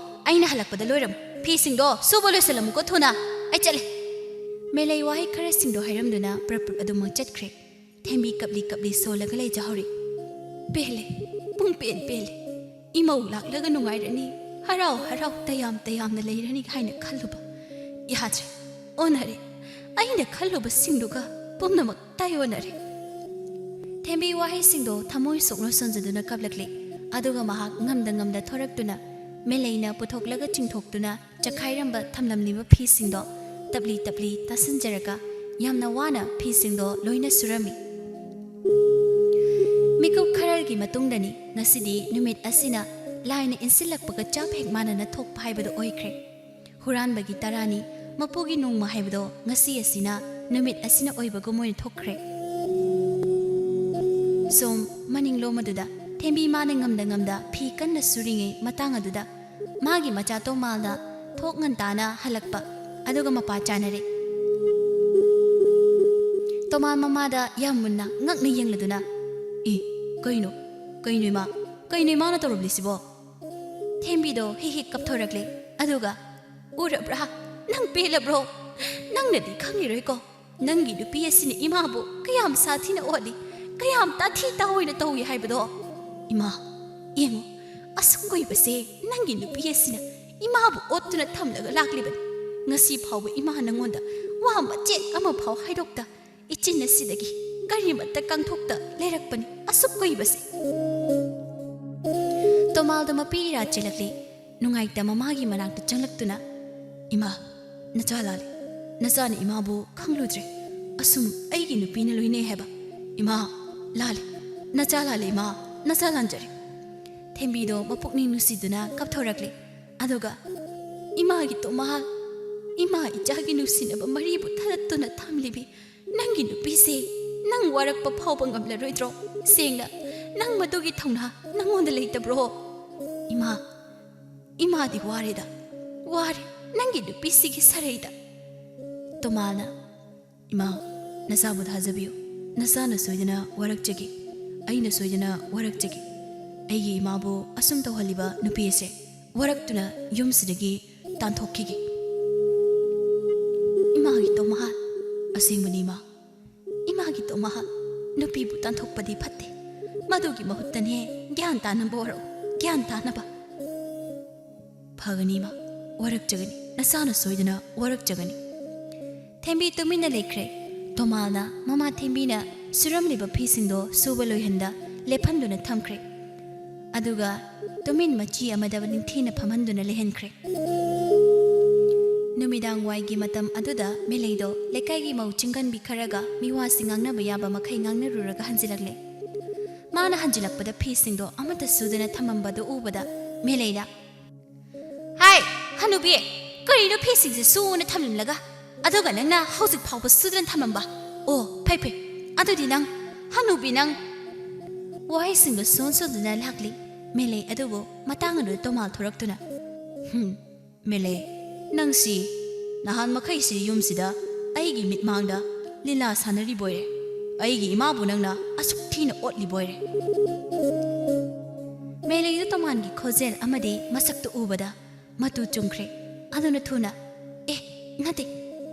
ꯑꯩꯅ ꯍꯜꯂꯛꯄꯗ ꯂꯣꯏꯔꯝꯃꯨ"꯫ "ꯐꯤꯁꯤꯡꯗꯣ ꯁꯨꯕ ꯂꯣꯏꯁꯤꯜꯂꯝꯃꯨꯀꯣ ꯊꯨꯅ, ꯑꯩ ꯆꯠꯂꯦ"꯫ ꯃꯦꯂꯩ ꯋꯥꯍꯩ ꯈꯔꯁꯤꯡꯗꯣ ꯍꯥꯏꯔꯝꯗꯨꯅ ꯄ꯭ꯔꯞ ꯄ꯭ꯔꯞ ꯑꯗꯨꯃꯛ ꯆꯠꯈ꯭ꯔꯦ꯫ ꯊꯦꯝꯕꯤ ꯀꯞꯂꯤ ꯀꯞꯂꯤ ꯁꯣꯜꯂꯒ ꯂꯩꯖꯍꯧꯔꯤ꯫ "ꯄꯦꯜꯂꯦ, ꯄꯨꯡ ꯄꯦꯟ ꯄꯦꯜꯂꯦ꯫ ꯏꯃꯧ ꯂꯥꯛꯂꯒ ꯅꯨꯡꯉꯥꯏꯔꯅꯤ, ꯍꯔꯥꯎ ꯍꯔꯥꯎ ꯇꯌꯥꯝ ꯇꯌꯥꯝꯅ ꯂꯩꯔꯅꯤ" ꯍꯥꯏꯅ ꯈꯜꯂꯨꯕ꯫ ꯌꯥꯗ꯭ꯔꯦ, ꯑꯣꯟꯅꯔꯦ꯫ ꯑꯩꯅ ꯈꯜꯂꯨꯕꯁꯤꯡꯗꯨꯒ ꯄꯨꯝꯅꯃꯛ ꯇꯥꯏꯑꯣꯟꯅꯔꯦ꯫ ꯊꯦꯝꯕꯤ ꯋꯥꯍꯩꯁꯤꯡꯗꯣ ꯊꯃꯣꯏ ꯁꯣꯛꯅ ꯁꯣꯟꯖꯗꯨꯅ ꯀꯞꯂꯛꯂꯤ꯫ ꯑꯗꯨꯒ ꯃꯍꯥꯛ ꯉꯝꯗ ꯉꯝꯗ ꯊꯣꯔꯛꯇꯨꯅ ꯃꯦꯂꯩꯅ ꯄꯨꯊꯣꯛꯂꯒ ꯆꯤꯡꯊꯣꯛꯇꯨꯅ ꯆꯈꯥꯏꯔꯝꯕ ꯊꯝꯂꯝꯂꯤꯕ ꯐꯤꯁꯤꯡꯗꯣ ꯇꯞꯂꯤ ꯇꯞꯂꯤ ꯇꯥꯁꯤꯟꯖꯔꯒ ꯌꯥꯝꯅ ꯋꯥꯅ ꯐꯤꯁꯤꯡꯗꯣ ꯂꯣꯏꯅ ꯁꯨꯔꯝꯃꯤ꯫ ꯃꯤꯀꯨꯞ ꯈꯔꯒꯤ ꯃꯇꯨꯡꯗꯅꯤ ꯉꯁꯤꯗꯤ ꯅꯨꯃꯤꯠ ꯑꯁꯤꯅ ꯂꯥꯏꯅ ꯏꯟꯁꯤꯜꯂꯛꯄꯒ ꯆꯞ ꯍꯦꯛ ꯃꯥꯟꯅꯅ ꯊꯣꯛꯄ ꯍꯥꯏꯕꯗꯨ ꯑꯣꯏꯈ꯭ꯔꯦ꯫ ꯍꯨꯔꯥꯟꯕꯒꯤ ꯇꯔꯥꯅꯤ, ꯃꯄꯨꯒꯤ ꯅꯣꯡꯃ ꯍꯥꯏꯕꯗꯣ ꯉꯁꯤ ꯑꯁꯤꯅ, ꯅꯨꯃꯤꯠ ꯑꯁꯤꯅ ꯑꯣꯏꯕꯒꯨꯝ ꯑꯣꯏꯅ ꯊꯣꯛꯈ꯭ꯔꯦ꯫ ꯁꯣꯝ ꯃꯅꯤꯡꯂꯣꯝ ꯑꯗꯨꯗ ꯊꯦꯝꯕꯤ ꯃꯥꯅ ꯉꯝꯗ ꯉꯝꯗ ꯐꯤ ꯀꯟꯅ ꯁꯨꯔꯤꯉꯩ ꯃꯇꯥꯡ ꯑꯗꯨꯗ ꯃꯥꯒꯤ ꯃꯆꯥ ꯇꯣꯃꯥꯜꯗ ꯊꯣꯛ ꯉꯟꯇꯥꯅ ꯍꯜꯂꯛꯄ, ꯑꯗꯨꯒ ꯃꯄꯥ ꯆꯥꯅꯔꯦ꯫ ꯇꯣꯃꯥꯜ ꯃꯃꯥꯗ ꯌꯥꯝ ꯃꯨꯟꯅ ꯉꯛꯅ ꯌꯦꯡꯂꯗꯨꯅ, "ꯑꯦ, ꯀꯩꯅꯣ? ꯀꯩꯅꯣ ꯏꯃꯥ? ꯀꯩꯅꯣ ꯏꯃꯥꯅ ꯇꯧꯔꯝꯂꯤꯁꯤꯕꯣ?" ꯊꯦꯝꯕꯤꯗꯣ ꯍꯤꯛ ꯍꯤꯛ ꯀꯞꯊꯣꯔꯛꯂꯦ꯫ ꯑꯗꯨꯒ, "ꯎꯔꯕ꯭ꯔꯥ? ꯅꯪ ꯄꯦꯜꯂꯕ꯭ꯔꯣ? ꯅꯪꯅꯗꯤ ꯈꯪꯂꯤꯔꯣꯏꯀꯣ, ꯅꯪꯒꯤ ꯅꯨꯄꯤ ꯑꯁꯤꯅ ꯏꯃꯥꯕꯨ ꯀꯌꯥꯝ ꯁꯥꯊꯤꯅ ꯑꯣꯠꯂꯤ, ꯀꯌꯥꯝ ꯇꯥꯊꯤ ꯇꯥꯑꯣꯏꯅ ꯇꯧꯏ ꯍꯥꯏꯕꯗꯣ꯫ ꯏꯃꯥ, ꯌꯦꯡꯉꯨ, ꯑꯁꯨꯛ ꯀꯨꯏꯕꯁꯦ ꯅꯪꯒꯤ ꯅꯨꯄꯤ ꯑꯁꯤꯅ ꯏꯃꯥꯕꯨ ꯑꯣꯠꯇꯨꯅ ꯊꯝꯂꯒ ꯂꯥꯛꯂꯤꯕꯅꯤ꯫ ꯉꯁꯤ ꯐꯥꯎꯕ ꯏꯃꯥ ꯅꯪꯉꯣꯟꯗ ꯋꯥ ꯃꯆꯦꯠ ꯑꯃ ꯐꯥꯎ ꯍꯥꯏꯗꯣꯛꯇ ꯏꯆꯤꯟ ꯑꯁꯤꯗꯒꯤ ꯀꯔꯤꯃꯠꯇ ꯀꯥꯡꯊꯣꯛꯇ ꯂꯩꯔꯛꯄꯅꯤ ꯑꯁꯨꯛ ꯀꯨꯏꯕꯁꯦ"꯫ ꯇꯣꯃꯥꯜꯗ ꯃꯄꯤ ꯏꯔꯥ ꯆꯦꯜꯂꯛꯂꯤ꯫ ꯅꯨꯡꯉꯥꯏꯇ ꯃꯃꯥꯒꯤ ꯃꯅꯥꯛꯇ ꯆꯪꯂꯛꯇꯨꯅ, "ꯏꯃꯥ, ꯅꯆꯥ ꯂꯥꯜꯂꯦ꯫ ꯅꯆꯥꯅ ꯏꯃꯥꯕꯨ ꯈꯪꯂꯨꯗ꯭ꯔꯦ꯫ ꯑꯁꯨꯝ ꯑꯩꯒꯤ ꯅꯨꯄꯤꯅ ꯂꯣꯏꯅꯩ ꯍꯥꯏꯕ꯫ ꯏꯃꯥ, ꯂꯥꯜꯂꯦ꯫ ꯅꯆꯥ ꯂꯥꯜꯂꯦ ꯏꯃꯥ, ꯅꯆꯥ ꯂꯥꯟꯖꯔꯦ"꯫ ꯊꯦꯝꯕꯤꯗꯣ ꯃꯄꯨꯛꯅꯤꯡ ꯅꯨꯡꯁꯤꯗꯨꯅ ꯀꯞꯊꯣꯔꯛꯂꯦ꯫ ꯑꯗꯨꯒ, "ꯏꯃꯥꯒꯤ ꯇꯣꯃꯥꯜ, ꯏꯃꯥ ꯏꯆꯥꯒꯤ ꯅꯨꯡꯁꯤꯅꯕ ꯃꯔꯤꯕꯨ ꯊꯗꯠꯇꯨꯅ ꯊꯝꯂꯤꯕꯤ ꯅꯪꯒꯤ ꯅꯨꯄꯤꯁꯦ ꯅꯪ ꯋꯥꯔꯛꯄ ꯐꯥꯎꯕ ꯉꯝꯂꯔꯣꯏꯗ꯭ꯔꯣ? ꯁꯦꯡꯅ, ꯅꯪ ꯃꯗꯨꯒꯤ ꯊꯧꯅꯥ ꯅꯪꯉꯣꯟꯗ ꯂꯩꯇꯕ꯭ꯔꯣ? ꯏꯃꯥ, ꯏꯃꯥꯗꯤ ꯋꯥꯔꯦꯗ, ꯋꯥꯔꯦ ꯅꯪꯒꯤ ꯅꯨꯄꯤꯁꯤꯒꯤ ꯁꯔꯩꯗ"꯫ ꯇꯣꯃꯥꯜꯅ, "ꯏꯃꯥ, ꯅꯆꯥꯕꯨ ꯊꯥꯖꯕꯤꯌꯨ꯫ ꯅꯆꯥꯅ ꯁꯣꯏꯗꯅ ꯋꯥꯔꯛꯆꯒꯦ꯫ ꯑꯩꯅ ꯁꯣꯏꯗꯅ ꯋꯥꯔꯛꯆꯒꯦ꯫ ꯑꯩꯒꯤ ꯏꯃꯥꯕꯨ ꯑꯁꯨꯝ ꯇꯧꯍꯜꯂꯤꯕ ꯅꯨꯄꯤ ꯑꯁꯦ ꯋꯥꯔꯛꯇꯨꯅ ꯌꯨꯝꯁꯤꯗꯒꯤ ꯇꯥꯟꯊꯣꯛꯈꯤꯒꯦ꯫ ꯏꯃꯥꯒꯤ ꯇꯣꯃꯥꯍ꯫ ꯑꯁꯦꯡꯕꯅꯤ, ꯏꯃꯥ꯫ ꯏꯃꯥꯒꯤ ꯇꯣꯃꯥꯍ꯫ ꯅꯨꯄꯤꯕꯨ ꯇꯥꯟꯊꯣꯛꯄꯗꯤ ꯐꯠꯇꯦ꯫ ꯃꯗꯨꯒꯤ ꯃꯍꯨꯠꯇꯅꯦ ꯒ꯭ꯌꯥꯟ ꯇꯥꯅꯕ ꯋꯥꯔꯛꯎ꯫ ꯒ꯭ꯌꯥꯟ ꯇꯥꯅꯕ꯫ ꯐꯒꯅꯤ, ꯏꯃꯥ꯫ ꯋꯥꯔꯛꯆꯒꯅꯤ꯫ ꯅꯁꯥꯅ ꯁꯣꯏꯗꯅ ꯋꯥꯔꯛꯆꯒꯅꯤ꯫ ꯊꯦꯝꯕꯤ ꯇꯨꯃꯤꯟꯅ ꯂꯩꯈ꯭ꯔꯦ꯫ ꯇꯣꯃꯥꯜꯅ ꯃꯃꯥ ꯊꯦꯝꯕꯤꯅ ꯁꯨꯔꯝꯂꯤꯕ ꯐꯤꯁꯤꯡꯗꯣ ꯁꯨꯕ ꯂꯣꯏꯍꯟꯗ ꯂꯦꯞꯍꯟꯗꯨꯅ ꯊꯝꯈ꯭ꯔꯦ꯫ ꯑꯗꯨꯒ ꯇꯨꯃꯤꯟ ꯃꯆꯤ ꯑꯃꯗ ꯅꯤꯡꯊꯤꯅ ꯐꯝꯍꯟꯗꯨꯅ ꯂꯩꯍꯟꯈ꯭ꯔꯦ꯫ ꯅꯨꯃꯤꯗꯥꯡ ꯋꯥꯏꯒꯤ ꯃꯇꯝ ꯑꯗꯨꯗ ꯃꯦꯂꯩꯗꯣ ꯂꯩꯀꯥꯏꯒꯤ ꯃꯧ ꯆꯤꯡꯒꯟꯕꯤ ꯈꯔꯒ ꯃꯤꯋꯥꯁꯤꯡ ꯉꯥꯡꯅꯕ ꯌꯥꯕ ꯃꯈꯩ ꯉꯥꯡꯅꯔꯨꯔꯒ ꯍꯟꯖꯤꯜꯂꯛꯂꯦ꯫ ꯃꯥꯅ ꯍꯟꯖꯤꯜꯂꯛꯄꯗ ꯐꯤꯁꯤꯡꯗꯣ ꯑꯃꯠꯇ ꯁꯨꯗꯅ ꯊꯝꯃꯝꯕꯗꯨ ꯎꯕꯗ ꯃꯦꯂꯩꯅ, "ꯍꯥꯏ, ꯍꯅꯨꯕꯤ, ꯀꯔꯤꯅꯣ ꯐꯤꯁꯤꯡꯁꯦ ꯁꯨꯅ ꯊꯝꯂꯝꯂꯒ ꯑꯗꯨꯒ ꯅꯪꯅ ꯍꯧꯖꯤꯛ ꯐꯥꯎꯕ ꯁꯨꯗꯅ ꯊꯝꯃꯝꯕ? ꯑꯣ, ꯐꯩ ꯐꯩ꯫ ꯑꯗꯨꯗꯤ ꯅꯪ, ꯍꯅꯨꯕꯤ ꯅꯪ"꯫ ꯋꯥꯍꯩꯁꯤꯡꯗꯣ ꯁꯣꯟ ꯁꯣꯟꯗꯨꯅ ꯂꯥꯛꯂꯤ꯫ ꯃꯦꯂꯩ ꯑꯗꯨꯕꯨ ꯃꯇꯥꯡ ꯑꯗꯨꯗ ꯇꯣꯃꯥꯜ ꯊꯣꯔꯛꯇꯨꯅ, "ꯍꯨꯝ, ꯃꯦꯂꯩ, ꯅꯪꯁꯤ ꯅꯍꯥꯟ ꯃꯈꯩꯁꯤ ꯌꯨꯝꯁꯤꯗ ꯑꯩꯒꯤ ꯃꯤꯠꯃꯥꯡꯗ ꯂꯤꯂꯥ ꯁꯥꯟꯅꯔꯤꯕꯣꯏꯔꯦ꯫ ꯑꯩꯒꯤ ꯏꯃꯥꯕꯨ ꯅꯪꯅ ꯑꯁꯨꯛ ꯊꯤꯅ ꯑꯣꯠꯂꯤꯕꯣꯏꯔꯦ"꯫ ꯃꯦꯂꯩꯗꯨ ꯇꯣꯃꯥꯟꯒꯤ ꯈꯣꯟꯖꯦꯜ ꯑꯃꯗꯤ ꯃꯁꯛꯇꯨ ꯎꯕꯗ ꯃꯇꯨ ꯆꯨꯝꯈ꯭ꯔꯦ꯫ ꯑꯗꯨꯅ ꯊꯨꯅ, "ꯑꯦ, ꯅꯠꯇꯦ,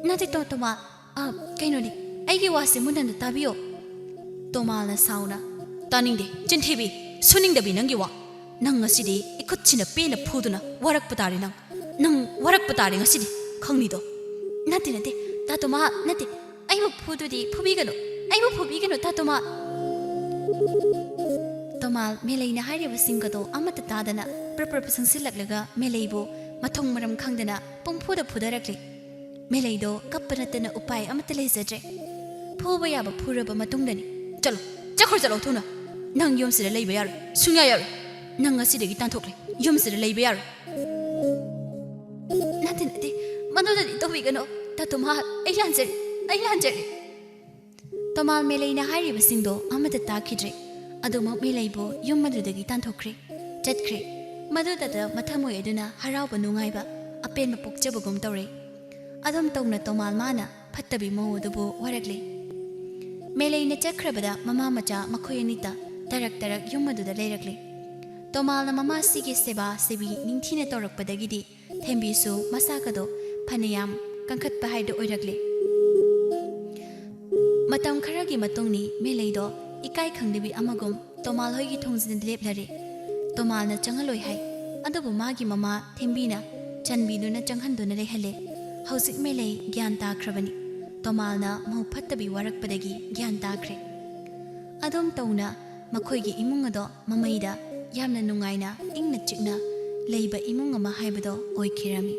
ꯅꯠꯇꯦ, ꯇꯣ-, ꯇꯣꯃꯥ, ꯑ, ꯀꯩꯅꯣꯅꯦ, ꯑꯩꯒꯤ ꯋꯥꯁꯦ ꯃꯨꯟꯅ ꯇꯥꯕꯤꯌꯣ"꯫ ꯇꯣꯃꯥꯜꯅ ꯁꯥꯎꯅ, "ꯇꯥꯅꯤꯡꯗꯦ, ꯆꯤꯟꯊꯤꯕꯤ, ꯁꯨꯅꯤꯡꯗꯕꯤ ꯅꯪꯒꯤ ꯋꯥ꯫ ꯅꯪ ꯉꯁꯤꯗꯤ ꯏꯈꯨꯠꯁꯤꯅ ꯄꯦꯟꯅ ꯐꯨꯗꯨꯅ ꯋꯥꯔꯛꯄ ꯇꯥꯔꯦ ꯅꯪ꯫ ꯅꯪ ꯋꯥꯔꯛꯄ ꯇꯥꯔꯦ ꯉꯁꯤꯗꯤ, ꯈꯪꯅꯤꯗꯣ"꯫ "ꯅꯠꯇꯦ, ꯅꯠꯇꯦ, ꯇꯥ ꯇꯣꯃꯥ, ꯅꯠꯇꯦ꯫ ꯑꯩꯕꯨ ꯐꯨꯗꯨꯗꯤ ꯐꯨꯕꯤꯒꯅꯨ, ꯑꯩꯕꯨ ꯐꯨꯕꯤꯒꯅꯨ, ꯇꯥ ꯇꯣꯃꯥ"꯫ ꯇꯣꯃꯥꯜ ꯃꯦꯂꯩꯅ ꯍꯥꯏꯔꯤꯕꯁꯤꯡꯒꯗꯣ ꯑꯃꯠꯇ ꯇꯥꯗꯅ ꯄ꯭ꯔꯞ ꯄ꯭ꯔꯞ ꯁꯪꯁꯤꯜꯂꯛꯂꯒ ꯃꯦꯂꯩꯕꯨ ꯃꯊꯣꯡ ꯃꯔꯝ ꯈꯪꯗꯅ ꯄꯨꯡꯐꯨꯗ ꯐꯨꯗꯔꯛꯂꯤ꯫ ꯃꯦꯂꯩꯗꯣ ꯀꯞꯄ ꯅꯠꯇꯅ ꯎꯄꯥꯏ ꯑꯃꯠꯇ ꯂꯩꯖꯗ꯭ꯔꯦ꯫ ꯐꯨꯕ ꯌꯥꯕ ꯐꯨꯔꯕ ꯃꯇꯨꯡꯗꯅꯤ꯫ "ꯆꯠꯂꯣ, ꯆꯠꯈ꯭ꯔꯣ, ꯆꯠꯂꯣ ꯊꯨꯅ꯫ ꯅꯪ ꯌꯨꯝꯁꯤꯗ ꯂꯩꯕ ꯌꯥꯔꯣꯏ, ꯁꯨꯡꯌꯥ ꯌꯥꯔꯣꯏ꯫ ꯅꯪ ꯉꯁꯤꯗꯒꯤ ꯇꯥꯟꯊꯣꯛꯂꯦ, ꯌꯨꯝꯁꯤꯗ ꯂꯩꯕ ꯌꯥꯔꯣꯏ"꯫ "ꯅꯠꯇꯦ, ꯅꯠꯇꯦ, ꯃꯗꯨꯗꯗꯤ ꯇꯧꯕꯤꯒꯅꯨ꯫ ꯇꯥ ꯇꯣꯃꯥ, ꯑꯩ ꯂꯥꯟꯖꯔꯦ, ꯑꯩ ꯂꯥꯟꯖꯔꯦ"꯫ ꯇꯣꯃꯥꯜ ꯃꯦꯂꯩꯅ ꯍꯥꯏꯔꯤꯕꯁꯤꯡꯗꯣ ꯑꯃꯠꯇ ꯇꯥꯈꯤꯗ꯭ꯔꯦ꯫ ꯑꯗꯨꯃꯛ ꯃꯦꯂꯩꯕꯨ ꯌꯨꯝ ꯑꯗꯨꯗꯒꯤ ꯇꯥꯟꯊꯣꯛꯈ꯭ꯔꯦ, ꯆꯠꯈ꯭ꯔꯦ꯫ ꯃꯗꯨꯗꯇ ꯃꯊꯃꯣꯏ ꯑꯗꯨꯅ ꯍꯔꯥꯎꯕ ꯅꯨꯡꯉꯥꯏꯕ, ꯑꯄꯦꯟꯕ ꯄꯣꯛꯆꯕꯒꯨꯝ ꯇꯧꯔꯦ꯫ ꯑꯗꯨꯝ ꯇꯧꯅ ꯇꯣꯃꯥꯜ ꯃꯥꯅ ꯐꯠꯇꯕꯤ ꯃꯑꯣꯡ ꯑꯗꯨꯕꯨ ꯋꯥꯔꯛꯂꯦ꯫ ꯃꯦꯂꯩꯅ ꯆꯠꯈ꯭ꯔꯕꯗ ꯃꯃꯥ ꯃꯆꯥ ꯃꯈꯣꯏ ꯑꯅꯤꯇ ꯇꯔꯛ ꯇꯔꯛ ꯌꯨꯝ ꯑꯗꯨꯗ ꯂꯩꯔꯛꯂꯦ꯫ ꯇꯣꯃꯥꯜꯅ ꯃꯃꯥꯁꯤꯒꯤ ꯁꯦꯕꯥ ꯁꯦꯕꯤ ꯅꯤꯡꯊꯤꯅ ꯇꯧꯔꯛꯄꯗꯒꯤꯗꯤ ꯊꯦꯝꯕꯤꯁꯨ ꯃꯁꯥꯒꯗꯣ ꯐꯅꯌꯥꯝ ꯀꯟꯈꯠꯄ ꯍꯥꯏꯗꯣ ꯑꯣꯏꯔꯛꯂꯦ꯫ ꯃꯇꯝ ꯈꯔꯒꯤ ꯃꯇꯨꯡꯅꯤ ꯃꯦꯂꯩꯗꯣ ꯏꯀꯥꯏ ꯈꯪꯗꯕꯤ ꯑꯃꯒꯨꯝ ꯇꯣꯃꯥꯜ ꯍꯣꯏꯒꯤ ꯊꯣꯡꯖꯤꯟꯗ ꯂꯦꯞꯂꯔꯦ꯫ ꯇꯣꯃꯥꯜꯅ ꯆꯪꯍꯜꯂꯣꯏ ꯍꯥꯏ, ꯑꯗꯨꯕꯨ ꯃꯥꯒꯤ ꯃꯃꯥ ꯊꯦꯝꯕꯤꯅ ꯆꯟꯕꯤꯗꯨꯅ ꯆꯪꯍꯟꯗꯨꯅ ꯂꯩꯍꯜꯂꯦ꯫ ꯍꯧꯖꯤꯛ ꯃꯦꯂꯩ ꯒ꯭ꯌꯥꯟ ꯇꯥꯈ꯭ꯔꯕꯅꯤ꯫ ꯇꯣꯃꯥꯜꯅ ꯃꯧ ꯐꯠꯇꯕꯤ ꯋꯥꯔꯛꯄꯗꯒꯤ ꯒ꯭ꯌꯥꯟ ꯇꯥꯈ꯭ꯔꯦ꯫ ꯑꯗꯨꯝ ꯇꯧꯅ ꯃꯈꯣꯏꯒꯤ ꯏꯃꯨꯡ ꯑꯗꯣ ꯃꯃꯩꯗ ꯌꯥꯝꯅ ꯅꯨꯡꯉꯥꯏꯅ ꯏꯪꯅ ꯆꯤꯛꯅ ꯂꯩꯕ ꯏꯃꯨꯡ ꯑꯃ ꯍꯥꯏꯕꯗꯣ ꯑꯣꯏꯈꯤꯔꯝꯃꯤ꯫